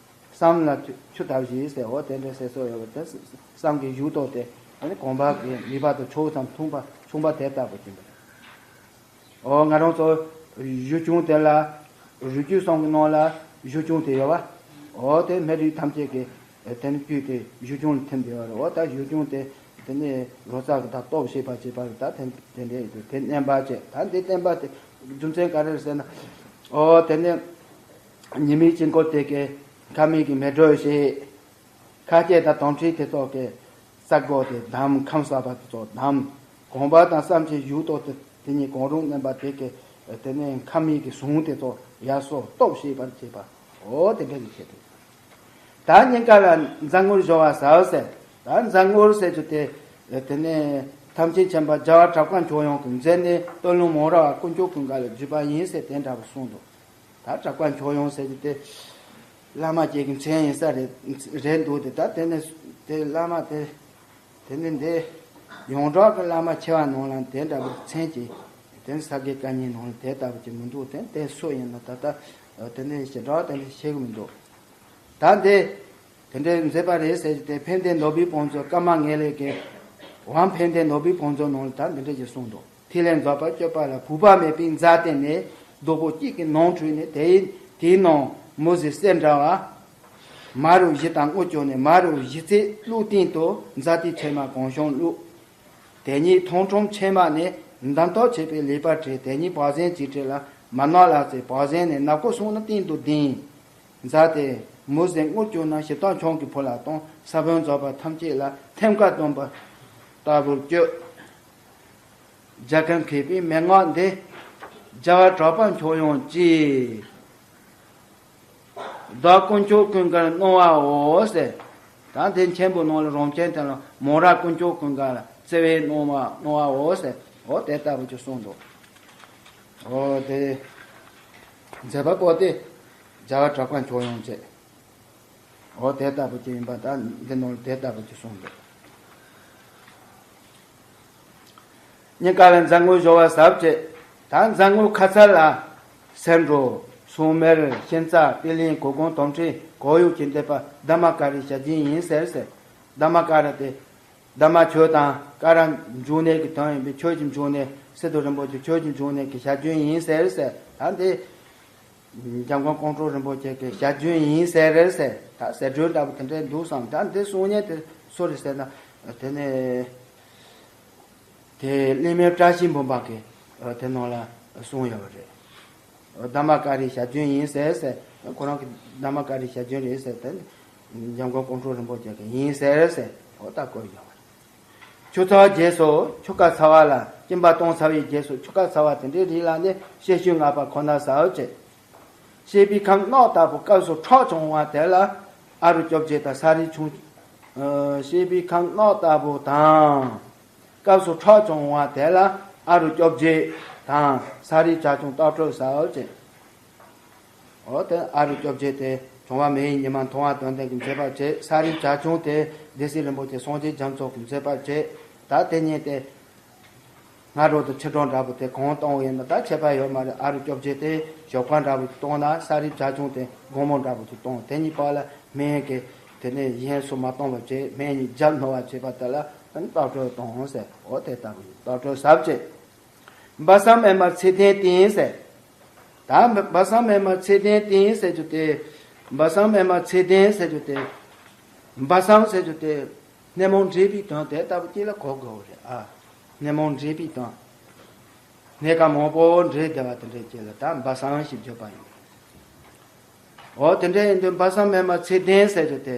བསམ་ལ་ཆུ་ཆུ་ལྟ་བུ་ཟེར། འོ་དེ་འདྲ་ཟེར་སྲོལ་ཡོད་བ། དེ་བསམ་གྱིན་བཞུགས་དང་དེ་ཨ་ནི་གང་བ་གི་ངེས་པར་དུ་ཆུ་ཙམ་འཐུངས་པ་འཐུངས་པ་དེ་ལྟ་བུ་ཡིན་པ་རེད། འོ་ང་རང་ཚོ་གཞུ་ཆུང་དེ་ལ་རུས་རྒྱུད་གསུམ་གྱི་ནང་ལ་གཞུ་ཆུང་དེ་ཡོད་བ། འོ་དེ་སྨན་རིགས་ཐམས་ཅད་ཀྱི་དེ་ནི་བཅུད་དེ་གཞུ་ཆུང་ལ་ཐིམ་བསྡད་ཡོད་རེད། འོ་ད་གཞུ་ཆུང་དེ་དེ་ནི་རོ་ཙ་གི་ད་སྟོབས་ཆེ་བ་བྱེད་པ་རེད། ད་དེ་དེ་འདྲ་ཡིན་དུས་དེ་མནན་པ་བྱས། ད་འདི་བསྟན་པ་དེ་རྒྱུ་མཚན་ག་རེ་རེད་ཟེར་ན། འོ་དེ་ནི་ཉི་མའི་དཀྱིལ་འཁོར་དེ་གའི་ཁ་མིག་གི་མེ་དྲོད་བྱེད། ཁ་སྐྱེས་དང་དོམ་མཁྲིས་དེ་ཚོ་གི་ས་སྒོ་དེ་བསྡམས། ཁམས་གསར་པ་དེ་ཚོ་བསྡམས། གང་བ་དང་བསམ་གྱིན་བཞུགས་དང་དེ་དེ་གཉིས་གང་རུང་མནན་པ་དེ་གི་དེ་ནས་ཁ་མིག་གི་ཟུངས་དེ་ཚོ་ཡར་གསོ་སྟོབས་ཆེ་བར་བྱེད་པ། འོ་དེ་འདྲ་གི་ཆེད་དུ། ད་སྙིང་ག་ལ་ཛ་ངུར་སྦྱོར་བ་ཟེར་ཟེར། ད་ཛ་ངུར་ཟེར་རྒྱུ་དེ་དེ་ནས་ཐམས་ཅད་མཁྱེན་པ་རྒྱལ་བ་གྲགས་པ་མཆོག་ཡོངས་ཀྱི་མཛད་ནས་སྟོད་ལུང་མོ་ར་བ་དཀོན་མཆོག་ཀུན་དགའ་ལ་བརྒྱུད་པ་ཡིན་ཟེར་དེ་འདྲ་བ་གསུངས་འདུག་ད་གྲགས་པ་མཆོག་ཡོངས་ཟེར་གྱི་དེ་བླ་མ་ཅིག་གི་མཚན་ཡིན་ས་རེད་རེད་འདུག་དེ་ད་དེ་ནས་དེ་བླ་མ་དེ་དེ་ནས་འདི་ཡོངས་གྲགས་ཀྱི་བླ་མ་ཆེ་བ་ནང་ལ་དེ་འདྲ་བའི་མཚན་ཅིག་དེ་ནས་ས་དགེ་བཀའ་རྙིང་ནང་ལ་དེ་ལྟ་བུ་ཅིག་མི་འདུག་དེ་དེ་སུ་ཡིན་ན་ད་ལྟ་དེ་ནས་ཞེ་དྲག་དེ་འདྲ་ཤེས་གི་མི་འདུག་ད་འདི་ དེ་འདྲའི་མཛད་པ་རེད་ཟེར་གྱི་དེ། ཕན་བདེ་ནོར་བུའི་བང་མཛོད། ཀརྨ་ངེས་ལེགས་ཀྱི་དབང་ཕན་བདེ་ནོར་བུའི་བང་མཛོད་ནང་ལ་ད་འདི་འདྲ་ཞིག་གསུངས་འདུག་དེ་ལས་རྫོགས་པ་སྤྱོད་པ་ལ། བུམ་པ་མེད་པའི་འཛག་སྟེ་ནི། རྡོག་པོ་གཅིག་གི་ནང་ཁྲོད་ནས། དེའི་དེའི་ནང་མུ་ཟེ་གསེར་འདྲ་བ། མ་རུ་བཞི་དང་དངུལ་ཀྱང་ནི། མ་རུ་བཞི་རྩེ་བླུགས་སྟེང་དུ། འཛག་སྟེ་ཕྱེ་མ་གང་བྱུང་བླུགས། དེ་ཉིད་ཐང་ཕྲོམ་ཕྱེ་མ་ནི། འདམ་ཐག་ཆད་པའི་ལུད་པ་བྲེགས། དེ་ཉིད་བག་ཟན་གྱིས་བྲེགས་ལ། མ་ནག་ལ་བརྩེགས། བག་ཟན་ནི་ནག་པོ་སོང་ན་སྟེང་དུ་ལྡིང་། འཛག་སྟེ་མུ་ཟེ་དངུལ་ཀྱང་ན། ཞིབ་ཐང་ཆང་གིས་ཕུ་ལ་གཏོང་། ས་བོན་རྫོགས་པ་ཐམས་ཅད་ལ། ཐེམ་སྐས་བཏོན་པ་ལྟ་བུར་སྤྱོད། རྒྱ་གར་མཁས་པའི་མན་ངག་འདི། རྒྱལ་བ་གྲགས་པ་མཆོག་ཡང་གཅིག་བདག་དཀོན་མཆོག་ཀུན་དགར་གནང་བའོ་ཟེར། ད་དེ་མཆན་བུ་ནང་ལ་རང་མཆན་དེ་ལ། མོ་ར་དཀོན་མཆོག་ཀུན་དགར་ལ་བརྩེ་བས་གནང་བ་གནང་བའོ་ཟེར། འོ་དེ་ལྟ་བུ་ཅིག་གསུངས་འདུག་འོ་དེ་མཛད་པ་པོ་དེ་རྒྱལ་བ་གྲགས་པ་མཆོག་ཡང་གཅིག་འོ་དེ་ལྟ་བུ་ཅིག་ཡིན་པ། ད་འདི་ནང་ལ་དེ་ལྟ་བུ་ཅིག་གསུངས་འདུག་སྙིང་ག་ལ་འཛག་དངུལ་གཞོ་བ་ཟབ་བྱེད། ད་འཛག་དངུལ་ཁ་ཚ་ལ། སེ་འབྲུ། སུན་མར། ཤིང་ཙག། པི་ལིང་། གུར་གུམ། དོམ་ཁྲི། གོ་ཡུག་གི་འདེབས་པ་དྷརྨ་ཀ་རའི་ཞལ་རྒྱུན་ཡིན་ཟེར་ཟེར། དྷརྨ་ཀ་ར་དེ། དྷརྨ་ཆོས་དང་། ཀ་ར་འབྱུང་གནས་ཀྱི་དོན་ཡིན་པས། ཆོས་ཀྱི་འབྱུང་གནས། སི་ཏུ་རིན་པོ་ཆེ་ཆོས་ཀྱི་འབྱུང་གནས་ཀྱི་ཞལ་རྒྱུན་ཡིན་ཟེར་ཟེར། ད་འདི་འཇམ་མགོན་ཀོང་སྤྲུལ་རིན་པོ་ཆེ་གི་ཞལ་རྒྱུན་ཡིན་ཟེར་ཟེར། ད་ཟེར་སྒྲོས་འདྲ་པོ་དེ་འདྲའི་འདུག་བསམ། ད་འདི་གསུང་མཁན་དེ་སུ་རེད་ཟེར་ན། དེ་ནས་དེ་གླིང་མེས་བཀྲ་ཤིས་འབུམ་པ་གིས་དེ་ནང་ལ་གསུངས་ཡོད་པ་རེད། དྷརྨ་ཀ་རའི་ཞལ་རྒྱུན་ཡིན་ཟེར་ཟེར། ཁོ་རང་གི་དྷརྨ་ཀ་རའི་ཞལ་རྒྱུན་རེད་ཟེར། དེ་འཇམ་མགོན་ཀོང་སྤྲུལ་རིན་པོ་ཆེ་གི་ཡིན་ཟེར་ཟེར། འོ་ད་བཀོད་ཡོད་པ་རེད། ཆུ་ཚོད་རྗེས་སུ་ཆུ་ཁ་ཚ་བ་ལ། སྐྱིན་པ་བཏང་ཚར་བའི་རྗེས་སུ་ཆུ་ཁ་ཚ་བ་དེ་འདྲའི་རིགས་ལ་ནི་གཤེད་ཤུལ་ལྔ་པ་ཁོ་ན་ཟ་འོ་བྱེད། གཤེད་པའི་ཁམས་རྣག་ལྟ་བུ་སྐབས་སུ་ཁྲག་བྱུང་བ་དེ་ལ་ཨ་རུ་སྐྱོབ་རྗེས་དང་ས་རིའི་ཆུང་། ཨ། གཤེད་པའི་ཁམས་རྣག་ལྟ་བུ་དང་། སྐབས་སུ་ཁྲག་བྱུང་བ་དེ་ལ་ཨ་རུ་སྐྱོབ་རྗེས་དང་ས་རིའི་བྱ་ཁྱུང་ལྟག་སྤྲོད་ཟ་འོ་བྱེད། འོ་དེ་ཨ་རུ་སྐྱོབ་རྗེས་དེ་བྱུང་བ་མེ་ཡི་ཉི་མ་མཐོང་བ་དོན་ལྡན་གྱིས་མཛད་པ་བྱེད། ས་རིའི་བྱ་ཁྱུང་དེ་སྡེ་སྲིད་རིན་པོ་ཆེ་སངས་རྒྱས་རྒྱ་མཚོ་གིས་མཛད་པ་བྱེད། ད་དེ་གཉིས་དེ་སྔ་དྲོ་དང་ཕྱི་དྲོ་འདྲ་པོ་དེ་གང་གཏོང་བ་ཡིན་ན་ད་ཁྱད་པར་ཡོད་མ་རེད། ཨ་རུ་སྐྱོབ་རྗེས་དེ་ཞོགས་ཀ་འདྲ་པོ་གཏོང་ན། ས་རིའི་བྱ་ཁྱུང་དེ་དགོང་མོ་འདྲ་པོ་གཏོང་། དེ་གཉིས་བར་ལ་སྨན་གྱི་དེ་ནས་ཡན་སུ་མ་གཏོང་བ་བྱེད། སྨན་གཉིས་རྒྱབ་སྣོ་བ་བྱེད་པ་དེ་ལ་ལྟག་སྤྲོད་གཏོང་ཟེར། འོ་དེ་ལྟ་བུ་ཡིན། ལྟག་སྤྲོད་ཟབ་བྱེད། སྦ་གསང་སྨན་མ་ཚེ་བརྟན་བསྟེན་ཟེར། ད་སྦ་གསང་སྨན་མ་ཚེ་བརྟན་བསྟེན་ཟེར་རྒྱུ་དེ། སྦ་གསང་སྨན་མ་ཚེ་བརྟན་ཟེར་རྒྱུ་དེ། སྦ་གསང་ཟེར་རྒྱུ་དེ་སྣེ་མོ་འབྲས་བུའི་དོན་དེ་ལྟ་བུ་གཅིག་ལ་གོ་དགོས་རེད། ཨ། སྣེ་མོ་འབྲས་བུའི་དོན། སྣེ་ཁ་མང་པོ་འབྲས་བསྡུ་བ་དེ་འདྲའི་རྐྱེན་ལ་ད་སྦ་གསང་ཞེས་བརྗོད་པ་ཡིན། འོ་དེ་འདྲ་ཡིན་དུས་སྦ་གསང་སྨན་མ་ཚེ་བརྟན་ཟེར་རྒྱུ་དེ།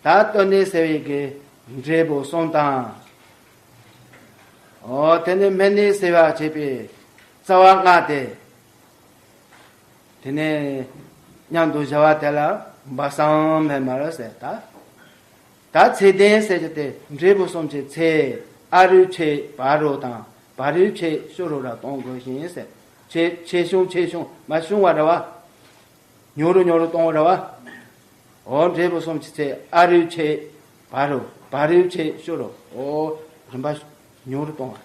ད་སྟོད་སྣེ་ཟེར་བའི་གི་འབྲས་བུ་གསུམ་དང་། འོ་དེ་ནས་སྨད་སྣེ་ཟེར་བ་བྱས་པའི་རྩ་བ་ལྔ་དེ། དེ་ནས་མཉམ་དུ་བཞག་པ་དེ་ལ་སྦ་གསང་སྨན་མ་ཟེར། ད་ད་ཚེ་བརྟན་ཟེར་རྒྱུ་དེ་འབྲས་བུ་གསུམ་གྱི་ཚེ། ཨ་རུ་ཆད་བ་རུ་དང་བ་རུ་ཆད་ཤུ་རུ་ར་གཏོང་དགོས་ཤིང་ཟེར། ཆད་ཆད་ཤུང་ཆད་ཤུང་མ་ཤུང་བ་ར་བ། ཉུང་རུ་ཉུང་རུ་གཏོང་བ་ར་བ། འོ་འབྲས་བུ་གསུམ་གྱི་ཚེ། ཨ་རུ་ཆད་བ་རུ། བ་རུ་ཆད་ཤུ་རུ། འོ་རིམ་པ་ཉུང་རུ་གཏོང་བ་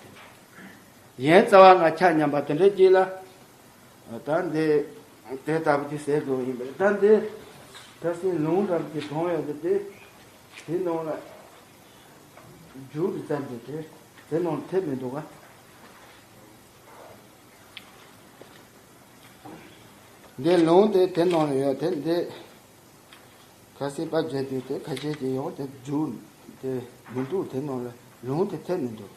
དེ། ཡན་རྩ་བ་ལྔ་ཆ་མཉམ་པ་དེ་འདྲ་གཅིག་ལ། ད་འདི་དེ་ལྟ་བུ་དེ་ཟེར་དགོས་ཡིན་པས། ད་འདི་ད་སྲིད་ལུང་འདྲ་བོ་དེ་གྲོང་ཡོད་དེ། དེ་དེ་ནང་ལ་རྒྱུགས་ཀྱི་རྩ་འདི་དེ་དེ་ནང་ཐེབས་མི་འདུག་ག་འདི་ལུང་དེ་དེ་ནང་ལ་ཡོད་དེ། འདི་ཁ་སེ་པ་བརྗེད་དུས་དེ་ཁ་ཤས་ཀྱིས་ཡོང་དེ་རྒྱུགས་དེ་མི་འདུག་དེ་ནང་ལ་ལུང་དེ་ཐེབས་མི་འདུག་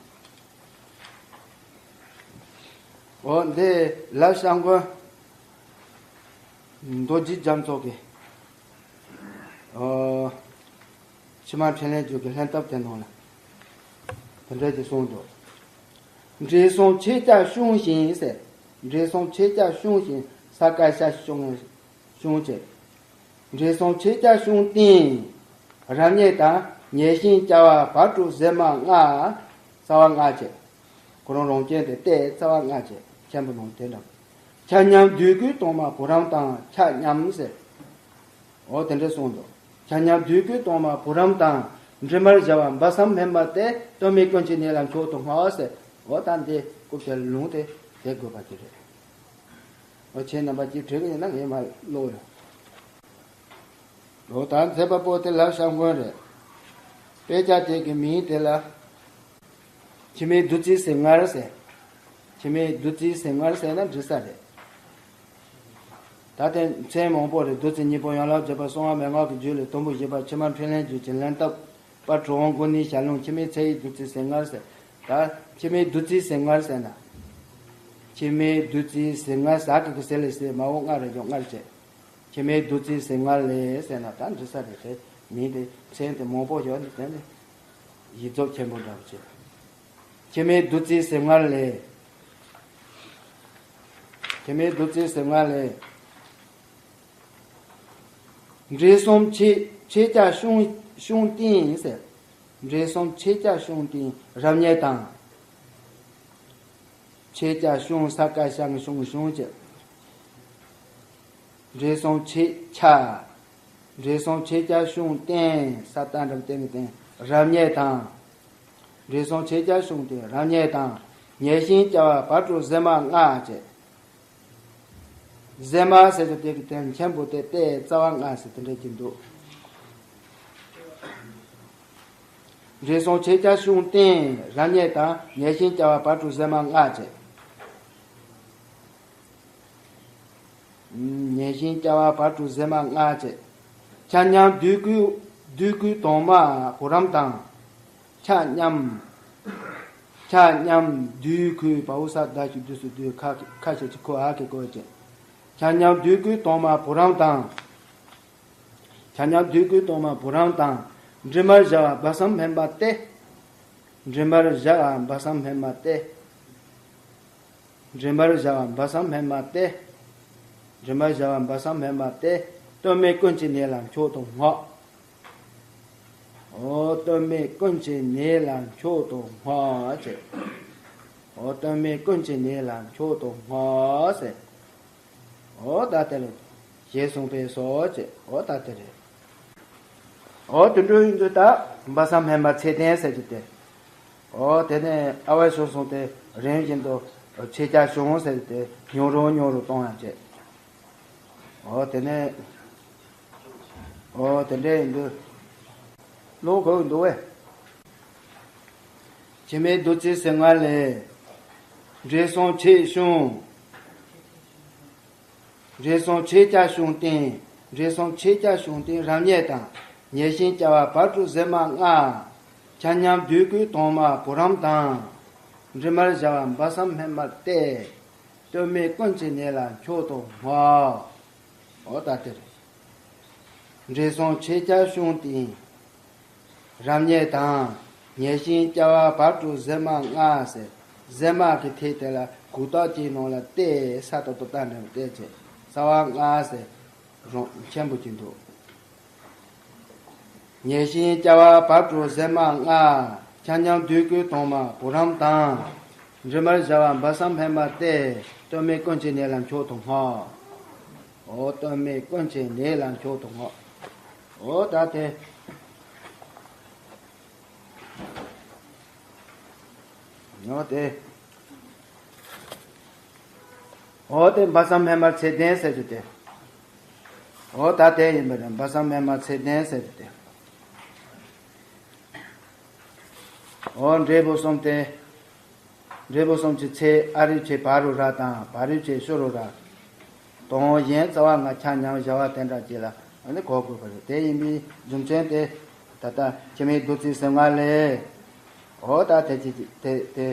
འོ་འདི་ལབ་ཤང་གོ་རྡོ་རྗེ་རྒྱ་མཚོ་གི། ཨོ། ཕྱི་མ་འཕྲིན་ལས་རྒྱུད་ཀྱི་ལྷན་ཐབས་དེ་ནང་ལ་དེ་འདྲ་ཅིག་གསུངས་འདུག་འབྲས་གསུམ་ཆད་ཀྱང་ཤུང་ཞིང་ཟེར། འབྲས་གསུམ་ཆད་ཀྱང་ཤུང་ཞིང་ས་ཀ་ཤ་ཤུང་ཤུང་བྱེད། འབྲས་གསུམ་ཆད་ཀྱང་ཤུང་སྟེང་། རབ་མཉེས་དང་མཉེས་ཤིང་སྐྱ་བ་བ་དྲུག་གཟེར་མ་ལྔ། རྩ་བ་ལྔ་བྱེད། ཁོ་རང་རང་རྐྱེན་དེ་ལྟས་རྩ་བ་ལྔ་བྱེད་མཁན་པོ་ནང་དེ་འདྲ། ཆ་མཉམ་བདུད་ཀྱི་དྭངས་མ་བུ་རམ་དང་ཆ་མཉམ་ཟེར། འོ་དེ་འདྲ་གསུངས་འདུག་ཆ་མཉམ་བདུད་ཀྱི་དྭངས་མ་བུ་རམ་དང་འདྲེས་མར་བཞག་པ་སྦ་གསང་སྨན་པ་སྟེ། སྟོད་སྨད་ཀུན་གྱི་གནས་ལ་མཆོག་ཏུ་བསྔགས་ཟེར། འོ་ད་འདི་སྐུ་དེ་ལུང་དེ་དེ་དགོས་པ་དེ་རེད། འོ་ཁྱེད་རྣམ་པ་ཅིག་བྲིས་ཀྱི་ཡིན་ན་ངས་མར་ཀློག་ཡོང་། ལོ་ད་མཛད་པ་པོ་དེ་ལབ་བཤམས་མགོན་རེད། དཔེ་ཆ་དེ་གི་མིང་དེ་ལ། འཆི་མེད་བདུད་རྩིའི་ཟེར་སྔར་ཟེར། འཆི་མེད་བདུད་རྩིའི་ཟེར་སྔར་ཟེར་ན་འགྲིག་ས་རེད། ད་ལྟའི་མཚན་མང་པོ་རེད། བདུད་རྩི་གཉིས་པོ་ཡན་ལག་བརྒྱད་པ་གསང་བ་མན་ངག་གི་རྒྱུད་ལས། དུམ་བུ་བཞི་པ་ཕྱི་མ་འཕྲིན་ལས་རྒྱུད་ཀྱི་ལན་བཏབ་པ། གྲུབ་དབང་མགོན་ནི་ཞལ་ལུང་། འཆི་མེད་ཚེ་ཡི་བདུད་རྩི་ཟེར་སྔར་ཟེར། ད་འཆི་མེད་བདུད་རྩིའི་ཟེར་སྔར་ཟེར་ན། འཆི་མེད་བདུད་རྩིའི་ཟེར་སྔར་ཟ་གི་གི་ཟེར་ལས་ཟེར་མ་འོ་སྔར་རེ་ཡོང་སྔར་བྱས། འཆི་མེད་བདུད་རྩིའི་ཟེར་སྔར་ལས་ཟེར་ན་ད་འདྲི་ས་རེད་དེ། མིང་དེ་མཚན་དེ་མང་པོ་ཡོད་ནི་དེ་ནི་ཡིག་རྫོགས་ཆེན་པོ་འདྲ་བོ་བྱས། འཆི་མེད་བདུད་རྩིའི་ཟེར་སྔར་ལས། འཆི་མེད་བདུད་རྩིའི་ཟེར་སྔར་ལས། འབྲས་གསུམ་ཕྱེད་ཕྱེད་བརྒྱ་ཤོང་ཤོང་སྟེང་ཟེར། འབྲས་གསུམ་ཕྱེད་བརྒྱ་ཤོང་སྟེང་རབ་རྙེད་དང་། ཕྱེད་བརྒྱ་ཤོང་ས་ཀ་ཤང་ཤོང་ཤོང་བྱས། འབྲས་གསུམ་ཕྱེད་ཆ། འབྲས་གསུམ་ཕྱེད་བརྒྱ་ཤོང་སྟེང་ས་བརྟན་འགྲམ་སྟེང་གི་སྟེང་རབ་རྙེད་དང་། འབྲས་གསུམ་ཕྱེད་བརྒྱ་ཤོང་སྟེང་རབ་རྙེད་དང་། ཉེར་ཞིང་སྐྱ་བ་བ་དྲུག་གཟེ་མ་ལྔ་བཅས། གཟེ་མ་ཟེར་གྱི་དེ་གི་དོན་མཆན་བུ་དེ་ཏའི་རྩ་བ་ལྔ་ཟེར་དེ་འདྲ་གྱི་འདུག་འབྲས་གསུམ་ཕྱེད་བརྒྱ་ཤོང་སྟེང་རབ་རྙེད་དང་། ཉེར་ཞིང་སྐྱ་བ་བ་དྲུག་གཟེ་མ་ལྔ་བཅས། ཉེར་ཞིང་སྐྱ་བ་བ་དྲུག་གཟེ་མ་ལྔ་བཅས། ཆ་མཉམ་བདུད་སྐུའི་བདུད་སྐུའི་དྭངས་མ་བུ་རམ་དང་། ཆ་མཉམ། ཆ་མཉམ་བདུད་སྐུའི་བ་འོག་ས་བརྡ་ཞིག་བདུད་སུ་བདུད་ཁ་ཁ་ཤས་ཀྱི་ཁོ་ཨ་ཀི་བཀོད་ཅིང་། ཆ་མཉམ་བདུད་སྐུའི་དྭངས་མ་བུ་རམ་དང་། ཆ་མཉམ་བདུད་སྐུའི་དྭངས་མ་བུ་རམ་དང་། འབྲི་མར་བཞག་པ་བ་སམ་སྨན་པ་སྟེ། འབྲི་མར་བཞག་པ་བ་སམ་སྨན་པ་སྟེ། འབྲི་མར་བཞག་པ་བ་སམ་སྨན་པ་སྟེ། འབྲི་མར་བཞག་པ་བ་སམ་སྨན་པ་སྟེ། སྟོད་སྨད་ཀུན་གྱི་ནད་ལ་མཆོག་ཏུ་བསྔགས། འོ་སྟོད་སྨད་ཀུན་གྱི་ནད་ལ་མཆོག་ཏུ་བསྔགས་ཅེས། འོ་སྟོད་སྨད་ཀུན་གྱི་ནད་ལ་མཆོག་ཏུ་བསྔགས་ཟེར། འོ་ད་དེ་ལ་ཞེས་གསུངས་པས་སོ་ཅེས། འོ་ད་དེ་རེད། འོ་དེ་འདྲ་ཡིན་དུས་ད་བ་སམ་སྨན་པ་ཚེ་བརྟན་ཟེར་གྱི་དེ། འོ་དེ་ནས་ཨ་བའི་སོ་སོང་དེ་རིམ་བཞིན་དུ་ཕྱེད་ཀ་བྱུང་ཟེར་གྱི་དེ་ཉུང་རུ་ཉུང་རུ་གཏོང་ཡང་བྱེད། འོ་དེ་ནས། འོ་དེ་འདྲ་ཡིན་དུས། ལོ་གོ་འདུག་བས། འཆི་མེད་བདུད་རྩིའི་ཟེར་སྔར་ལས། འབྲས་གསུམ་ཕྱེད་ཤོང་། འབྲས་གསུམ་ཕྱེད་བརྒྱ་ཤོང་སྟེང་། འབྲས་གསུམ་ཕྱེད་བརྒྱ་ཤོང་སྟེང་རབ་རྙེད་དང་། ཉེར་ཞིང་སྐྱ་བ་བ་དྲུག་གཟེ་མ་ལྔ། ཆ་མཉམ་བདུད་སྐུའི་དྭངས་མ་བུ་རམ་དང་། འབྲི་མར་བཞག་པ་བ་སམ་སྨན་པ་སྟེ། སྟོད་སྨད་ཀུན་གྱི་ནད་ལ་མཆོག་ཏུ་བསྔགས། འོ་ད་དེ་རེད། འབྲས་གསུམ་ཕྱེད་བརྒྱ་ཤོང་སྟེང་རབ་རྙེད་དང་། ཉེར་ཞིང་སྐྱ་བ་བ་དྲུག་གཟེ་མ་ལྔ་ཟེར། གཟེ་མ་གི་ཐད་དེ་ལ་གུག་རྟགས་ཀྱི་ནང་ལ་ཏའི་ས་ཏོག་ཏོ་ཏ་འདྲ་བ་ཏའི་བྱས། རྩ་བ་ལྔ་ཟེར། རང་མཆན་བུ་གྱི་འདུག་ཉེར་ཞིང་སྐྱ་བ་བ་དྲུག་གཟེ་མ་ལྔ། ཆ་མཉམ་བདུད་སྐུའི་དྭངས་མ་བུ་རམ་དང་། འབྲི་མར་བཞག་པ་བ་སམ་སྨན་པ་སྟེ། སྟོད་སྨད་ཀུན་གྱི་ནད་ལ་མཆོག་ཏུ་བསྔགས། འོ་སྟོད་སྨད་ཀུན་གྱི་ནད་ལ་མཆོག་ཏུ་བསྔགས། འོ་ད་དེ། འོ་དེ། འོ་དེ་བ་སམ་སྨན་པ་ཚེ་བརྟན་ཟེར་རྒྱུ་དེ། འོ་ད་དེ་ཡིན་པ་རེད། བ་སམ་སྨན་པ་ཚེ་བརྟན་ཟེར་རྒྱུ་དེ། འོ་འབྲས་བུ་གསུམ་སྟེ། འབྲས་བུ་གསུམ་གྱི་ཚེ་ཨ་རིག་བྱས་བ་རུ་ར་དང་བ་རིག་བྱས་ཤུ་རུ་ར། དང་གཞན་རྩ་བ་ལྔ་ཆ་མཉམ་བཞག་པ་དེ་འདྲ་ཅིག་ལ་ཨ་ནི་གོ་དགོས་པ་རེད། དེ་ཡིན་པའི་རྒྱུ་མཚན་དེ། ད་ལྟ་འཆི་མེད་བདུད་རྩིའི་ཟེར་སྔར་ལས། འོ་ད་དེ་ཅི་དེ་དེ།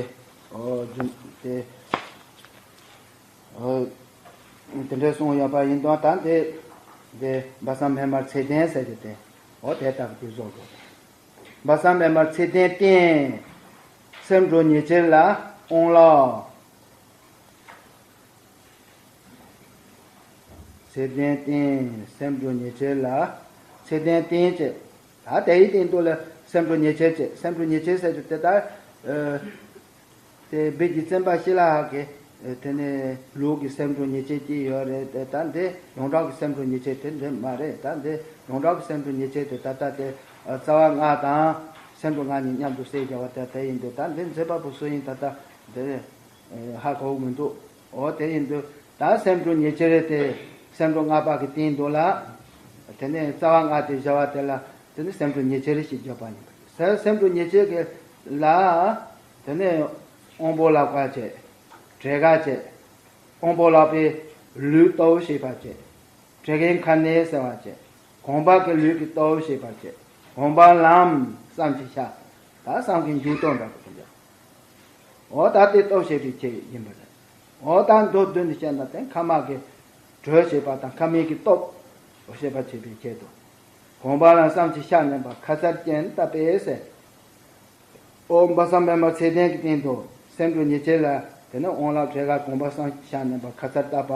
འོ་རྒྱུ་དེ། འོ། དེ་འདྲ་གསུངས་ཡོད་པ་ཡིན་དུས་ད་འདི། འདི་བ་སམ་སྨན་པ་ཚེ་བརྟན་ཟེར་གྱི་དེ། འོ་དེ་ལྟ་བུ་དེ་བཟོ་དགོས། བ་སམ་སྨན་པ་ཚེ་བརྟན་བསྟེན། སེམས་སྒྲོ་ཉེ་ཆེར་ལ་དབང་ལ། ཚེ་བརྟན་བསྟེན། སེམས་སྒྲོ་ཉེ་ཆེར་ལ། ཚེ་བརྟན་བསྟེན་བྱས། ད་དེའི་སྟེང་དུ་ལ་སེམས་སྒྲོ་ཉེ་ཆེར་བྱས། སེམས་སྒྲོ་ཉེ་ཆེར་ཟེར་དུས་དེ་ལྟར། དེ་བོད་ཀྱི་བཙུན་པ་ཤི་ལ་ཧ་གི། དེ་ནས་ལུགས་ཀྱི་སེམས་སྒྲོ་ཉེ་ཆེར་གྱི་ཡོད་རེད་དེ། ད་འདི་ཡོངས་གྲགས་ཀྱི་སེམས་སྒྲོ་ཉེ་ཆེར་དེ་འདྲ་མ་རེད། ད་འདི་ཡོངས་གྲགས་ཀྱི་སེམས་སྒྲོ་ཉེ་ཆེར་དེ་ད་ལྟ་དེ་རྩ་བ་ལྔ་དང་སེམས་སྒྲོ་ལྔ་གཉིས་མཉམ་དུ་བསྲེས་བཞག་པ་དེ་དེ་ཡིན་དུས། ད་འདི་མཛད་པ་པོ་སུ་ཡིན་ད་ལྟ་འདི་ཧ་གོ་གི་མི་འདུག་འོ་དེ་ཡིན་དུས་ད་སེམས་སྒྲོ་ཉེ་ཆེར་དེ་སེམས་སྒྲོ་ལྔ་པ་གི་སྟེང་དུ་ལ། དེ་ནས་རྩ་བ་ལྔ་དེ་བཞག་པ་དེ་ལ་དེ་ནི་སེམས་སྒྲོ་ཉེར་གཅིག་ཞེས་བརྗོད་པ་ཡིན་པ་རེད། སེམས་སྒྲོ་ཉེར་གཅིག་གི་ལ་དེ་ནས་དབང་པོ་ལ་བཀའ་བྱེད། བྲེ་ག་བྱེད། དབང་པོ་ལག་པའི་ལུས་སྟོབས་ཤེས་པར་བྱེད། བྲེ་གའི་མཁར་ནས་གསལ་བར་བྱེད། གོམ་པ་གི་ལུས་ཀྱི་སྟོབས་ཤེས་པར་བྱེད། གོམ་པ་ལམ་བསམ་གྱིས་ཤར། ད་བསམ་གྱིས་འཇུག་ལྡོག་འདྲ་པོ་དེ་འདྲ། འོ་ད་དེ་སྟོབས་ཤེས་པའི་ཆེད་ཡིན་པ་རེད། འོ་ད་མདོར་བསྡུས་ནས་བཤད་ན་དེ་མཁའ་མ་གི་དྲོད་ཤེས་པ་དང་མཁའ་མིག་གི་སྟོབས་འོ་ཤེས་པ་བྱེད་པའི་ཆེད་དུ། གོམ་པ་ལམ་བསམ་གྱིས་ཤར་ནས་པ་ཁ་ཚར་ཅན་ལྟ་བས་ཟེར། ཨོ་བྷ་སམ་བྷེ་མ་ཚད་ལྡན་གྱི་སྟེང་དུ་སེམས་སྒྲོ་ཉེར་གཅིག་ལ་དེ་ནས་དབང་ལག་བྲེ་ག་གོམ་པ་བསམ་གྱིས་ཤར་ནས་པ་ཁ་ཚར་ལྟ་བ།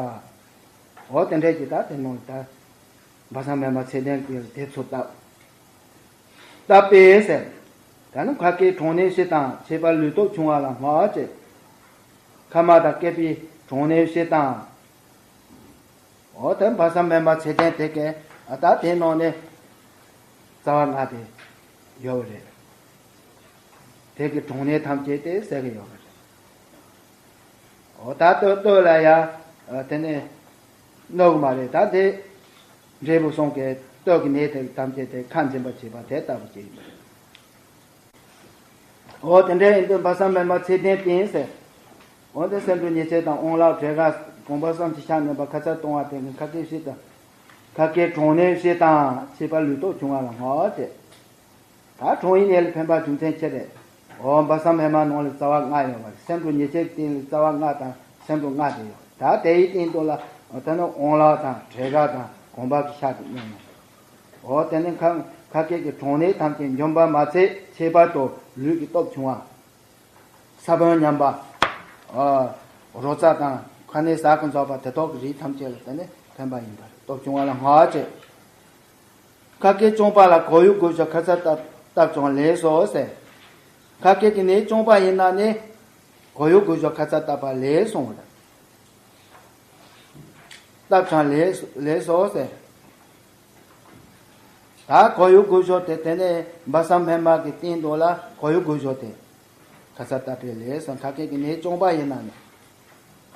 འོ་དེ་འདྲས་ཀྱི་ད་དེ་ནང་ད་བྷ་སམ་བྷེ་མ་ཚད་ལྡན་གྱི་སྟེང་ལ་དེ་ཚོ་ལྟ། ལྟ་བས་ཟེར། ད་ནི་མཁའ་སྐད་གྲངས་ནས་བཞི་དང་བྱེད་པ་ལུས་སྟོབས་ཆུང་བ་ལ་སྔགས་བཅས། མཁའ་མ་དང་བསྐལ་པའི་གྲངས་ནས་བཞི་དང་། འོ་དེ་བྷ་སམ་བྷེ་མ་ཚད་ལྡན་དེ་གའི་ཨ་ད་དེ་ནང་ནས་རྩ་བ་ལྔ་དེ་ཡོད་རེད། དེ་གི་གྲངས་ནས་ཐམས་ཅད་དེ་ཟེར་གི་ཡོད་རེད། འོ་ད་སྟོད་སྟོད་ལ་ཡ་དེ་ནས་གནོད་གི་མ་རེད། ད་དེ་འབྲས་བུ་གསུམ་གའི་སྟོད་ཀྱི་ནད་དེ་ཐམས་ཅད་དེ་ཁ་འཛིན་པར་བྱེད་པ་དེ་ལྟ་བུ་ཅིག་ཡིན་པ་རེད། འོ་དེ་འདྲ་ཡིན་དུས་བྷ་སམ་བྷེ་མ་ཚད་ལྡན་བསྟེན་ཟེར། འོ་དེ་སེམས་སྒྲོ་ཉེར་གཅིག་དང་དབང་ལག་བྲེ་ག་གོམ་པ་བསམ་གྱིས་ཤར་ནས་པ་ཁ་ཚར་གཏོང་བ་དེ་གི་མཁའ་སྐད་བཞི་དང་། མཁའ་སྐད་གྲངས་ནས་བཞི་དང་བྱེད་པ་ལུས་སྟོབས་ཆུང་བ་ལ་སྔགས་བཅས། ད་གྲངས་ཡིན་ནས་ལ་ཕན་པ་རྒྱུ་མཚན་ཆེ་རེད། འོ་བྷ་སམ་བྷེ་མ་ནང་ལ་རྩ་བ་ལྔ་ཡོད་པ་རེད། སེམས་སྒྲོ་ཉེར་གཅིག་སྟེང་ལ་རྩ་བ་ལྔ་དང་སེམས་སྒྲོ་ལྔ་དེ་ཡོད། ད་དེའི་སྟེང་དུ་ལ་ད་ནི་དབང་ལག་དང་བྲེ་ག་དང་གོམ་པ་གི་ཤར་དུ་གནོན་ནས། འོ་དེ་ནི་མཁའ་མཁའ་སྐད་ཀྱི་གྲངས་ནས་ཐམས་ཅད་འཇོམས་པ་མ་ཚད་ཁྱད་པར་དུ་ལུས་ཀྱི་སྟོབས་ཆུང་བ། ས་བོན་ཉམས་པ། ཨ། རོ་ཙ་དང་ཁ་ནས་ཟ་གི་འཛོག་པ་དེ་དག་གི་རིགས་ཐམས་ཅད་ལ་དེ་ནི་ཕན་པ་ཡིན་པར་སྟོབས་ཆུང་བ་ལ་སྔགས་བཅས། མཁའ་སྐད་རྐྱང་པ་ལ་གོ་ཡུ་གུ་ཞོ་ཁ་ཚ་བཏབ་བཏབ་ཀྱང་ལེགས་སོ་ཟེར། མཁའ་སྐད་ཀྱི་ནད་རྐྱང་པ་ཡིན་ན་ནི་གོ་ཡུ་གུ་ཞོ་ཁ་ཚ་བཏབ་པ་ལེགས་སོང་བ་རེད། བཏབ་ཀྱང་ལེགས་ལེགས་སོ་ཟེར། ད་གོ་ཡུ་གུ་ཞོ་དེ་དེ་ནས་བྷ་སམ་བྷེ་མ་གི་སྟེང་དུ་ལ་གོ་ཡུ་གུ་ཞོ་དེ་ཁ་ཚ་བཏབ་པས་ལེགས་སོ། མཁའ་སྐད་ཀྱི་ནད་རྐྱང་པ་ཡིན་ན་ནི།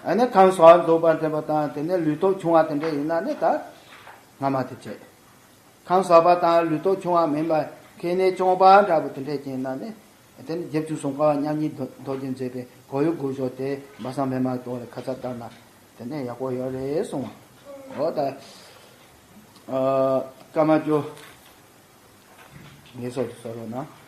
ཨ་ནི་ཁམས་གསུམ་རྫོགས་པར་འདོད་པ་དང་དེ་ནས་ལུས་སྟོབས་ཆུང་བ་དེ་འདྲ་ཡིན་ན་ནི་ད་སྔ་མ་དེ་བྱས། ཁམས་གསུམ་པ་དང་ལུས་སྟོབས་ཆུང་བ་མིན་པ་མཁའི་ནད་རྐྱང་པ་འདྲ་པོ་དེ་འདྲས་ཅན་ན་ནི། དེ་ནི་བརྒྱད་ཅུ་སུམ་ཅུ་པ་མཉམ་ཉིད་མདོ་མདོ་རྒྱུད་མཛད་པའི་གོ་ཡུ་གུ་ཞོ་དེ་བྷ་སམ་བྷེ་མ་གཏོང་ལ་ཁ་ཚ་བཏབ་ན་དེ་ནས་ཡག་པོ་ཡོད་རེད་གསུངས། འོ་ད། ཨ། ཀ་མ་ཅོ། ངེས་སོ་དུ་སོ་རོ་ན།